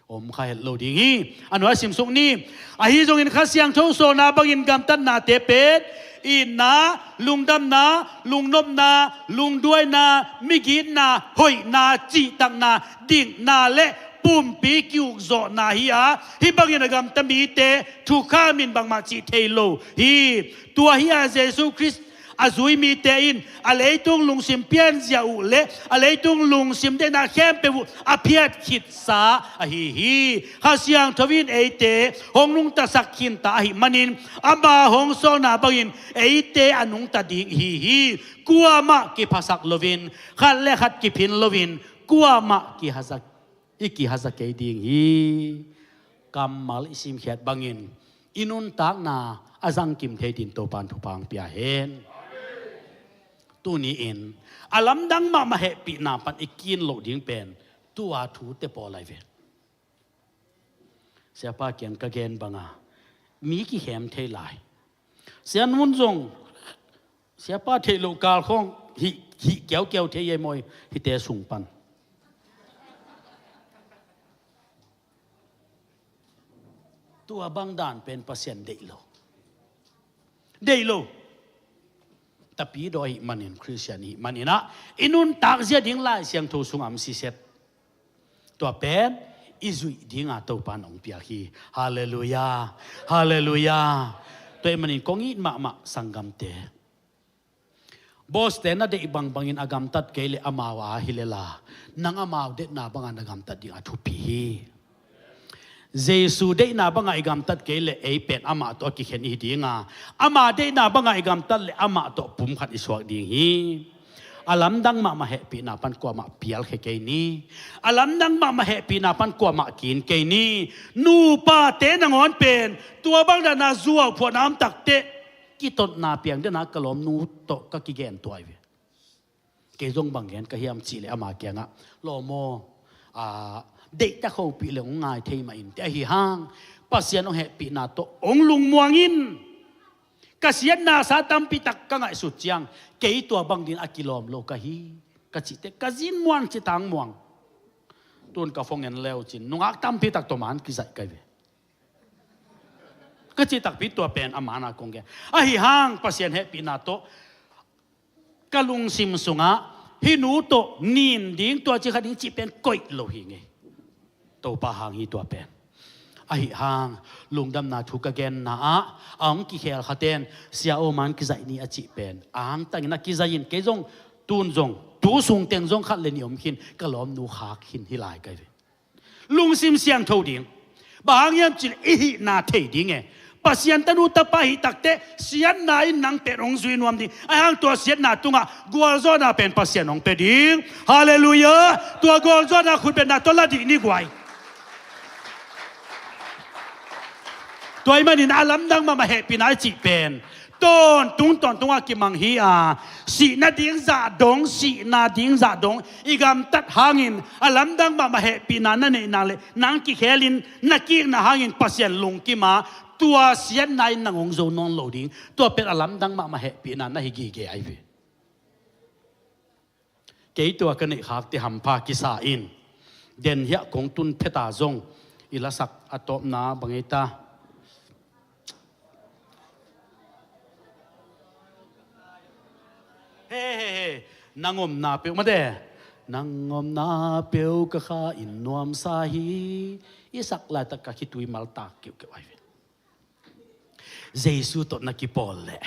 om kha het lo ding hi. A nuai simsuk ni. Ahi zongin Kha Siangtho sawlna bangin gamtatnate pen itna, lungdamna, lungnopna, lungduaina, migitna, hoihna, cihtakna, dikna le pumpi ki-ukzawhna hi a, hih bangin a gamta mite thukhamin bangmah cih thei lo hi. Tua hi a, Jesu Khrist a zui mite in a leitung lungsim pianzia uh le a leitung lungsim deihna khempeuh uh a phiat khitsa ahi hi. Kha Siangtho in eite hong nungtasak khinta ahih manin ama hong sawlna bangin eite a nungta ding ihi hi. Kuamah kiphasak loin, khat le khat kiphin loin, kuamah kihaza, i kihaza kei ding hi. Kammal i simkhiat bangin i nuntakna a zangkim thei din Topan thupha hong pia hen. Tuni-in a lamdang mahmah hehpihna pan i kin loh ding pen tua thute pawl lai ve. Siapa kiang ka gen banga mi kikhem thei lai. Sian mun zong siapa theih loh kal khong hih, hih kiaukiau thei ei maw, hihte sung pan. Tua bang dan pen Pasian deih lo. Deih lo. Tapidaw ahih manin, Khristian ihih manin ah i nuntak zia ding Lai Siangtho sungah om siset. Tua pen i zuih dinga Topan hong piak hi. Halleluiah. Halleluiah. Tua ahih manin kong it mahmah sanggamte, boss-te na deih bangbangin a gamtat kei leh amau a hi lel a, nang amau deihna banga na gamtat ding a thupi hi. Jesu deihna banga i gamtat kei leh ei pen amah tawh a kikhen ihi dinga, ama deihna banga i gamtat leh amah tawh pumkhat i suak ding hi. A lamdang mahmah hehpihna pan kuamah pialkhia kei ni. A lamdang mahmah hehpihna pan kuamah kin kei ni. Nupate nangawn pen tua bang dana zuauphuahna om takteh kitotna piang dena ka lawmnu tawh ka kigen tuai ve. Kei zong bang gen ka hiam cih leh ama kiangah, lawm aw, a, deihtak hopih leh hong ngai thei mah in teh, ahi hang Pasian hong hehpihna tawh hong lungmuang in. Ka siatna sa tampi tak ka ngaihsut ciang kei tua bang din a kilawm lo ka hi ka cih teh ka zin muang ci tang muang. Tun ka phone en leu cin nungak tampi tak tawh man kizaih kai ve. Ka cih takpi tua pen a mana kong gen. Ahi hang Pasian hehpihna tawh ka lungsim sungah hih nu tawh nin ding, tua ci kha ding cih pen koih lo hi ngei. Topa hang hi tua pen. Ahi hang, lungdamna thu ka genna ah a hong kikhel khaten, Sia Aw Man kizaih ni a cih pen a hang tangin a kizaih in, kei zong tun zong tu sung teng zong khat le nih om khin, ka lawmnu khak khin hi lai ka hi ve. Lungsim siangtho ding. Bang hang hiam cih leh i hihna thei ding e. Pasian tanu tapa hih takteh siatna in nang pen hong zui nuam ding. Ahi hang tua siatna tungah gualzawhna pen Pasian hong pia ding. Halleluiah. Tua gualzawhna khutbetna tawh la dih ni guai. Tua ahih manin a lamdang mahmah hehpihna i cih pen tawntung tawntungah kimang hi a, sihna ding zah dong, sihna ding zah dong i gamtat hangin a lamdang mahmah hehpihna na neih nak leh nang kikhelin na kikna hangin Pasian lungkim a, tua siatna in nang hong zo nawn lo ding. Tua pen a lamdang mahmah hehpihna na hi gige ahi ve. Kei tua ka neih khakte hampha kisa in, den hiah kong tun pheta zong i lasak a tawpna bang ei ta. He, he, he. Nang omna peuh mate. Nang omna peuh ka kha in nuamsa hi. I sak laitak ka khitui maltak keuhkeuh ahi ve. Jesu tawh na kipawl leh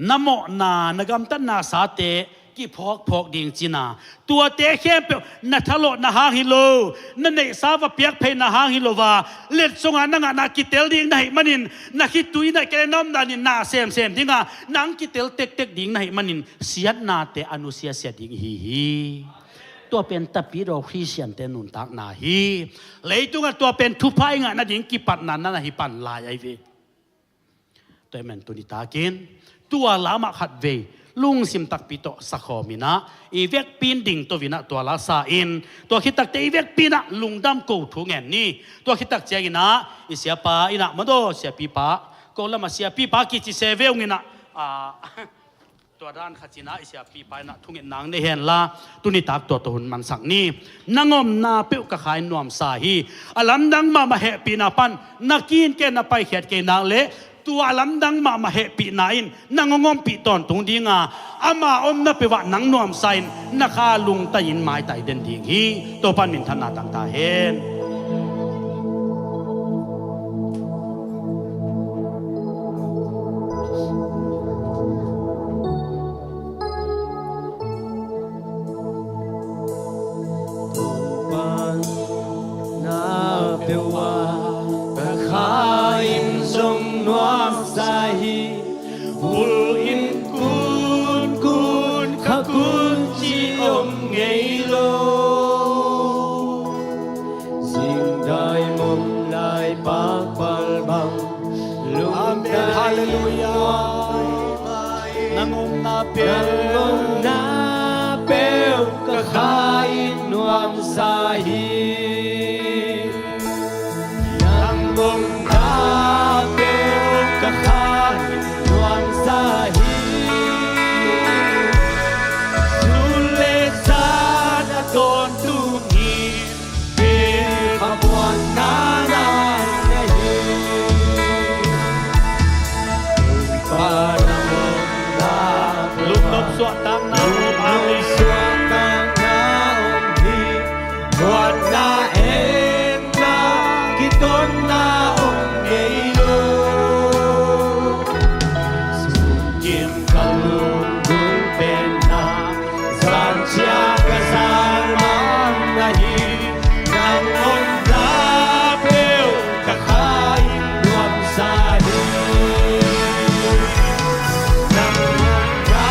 na mawhna, na gamtatna sate kiphawkphawk ding cina, tuate khempeuh na thalawhna hang hi lo, na neihsa va piak pheina hang hi lo a, letsonga na ngahna kitel ding na hih manin, na khitui na kele na omdan in na semsem dinga nang kitel tektek ding na hih manin, siatnate a nusiasia ding hi hi. Tua pen tapidaw Khristiante nuntakna hi. Leitungah tua pen thupha i ngah nading kipatna na na hi pan lai ahi ve. Tua ahih manin tuni takin tua la mah khatvei lungsim takpi tawh sakhawm inah, i vekpi in dingto inah tua la sa in, tua khit takte i vekpi inah lungdam ko thu ngen ni. Tua khit tak ciangin ah i siapa inah madaw siapipa, ko lamah siapipa kici se ve ung inah, ah, tua dan khat cinah i siapipa inah thungetna nei hen la, tuni tak tua tawh hun mansak ni. Nang omna peuh ka kha in nuamsa hi. A lamdang mahmah hehpihna pan na kinken na paikhiat kei nak leh, tua a lamdang mahmah hehpihna in nang hong ompih tawntung dinga, ama omna peuh ah nang nuamsa in na kha lungtai in maitai den ding hi. Topan minthanna tang ta hen. Topa, na peuh ah ka kha in zong nuamsa hi. Bul in kun kun kha kun ci om ngei lo. Zingdai mong lai pakpal bang lungdai. Amen. Halleluiah. Nang omna peuh, nang omna peuh ka kha in nuamsa hi. Nang omna peuh ka kha in nuamsa hi. Sun le zan a tawntung hi. Kei kha muanna nang na hi. Topa nang omna peuh ah lungdam suahtakna om. Amen. Lungdam suahtakna om hi. Muanna, enna, kitonna om ngei lo. Sungkim ka lungdung penna, zan cia ka zan mang na hi. Nang omna peuh ka kha in nuamsa hi. Nang omna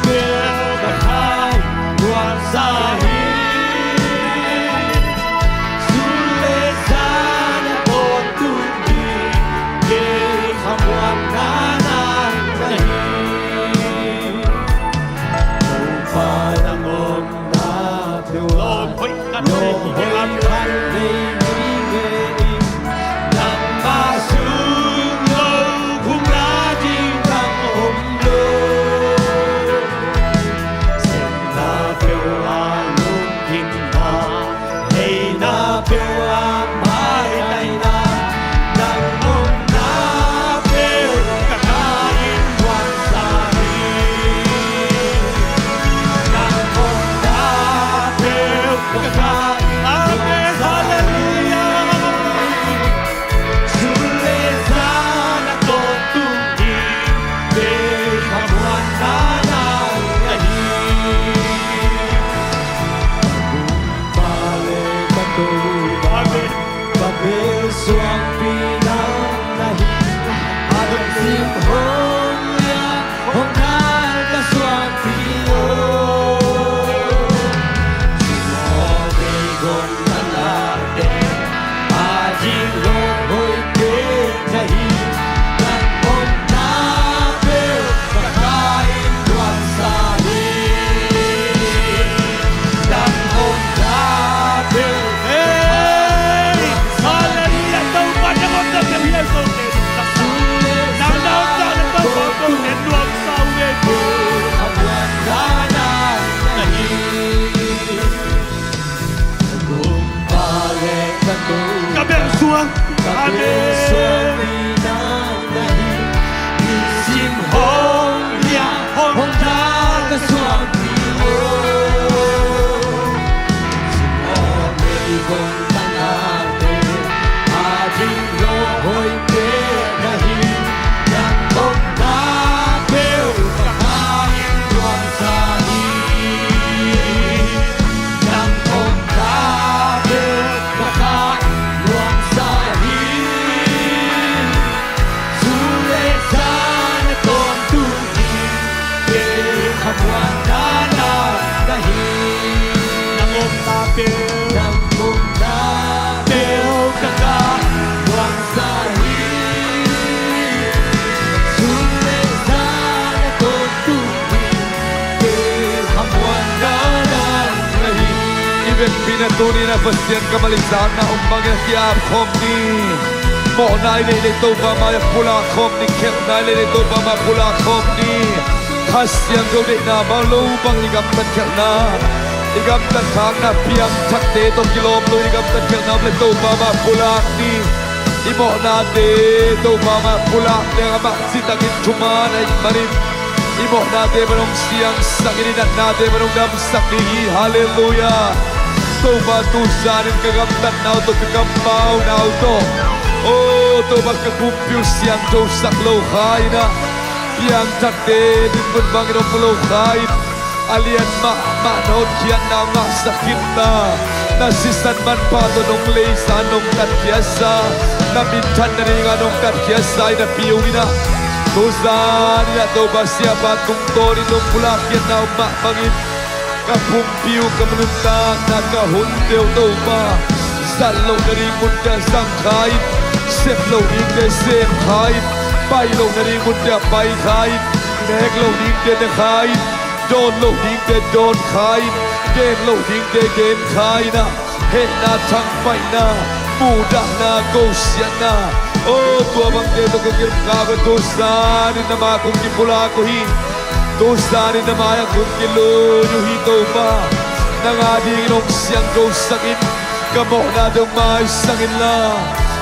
peuh ka kha in nuamsa hi. Sun le zan a tawntung hi. Kei kha muanna nang na hi. Topa nang omna peuh ah lawm hoih khat nei ngei ing. Nangmah sung lo hong la ding nang om lo. Sepna peuh ah I vekpi-in a tuni-in a Pasian kammal i zakna om bangin a ki-ap khawm ni. Mawhna i neih leh Topa mai-ah pulak khawm ni. Khelhna i neih leh Topa mai-ah pulak khawm ni. Kha Siangtho deihna bang lo bang i gamtat khelhna, i gamtat khakna, piangthakte tawh kilawm lo i gamtat khelhna om leh Topa mai-ah pulak ni. I mawhnate Topa mai-ah pulak leng amah citakin thuman ahih manin i mawhnate pan hong siangsak in, i natnate pan hong damsak ding hi. Halleluiah. Topa, tu zanin ka gamtatna uh tawh, ka kampauna uh tawh, aw Topa, ka pumpi uh siangthosak lo kha in ah, piangthakte dinmun bangin om lo kha in, a lian mahmah na hotkhiatna uh ngahsak khin ta. Na sisan manpha tawh nong leisa, nong tatkhiatsa, na minthan nadinga nong tatkhiatsa i napi ung in ah, tu zanin ah Topa, siapa tungtawnin nong pulakkhiatna om mah bangin ka pumpi uh, ka nuntakna, ka hunte uh Topa, zat loh nading munte ah zang kha in, sep loh dingte sem kha in, pai loh nading munte ah pai kha in, nek loh dingte ne kha in, dawn loh dingte dawn kha in, gen loh dingte gen kha in ah, hehna, thangpaihna, muhdahna, kosiatna, aw tua bangte tawh ka kilkap uh, tu zanin na mai-ah kong kipulak uh hi. Tu zanin na mai-ah kong kilui uh hi Topa. Nang adingin hong siangthosak in, ka mawhnate hong maisak inla,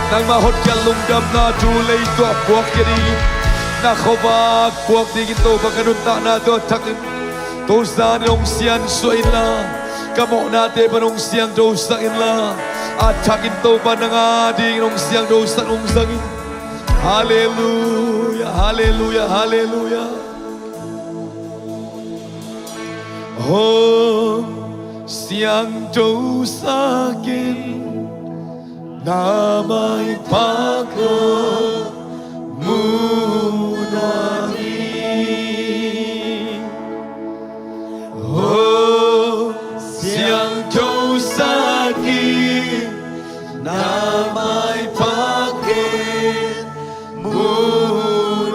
nangmah hotkhiat lungdamna thu leitungah puak dingin, na khuavak puak dingin Topa, ka nuntakna tawh a thak in, tu zanin hong siansuah inla, ka mawhnate pan hong siangthosak inla, a thakin Topa nang adingin hong siangthosak, hong zang in. Halleluiah, halleluiah, halleluiah. Hong siangthosak in, na maipha kong mu nuam hi. Hong siangthosak in, na maipha kong mu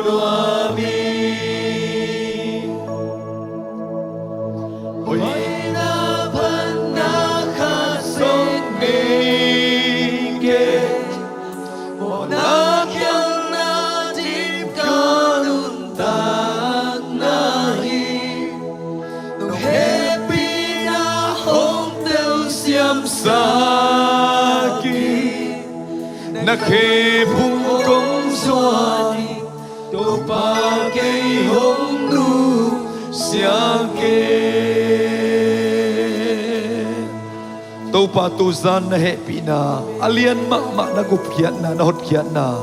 nuam hi. Hoihna phatna khat zong nei kei, mawhna khialhna dim ka nuntakna hi. Nong hehpihna hong telsiamsak in, na khephung kong zuan hi. Topa kei hong nusia ken. Topa, tuzan na hehpihna, a lian mahmah na gupkhiatna, na hotkhiatna,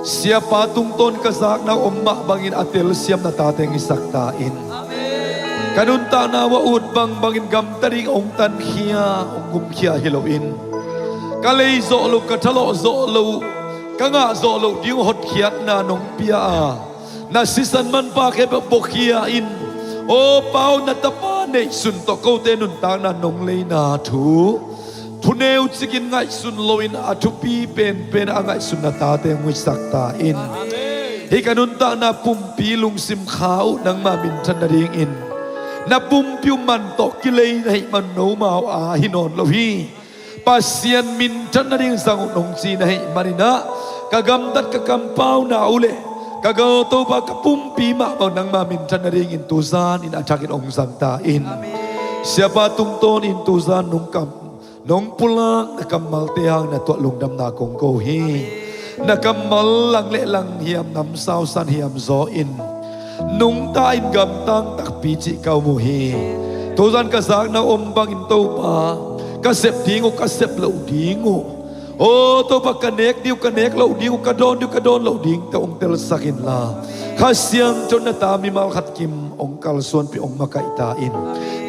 siapa tungtawn ka zakna om mah bangin a telsiam na tate hong hisak ta in. Ka nuntakna uah ut bangbangin gamta ding hong tankhia, hong gumkhia hi loin, ka lei zawh loh, ka thalawh zawh loh, ka ngah zawh loh ding uh hotkhiatna nong pia a, na sisan manpha khempeuh buakhia in, aw Pa aw, na Tapa neihsun tawh kote nuntakna nong leina thu, thuneu cikin ngaihsun loin a thupi penpen a ngaihsun na tate hong hisak ta in. Hih ka nuntakna pumpi lungsim kha uh nangma minthan nadingin, na pumpi uh man tawh kilei na hih man nomau a hi nawn lo hi. Pasian minthan nading zang uh nong ci na hih manin ah, ka gamtat ka kampauna uh le ka gal, Topa, ka pumpi mah bang nangma minthan nadingin tuzanin a thakin hong zang ta in. Siapa tungtawnin tuzan nong kam, nong pulak na kammalte hangin na tuah lungdamna kong ko hi. Na kammal lang le lang hiam, namsau san hiam zaw in, nungta in gamtang takpi cih ka um uh hi. Tuzan ka zakna om bangin Topa, ka sep ding uh, ka sep loh ding uh, aw Topa, ka nek ding uh, ka nek loh ding uh, ka dawn ding uh, ka dawn loh ding tawh hong telsak inla, Kha Siangtho in na ta mimal khat kim hong kalsuanpih, hong makaih ta in.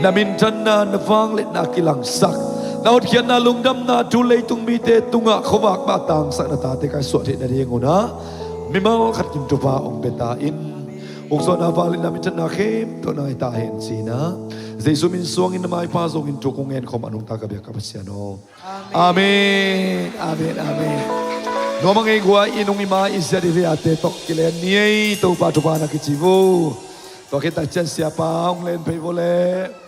Na minthanna, na vangliatna kilangsak, na hotkhiatna, lungdamna thu leitung mite tungah khuavak mah tangsak na tate ka suah theih nading un ah mimal khat kim thupha hong pia ta in. Uksuahna, vangliatna, minthanna khempeuh nang hi ta hen ci-in ah, Jesu min suangin na maipha zongin thu kong ngen khawm a nungta ka biak ka Pasian aw. Amen. Amen. Amen. Nuam a ngei guai in hong i ma i sia dih vei ate tawh kilen ni ei. Topa thupha na kici vo. Tua khit tak ciang siapa hong len phei vo leh.